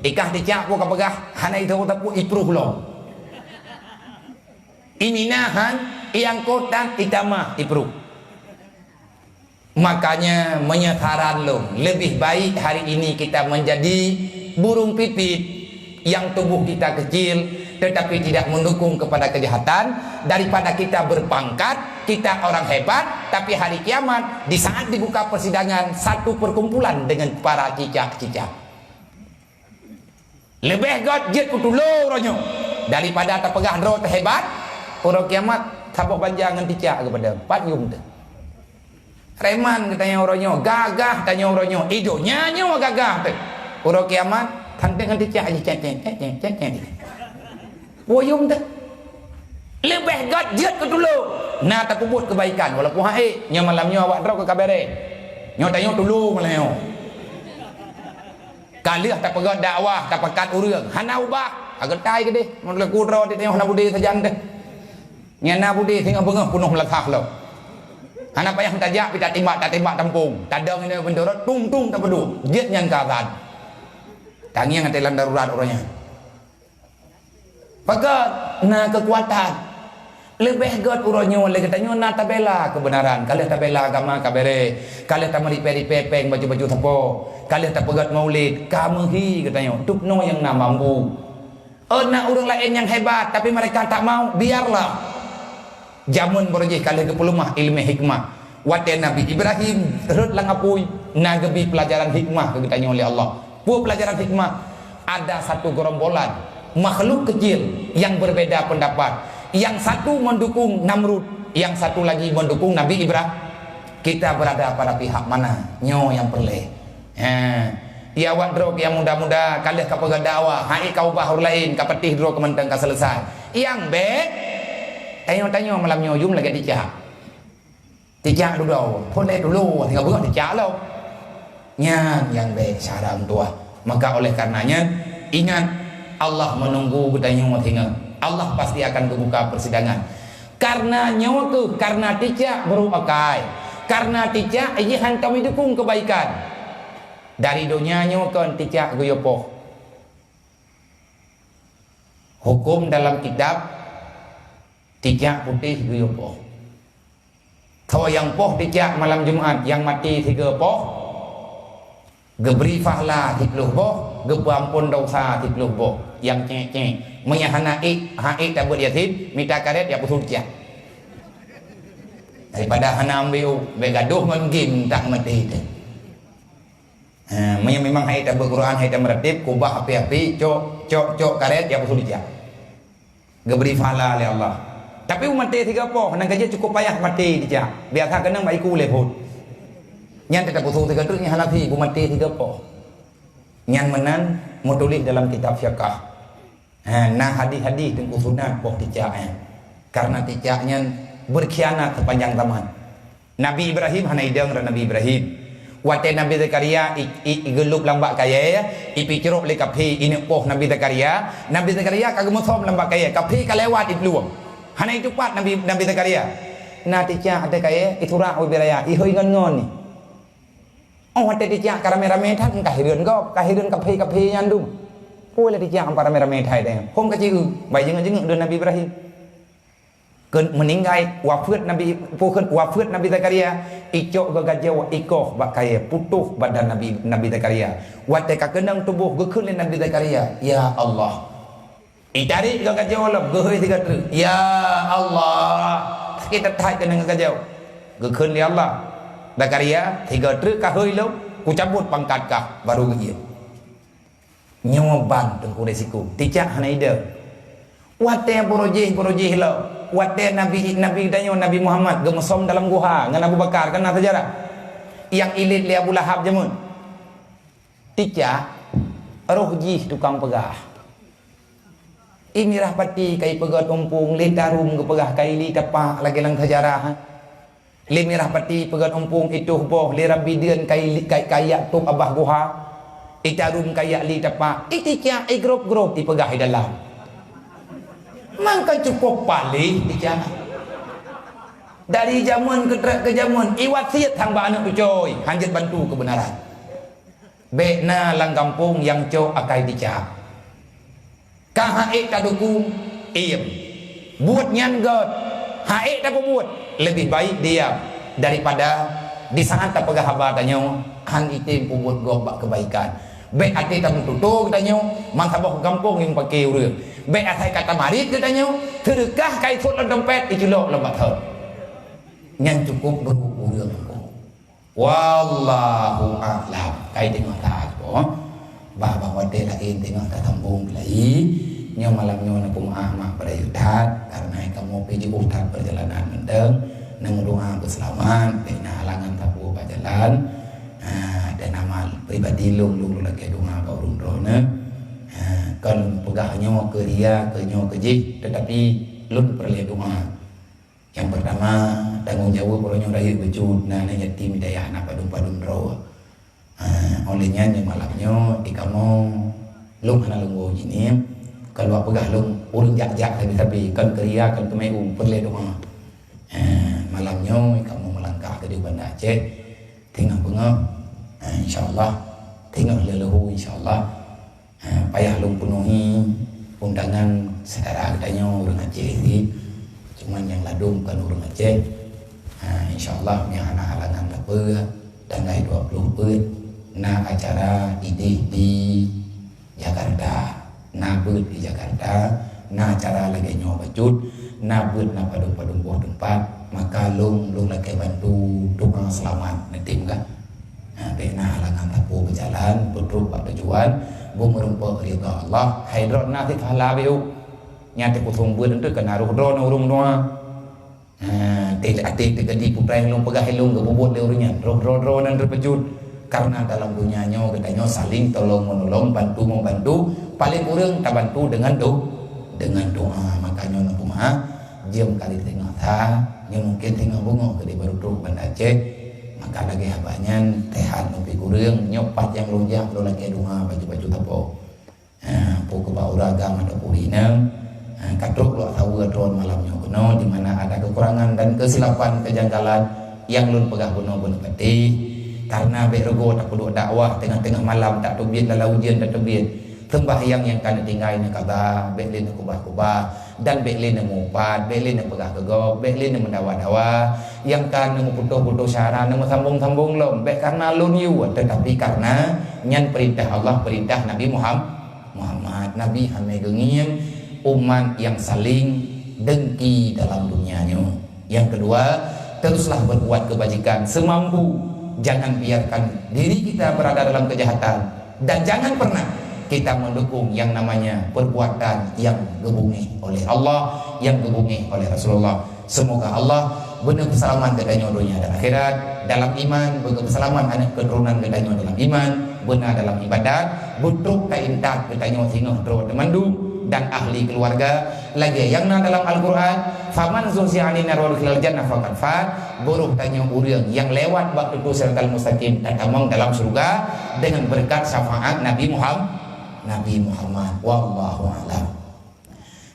Ikah ticak po ka peugah hana isoe tapue ipruh lom. Imina han, iangkot dan itamah ipruh. Makanya meunyoe saran lôn, lebih baik hari ini kita menjadi burung pipit yang tubuh kita kecil, tetapi tidak mendukung kepada kejahatan, daripada kita berpangkat, kita orang hebat, tapi hari kiamat, di saat dibuka persidangan, satu perkumpulan dengan para cicak-cicak. Leubeh gét jeuet keu tulông uroe nyoe, daripada tapeugah droe teuhebat, uroe kiamat, saboh banja ngon cicak geupeudong, pat yum teuh. Preman geutanyoe uroe nyoe, gagah tanyoe uroe nyoe. Ido nyan nyoe gagah teuh. Uroe kiamat, tanteng ngon ticak jih cék-cék, cék-cék, cék-cék. Buyueng teuh. Leubeh gét jeuet keu tulông. Na tapeubuet keubaikan, walaupun hase, nyoe malam nyoe awak droe keu kabereh. Nyoe tanyoe tulông malam nyoe. Ka lheueh tapeugét dakwah, tapakat ureuëng, hana ubah. Ka geutai keudeh, meulaku droe di tanyoe hana budé sajan teuh. Nyan na budé singoh beungoh peunoh meulasah lom. Hana payah tajak pih tatimbak, tatimbak tampông. Tadong inoe bendera, tung-tung tapeuduek. Jeuet nyan keu azan. Tangieng até lam darurat uroe nyan. Pakat na keukuatan. Leubeh gét uroe nyoe lé geutanyoe na tabela keubeunaran. Ka lheueh tabela agama kabereh. Ka lheueh tameuripée-ripée péng baju-baju sapo. Ka lheueh tapeugét maulid. Ka meuhi geutanyoe. Dubnoe nyang na mampu. Oh, na ureuëng laén nyang hebat, tapi mereka tak mau, biarlah. Jameun baroe jih ka lheueh geupeuleumah ileumé hikmah. Watée Nabi Ibrahim rhot lam apui, na geubi peulajaran hikmah keu geutanyoe lé Allah. Peue peulajaran hikmah? Ada satu gerombolan makhluk kecil yang berbeda pendapat. Yang satu mendukung Namrud, yang satu lagi mendukung Nabi Ibrahim. Kita berada pada pihak mana? Nyoe nyang peureulée. Ha. Ya, awak droe nyang muda-muda, ka lheueh ka peugah dakwah, hai ka ubah ureuëng laén, ka patéh droe keu mantong ka selesai. Nyang bék, tanyoe-tanyoe malam nyoe jeuem lagée ticak. Ticak dudoe, phon lé dulu, tinggai beungoh ticak lom. Nyan nyang bék syara meutuah. Maka oleh karena nyan, ingat, Allah menunggu geutanyoe singoh. Allah pasti akan geubuka persidangan. Karena nyoe keuh, karena ticak brok akai. Karena ticak jih hantom jidukung keubaikan. Dari donya nyoe kon ticak geuyue poh. Huköm dalam kitab, ticak putéh geuyue poh. Tho nyang poh ticak malam Jumat, nyang maté sigoe poh, geubri pahala siplôh boh, geupeuamphon desya siplôh boh. Nyang cék-cék, meunyo hana ék, han ék tabeuet Yasin, mita karet jak peusu ticak. Daripada hana ambéu, bék gadoh ngon game tak maté teuh. Ha, meunyo memang han ék tabeuet Quran, han ék tameuratéb, kubah api-api, cok, cok, cok karet, jak peusu ticak. Geubri pahala lé Allah. Tapi maté sigoe poh, nyang ka jeuet cukup payah maté ticak. Biasa keunong bak iku lé phon. Nyan teutap peusu sigoe treuk nyan hana phi, beumaté sigoe poh. Nyan meunan meutuléh dalam kitab fiqah. Ha, na hadih-hadih teungku sunat poh ticak nyan. Karena ticak nyan berkhianat sepanjang zaman. Nabi Ibrahim hana idong ran Nabi Ibrahim. Watée Nabi Zakaria i, i, i geulub lam bak kayée, ipicrok lé kaphé ineuk poh Nabi Zakaria, Nabi Zakaria ka geumeusom lam bak kayée, kaphé ka lewat iplueng. Hana itupat Nabi, Nabi Zakaria. Na ticak ateueh kayée, isurak ubé raya, ihôi ngon-ngon ni. Oh, watée ticak ka ramé-ramé that, ka hireuen gob, ka hireuen kaphé-kaphé nyan dum. Peue lé ticak ampa ramé-ramé that deh. Hom ka cieu, bai jingeuek-jingeuek deuh Nabi Ibrahim. Keu meuninggai, wafeuet Nabi, peue kheun, wafeuet Nabi Zakaria, icok geugajoe ikoh bak kayée, putôh badan Nabi, Nabi Zakaria. Watée ka keunong tuboh geukheun lé Nabi Zakaria, "Ya Allah." Itarék geugajoe lom, geuhôi sigoe treuk, "Ya Allah." Sakét that-that keunong geugajoe. Geukheun lé Allah, "Zakaria, sigoe treuk ka hôi lom, kucabot pangkat kah," baru geuiet. Nyoe ban teungku resiko. Ticak hana idong. Watée beurojéh-beurojéh lom, watée Nabi, Nabi tanyoe Nabi Muhammad geumeusom dalam guha ngon Abu Bakar, kan na seujarah? Nyang ilét lé Abu Lahab jameun. Ticak, roh jih tukang peugah. I mirah pati ka ipeugét umpung, lé tarum geupeugah ka ili tapak lagée lam seujarah. Lé mirah pati peugét umpung itoh boh, lé rabi deuen kai, kai, kajak tôb abah guha. Itarum kajak li tapak, iticak igrôb-grôb ipeugah i dalam. Mangkai cukup paléh ticak. Dari jameun keu trok keu jameun, iwasiet sang bak aneuëk cucoe, hanjeuet bantu keubeunaran. Bék na lam gampông nyang cok akai ticak. Ka han ék tadukung, iem. Buet nyan gét, han ék tapeubuet, leubeh baik diam daripada di saat tapeugah haba tanyoe han item peubuet gob bak keubaikan. Bék até tameututoe geutanyoe, meusaboh gampông nyang paké ureuëng. Bék asai ka tamarit geutanyoe, seudeukah ka isot lam dompet, iculok lam bathon. Nyan cukup beuruek ureuëng. Wallahu a'lam. Kai teungoh that ko. Bah, bah watée laén teungoh tasambong lagi. Nyoe malam nyoe na peumeu'ah mak peurayeuk that, karena kamoe pi jiôh that peurjalanan mantong. Neumeudoa beuseulamat, bèk na halangan sapeue bak jalan. Ha, dan amal pribadi lôn, lôn lakèe doa bak ureueng droeneuh. Ha, kon peugah nyoe keu ria, keu nyoe keu jih, teutapi lôn peureulèe doa. Nyang peurtama, tanggong jaweueb uroe nyoe rayeuk bacut na aneuk yatim di dayah na padum-padum droe. Eh, oleh nyan, nyoe malam nyoe di kamoe lôn hana lôn woe jih nyoe, kon lôn peugah lôn ureueng jak-jak sabe-sabe, kon keu ria, kon keu meu'ue, peureulèe doa. Eh, malam nyoe kamoe meulangkah keudéh Banda Aceh, teungoh beungoh, eh, insya Allah, teungoh lheuh leuhô, insya Allah. Ha, payah lôn peunuhi undangan syedara geutanyoe ureueng Aceh jih. Cuma nyang ladôm kon ureueng Aceh. Ha, insya Allah, meunyo hana halangan sapeue, tanggai dua ploh peuet na acara idéh di Jakarta. Na beuet di Jakarta, na acara lagèe nyoe bacut, na beuet na padum-padum boh teumpat, maka lôn, lôn lakèe bantu doa seulamat, neutem ka. Ha, bèk na halangan sapeue beujalan, beutrok bak tujuan, beumeureumpok ridha Allah. Hai droe na cit pahala beu. Nyan teupeuseumeubeuet eunteuk keu na roh droeneuh ureueng nyoe. Ha, até, até teukeudi peue nyang lôn peugah ilôn geupeubuet lé ureueng nyan. Roh droe-droe nyan teupeujeuet. Karena dalam dunia nyoe geutanyoe saling tolong-menolong, bantu-membantu. Paléng kureueng tabantu deungon do-, deungon doa. Maka nyoe neupeumaaf, jeuem kali teungoh sa, nyoe mungken teungoh beungoh keudéh barô trok Banda Aceh. Maka lagèe haba nyan, teuhat neupeukureueng, nyoe pat nyang lôn jak, lôn lakèe doa bacut-bacut sapo. Ha, peue keu bak ureueng agam ataupun inong, ha, ka trok lôn saweue droe malam nyoe keunoe, di mana ada kekurangan dan kesilapan, kejanggalan nyang lôn peugah bunoe-bunoe patéh. Karena bèk rugoe tapeuduek dakwah, teungoh-teungoh malam tateubiet, lala ujeuen tateubiet. Seumbahyang nyang ka neutinggai neukaza, bèk lé neukubah-kubah. Dan bèk lé neumupat, bèk lé neupeugah keu gob, bèk lé neumeudawa-dawa, nyang ka neumeuputôh-putôh syara, neumeusambong-sambong lom, bèk karena lôn yue, teutapi karena nyan peurintah Allah, peurintah Nabi Muham-, Muhammad. Nabi hana geungieng umat nyang saling dengki dalam dunia nyoe. Yang kedua, teruslah berbuat kebajikan semampu. Jangan biarkan diri kita berada dalam kejahatan. Dan jangan pernah kita mendukung yang namanya perbuatan yang geubungéh oleh Allah, yang geubungéh oleh Rasulullah. Semoga Allah beuna peuseulamat geutanyoe donya dan akhirat, dalam iman, beuna peuseulamat aneuk keuturonan geutanyoe dalam iman, beuna dalam ibadat, beutrok ka intat geutanyoe singoh droe teumandum dan ahli keluarga, lagèe nyang na dalam Al-Qur'an, "Faman zuhziha 'anin nar wa udkhilal jannah faqad faz." Beurôh tanyoe ureueng nyang lewat bak tutoe siratal mustaqim tatamong dalam syeuruga deungon beureukat syafaat Nabi Muham-, Nabi Muhammad. Wallahu a'lam.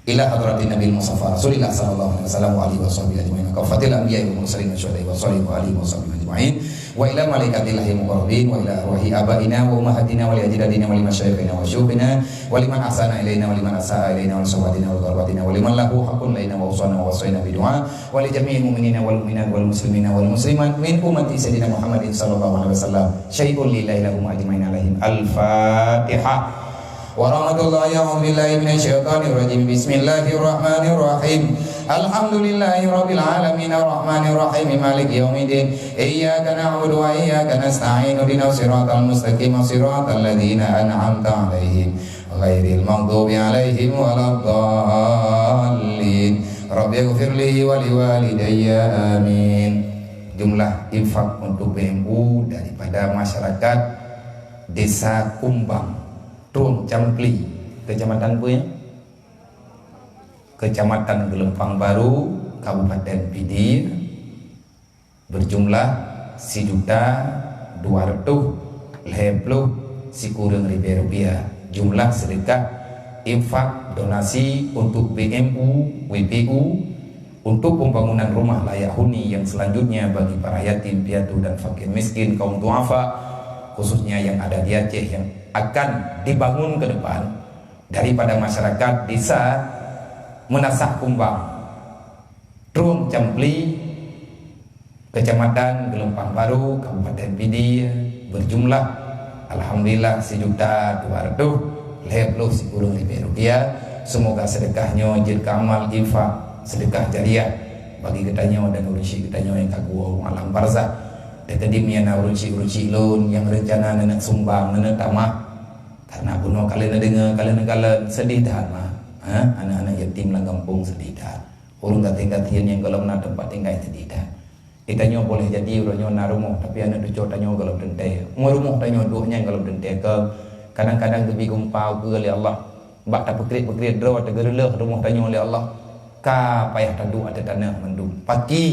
Ila hadratin Nabil Mustafa Rasulillah sallallahu alaihi wasallam wa alihi wasahbihi ajmain, kafatil anbiya wal mursalin wa syuhada wa shalihin wa alihi wasahbihi ajmain. Wa ila malaikatillahil muqarrabin, wa ila arwahi abaina wa ummahatina wa li ajdadina wa li masyayikhina wa syuyukhina, wa liman ahsana ilaina wa liman asaa ilaina wa li sahbatina wa qarabatina wa liman lahu haqqun ilaina wa usana wa wasaina bi du'a, wa li jami'il mu'minina wal mu'minat wal muslimina wal muslimat min ummati sayyidina Muhammadin sallallahu alaihi wasallam. Syai'un lillahi lahum ajmain alaihim. Al-Fatihah. Warahmatullahi, a'udzubillahi minasyaitonirrajim. Bismillahirrahmanirrahim. Alhamdulillahirabbil alamin, arrahmanirrahim, maliki yaumiddin. Iyyaka na'budu wa iyyaka nasta'in. Ihdinas siratal mustaqim, siratal ladzina an'amta 'alaihim, ghairil maghdubi 'alaihim waladdallin. Rabbighfirli wa liwalidayya. Amin. Jumlah infak untuk B M U daripada masyarakat Desa Kumbang, Trueng Campli, Kecamatan peue nyan? Kecamatan Geulumpang Baru, Kabupaten Pidie, berjumlah sijuta dua ratus lhèe ploh sikureueng ribèe rupiah. Jumlah sedekah infak donasi untuk B M U, W P U, untuk pembangunan rumah layak huni yang selanjutnya bagi para yatim piatu dan fakir miskin, kaum duafa, khususnya yang ada di Aceh, yang akan dibangun ke depan daripada masyarakat Desa Meunasah Kumbang, Trueng Campli, Kecamatan Geulumpang Baru, Kabupaten Pidie, berjumlah, alhamdulillah, sijuta dua ratus lhèe ploh sikureueng ribèe rupiah. Semoga sedekah nyoe jeuet keu amal infak, sedekah jariah bagi geutanyoe dan ureueng syik geutanyoe nyang ka geuwoe u alam barzakh. Teukeudi meunyo na ureueng syik-ureueng syik lôn nyang reuncana neuneuk sumbang, neuneuk tamah, karena bunoe ka lheueh neudeungoe, ka lheueh neukalon, seudeh that, ma. Ha? Aneuk-aneuk yatim lam gampông seudeh that. Ureueng gasien-gasien nyang gohlom na teumpat tinggai seudeh that. Di tanyoe boleh jadi uroe nyoe na rumoh, tapi aneuk cucoe tanyoe gohlom teuntée. Meureumoh tanyoe duek nyan gohlom teuntée keu. Kadang-kadang geubi geumpa ukeue lé Allah. Bak tapeukriet-peukriet droe, teugeureuloh rumoh tanyoe lé Allah. Ka payah taduek ateueh tanoh mandum. Paki,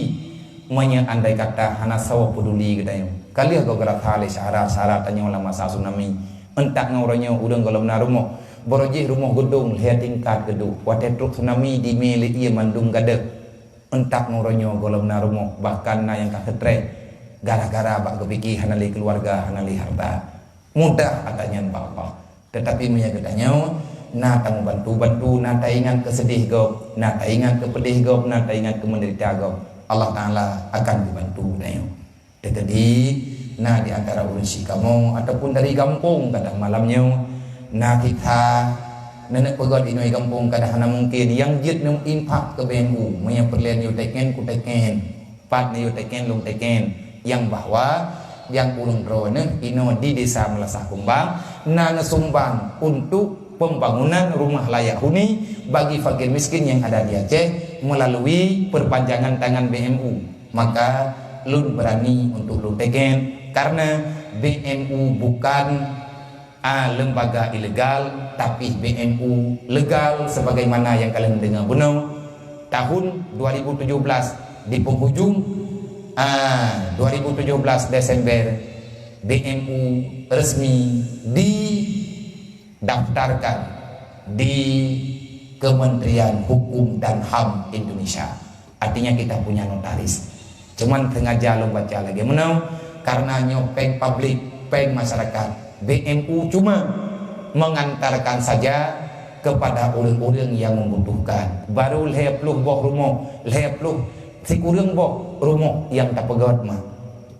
meunyoe andai kata hana soe peuduli geutanyoe. Ka lheueh goe geurasa lé syedara-syedara tanyoe lam masa tsunami. Euntak ngon uroe nyoe ureuëng gohlom na rumoh. Barô jih rumoh geudong lhée tingkat geuduek. Watée trok tsunami dimé lé ié mandum gadôh. Euntak ngon uroe nyoe gohlom na rumoh, bahkan na nyang ka seutrés gara-gara bak geupike hana lé keuluwarga, hana lé hareuta. Mudah atra nyan bak Allah. Teutapi meunyoe geutanyoe na tameubantu-bantu, na taingat keu seudeh gob, na taingat keu peudeh gob, na taingat keu meudeurita gob, Allah Taala akan geubantu geutanyoe. Teukeudi na di antara ureuëng sikamoe ataupun dari gampông kadang malam nyoe, na sisa neuneuk peugöt inong gampông kadang hana mungken, nyang jeuet neu infak keu B M U, meunyoe peureulée neuyue teken, kuteken, pat neuyue teken, lôn teken, nyang bahwa nyang ureuëng droeneuh inoe di Desa Meulasah Kumbang na neusumbang untuk pembangunan rumah layak huni bagi fakir miskin yang ada di Aceh melalui perpanjangan tangan B M U. Maka lôn berani untuk lôn teken, karena B M U bukan, ah, lembaga ilegal, tapi B M U legal sebagaimana yang kalian dengar bunoe. Tahun dua ribu tujuh belas di penghujung, ah, dua ribu tujuh belas Desember, B M U resmi di daftarkan di Kementerian Hukum dan HAM Indonesia. Artinya kita punya notaris. Cuman sengaja lôn baca lagée meunoe, karena nyoe péng publik, péng masyarakat. B M U cuma mengantarkan saja kepada ureuëng-ureuëng yang membutuhkan. Baru lhée ploh boh rumoh, lhée ploh sikureueng boh rumoh nyang tapeugöt ma.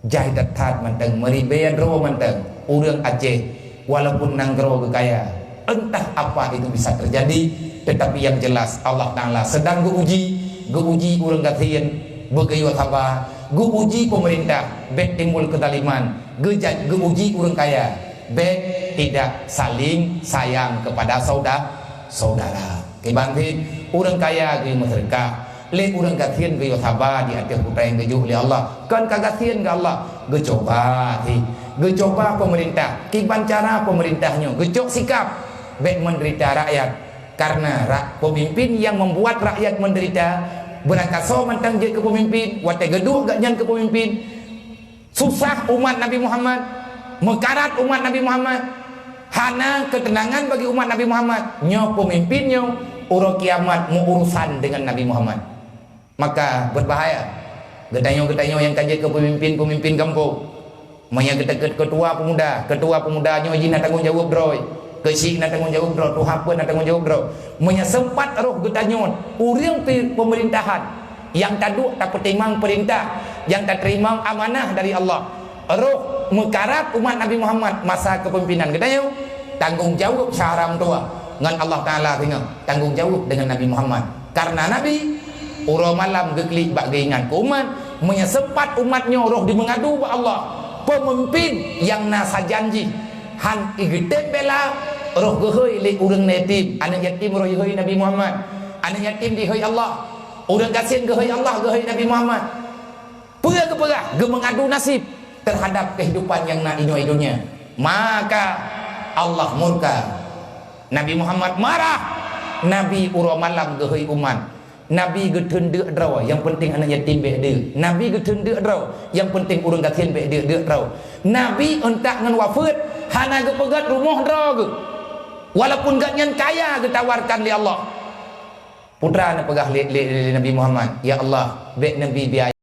Jai that-that mantong, meuribée droe mantong ureuëng Aceh, walaupun nanggroe geukaya. Entah apa itu bisa terjadi, tetapi yang jelas Allah Taala sedang geuuji, geuuji ureuëng gasien, beugeuyue saba, geuuji pemerintah, bék timbul keuzaliman, geuja-, geuuji ureuëng kaya, bék tidak saling sayang kepada sauda-, saudara. Kiban cit, ureuëng kaya geuyue meuseudeukah, lé ureuëng gasien geuyue saba di ateueh peue nyang geujok lé Allah. Kon ka gasien keu Allah, geucuba cit. Geucuba pemerintah, kiban cara pemerintah nyoe geucok sikap bék menderita rakyat. Karena ra-, pemimpin yang membuat rakyat menderita, beurangkasoe mantong jeuet keu pemimpin, watée geuduek gobnyan keu pemimpin, susah umat Nabi Muhammad, meukarat umat Nabi Muhammad, hana keuteunangan bagi umat Nabi Muhammad. Nyoe peumimpin nyoe uroe kiamat meuurusan deungon Nabi Muhammad. Maka beubahaya geutanyoe-geutanyoe nyang ka jeuet keu peumimpin-peumimpin gampông. Meunyoe geuteukeuet keutua peumuda, keutua peumuda nyoe jih na tanggong jaweueb droe, keuchik na tanggong jaweueb droe, tuha peuet na tanggong jaweueb droe. Meunyoe seumpat roh geutanyoe ureuëng pe-, peumeurintahan, nyang taduek tapeutimang peurintah, nyang tateurimong amanah dari Allah. Roh meukarat umat Nabi Muhammad masa keupimpénan geutanyoe, tanggong jaweueb syedara meutuwah ngon Allah Taala singoh, tanggong jaweueb deungon Nabi Muhammad. Karena Nabi uroe malam geuklik bak geuingat keu umat, meunyoe seumpat umat nyoe roh jimeungadu bak Allah, peumimpin nyang na sajan jih han geutém bela, roh geuhôi lé ureuëng yatim, aneuëk yatim roh geuhôi Nabi Muhammad, aneuëk yatim geuhôi Allah. Ureuëng gasien geuhôi Allah, geuhôi Nabi Muhammad. Peue geupeugah? Geumeungadu naseb teuhadap keuhidupan nyang na inoe donya. Maka Allah murka. Nabi Muhammad marah. Nabi uroe malam geuhôi umat. Nabi geutheun deuk droe, nyang peunteng aneuëk yatim bék deuk. Nabi geutheun deuk droe, nyang peunteng ureuëng gasien bék deuk, deuk droe. Nabi euntak ngon wafeuet hana geupeugét rumoh droe geuh. Walaupun gobnyan kaya geutawarkan lé Allah. Putra neupeugah lé, lé, lé Nabi Muhammad, "Ya Allah, bék neubi biaya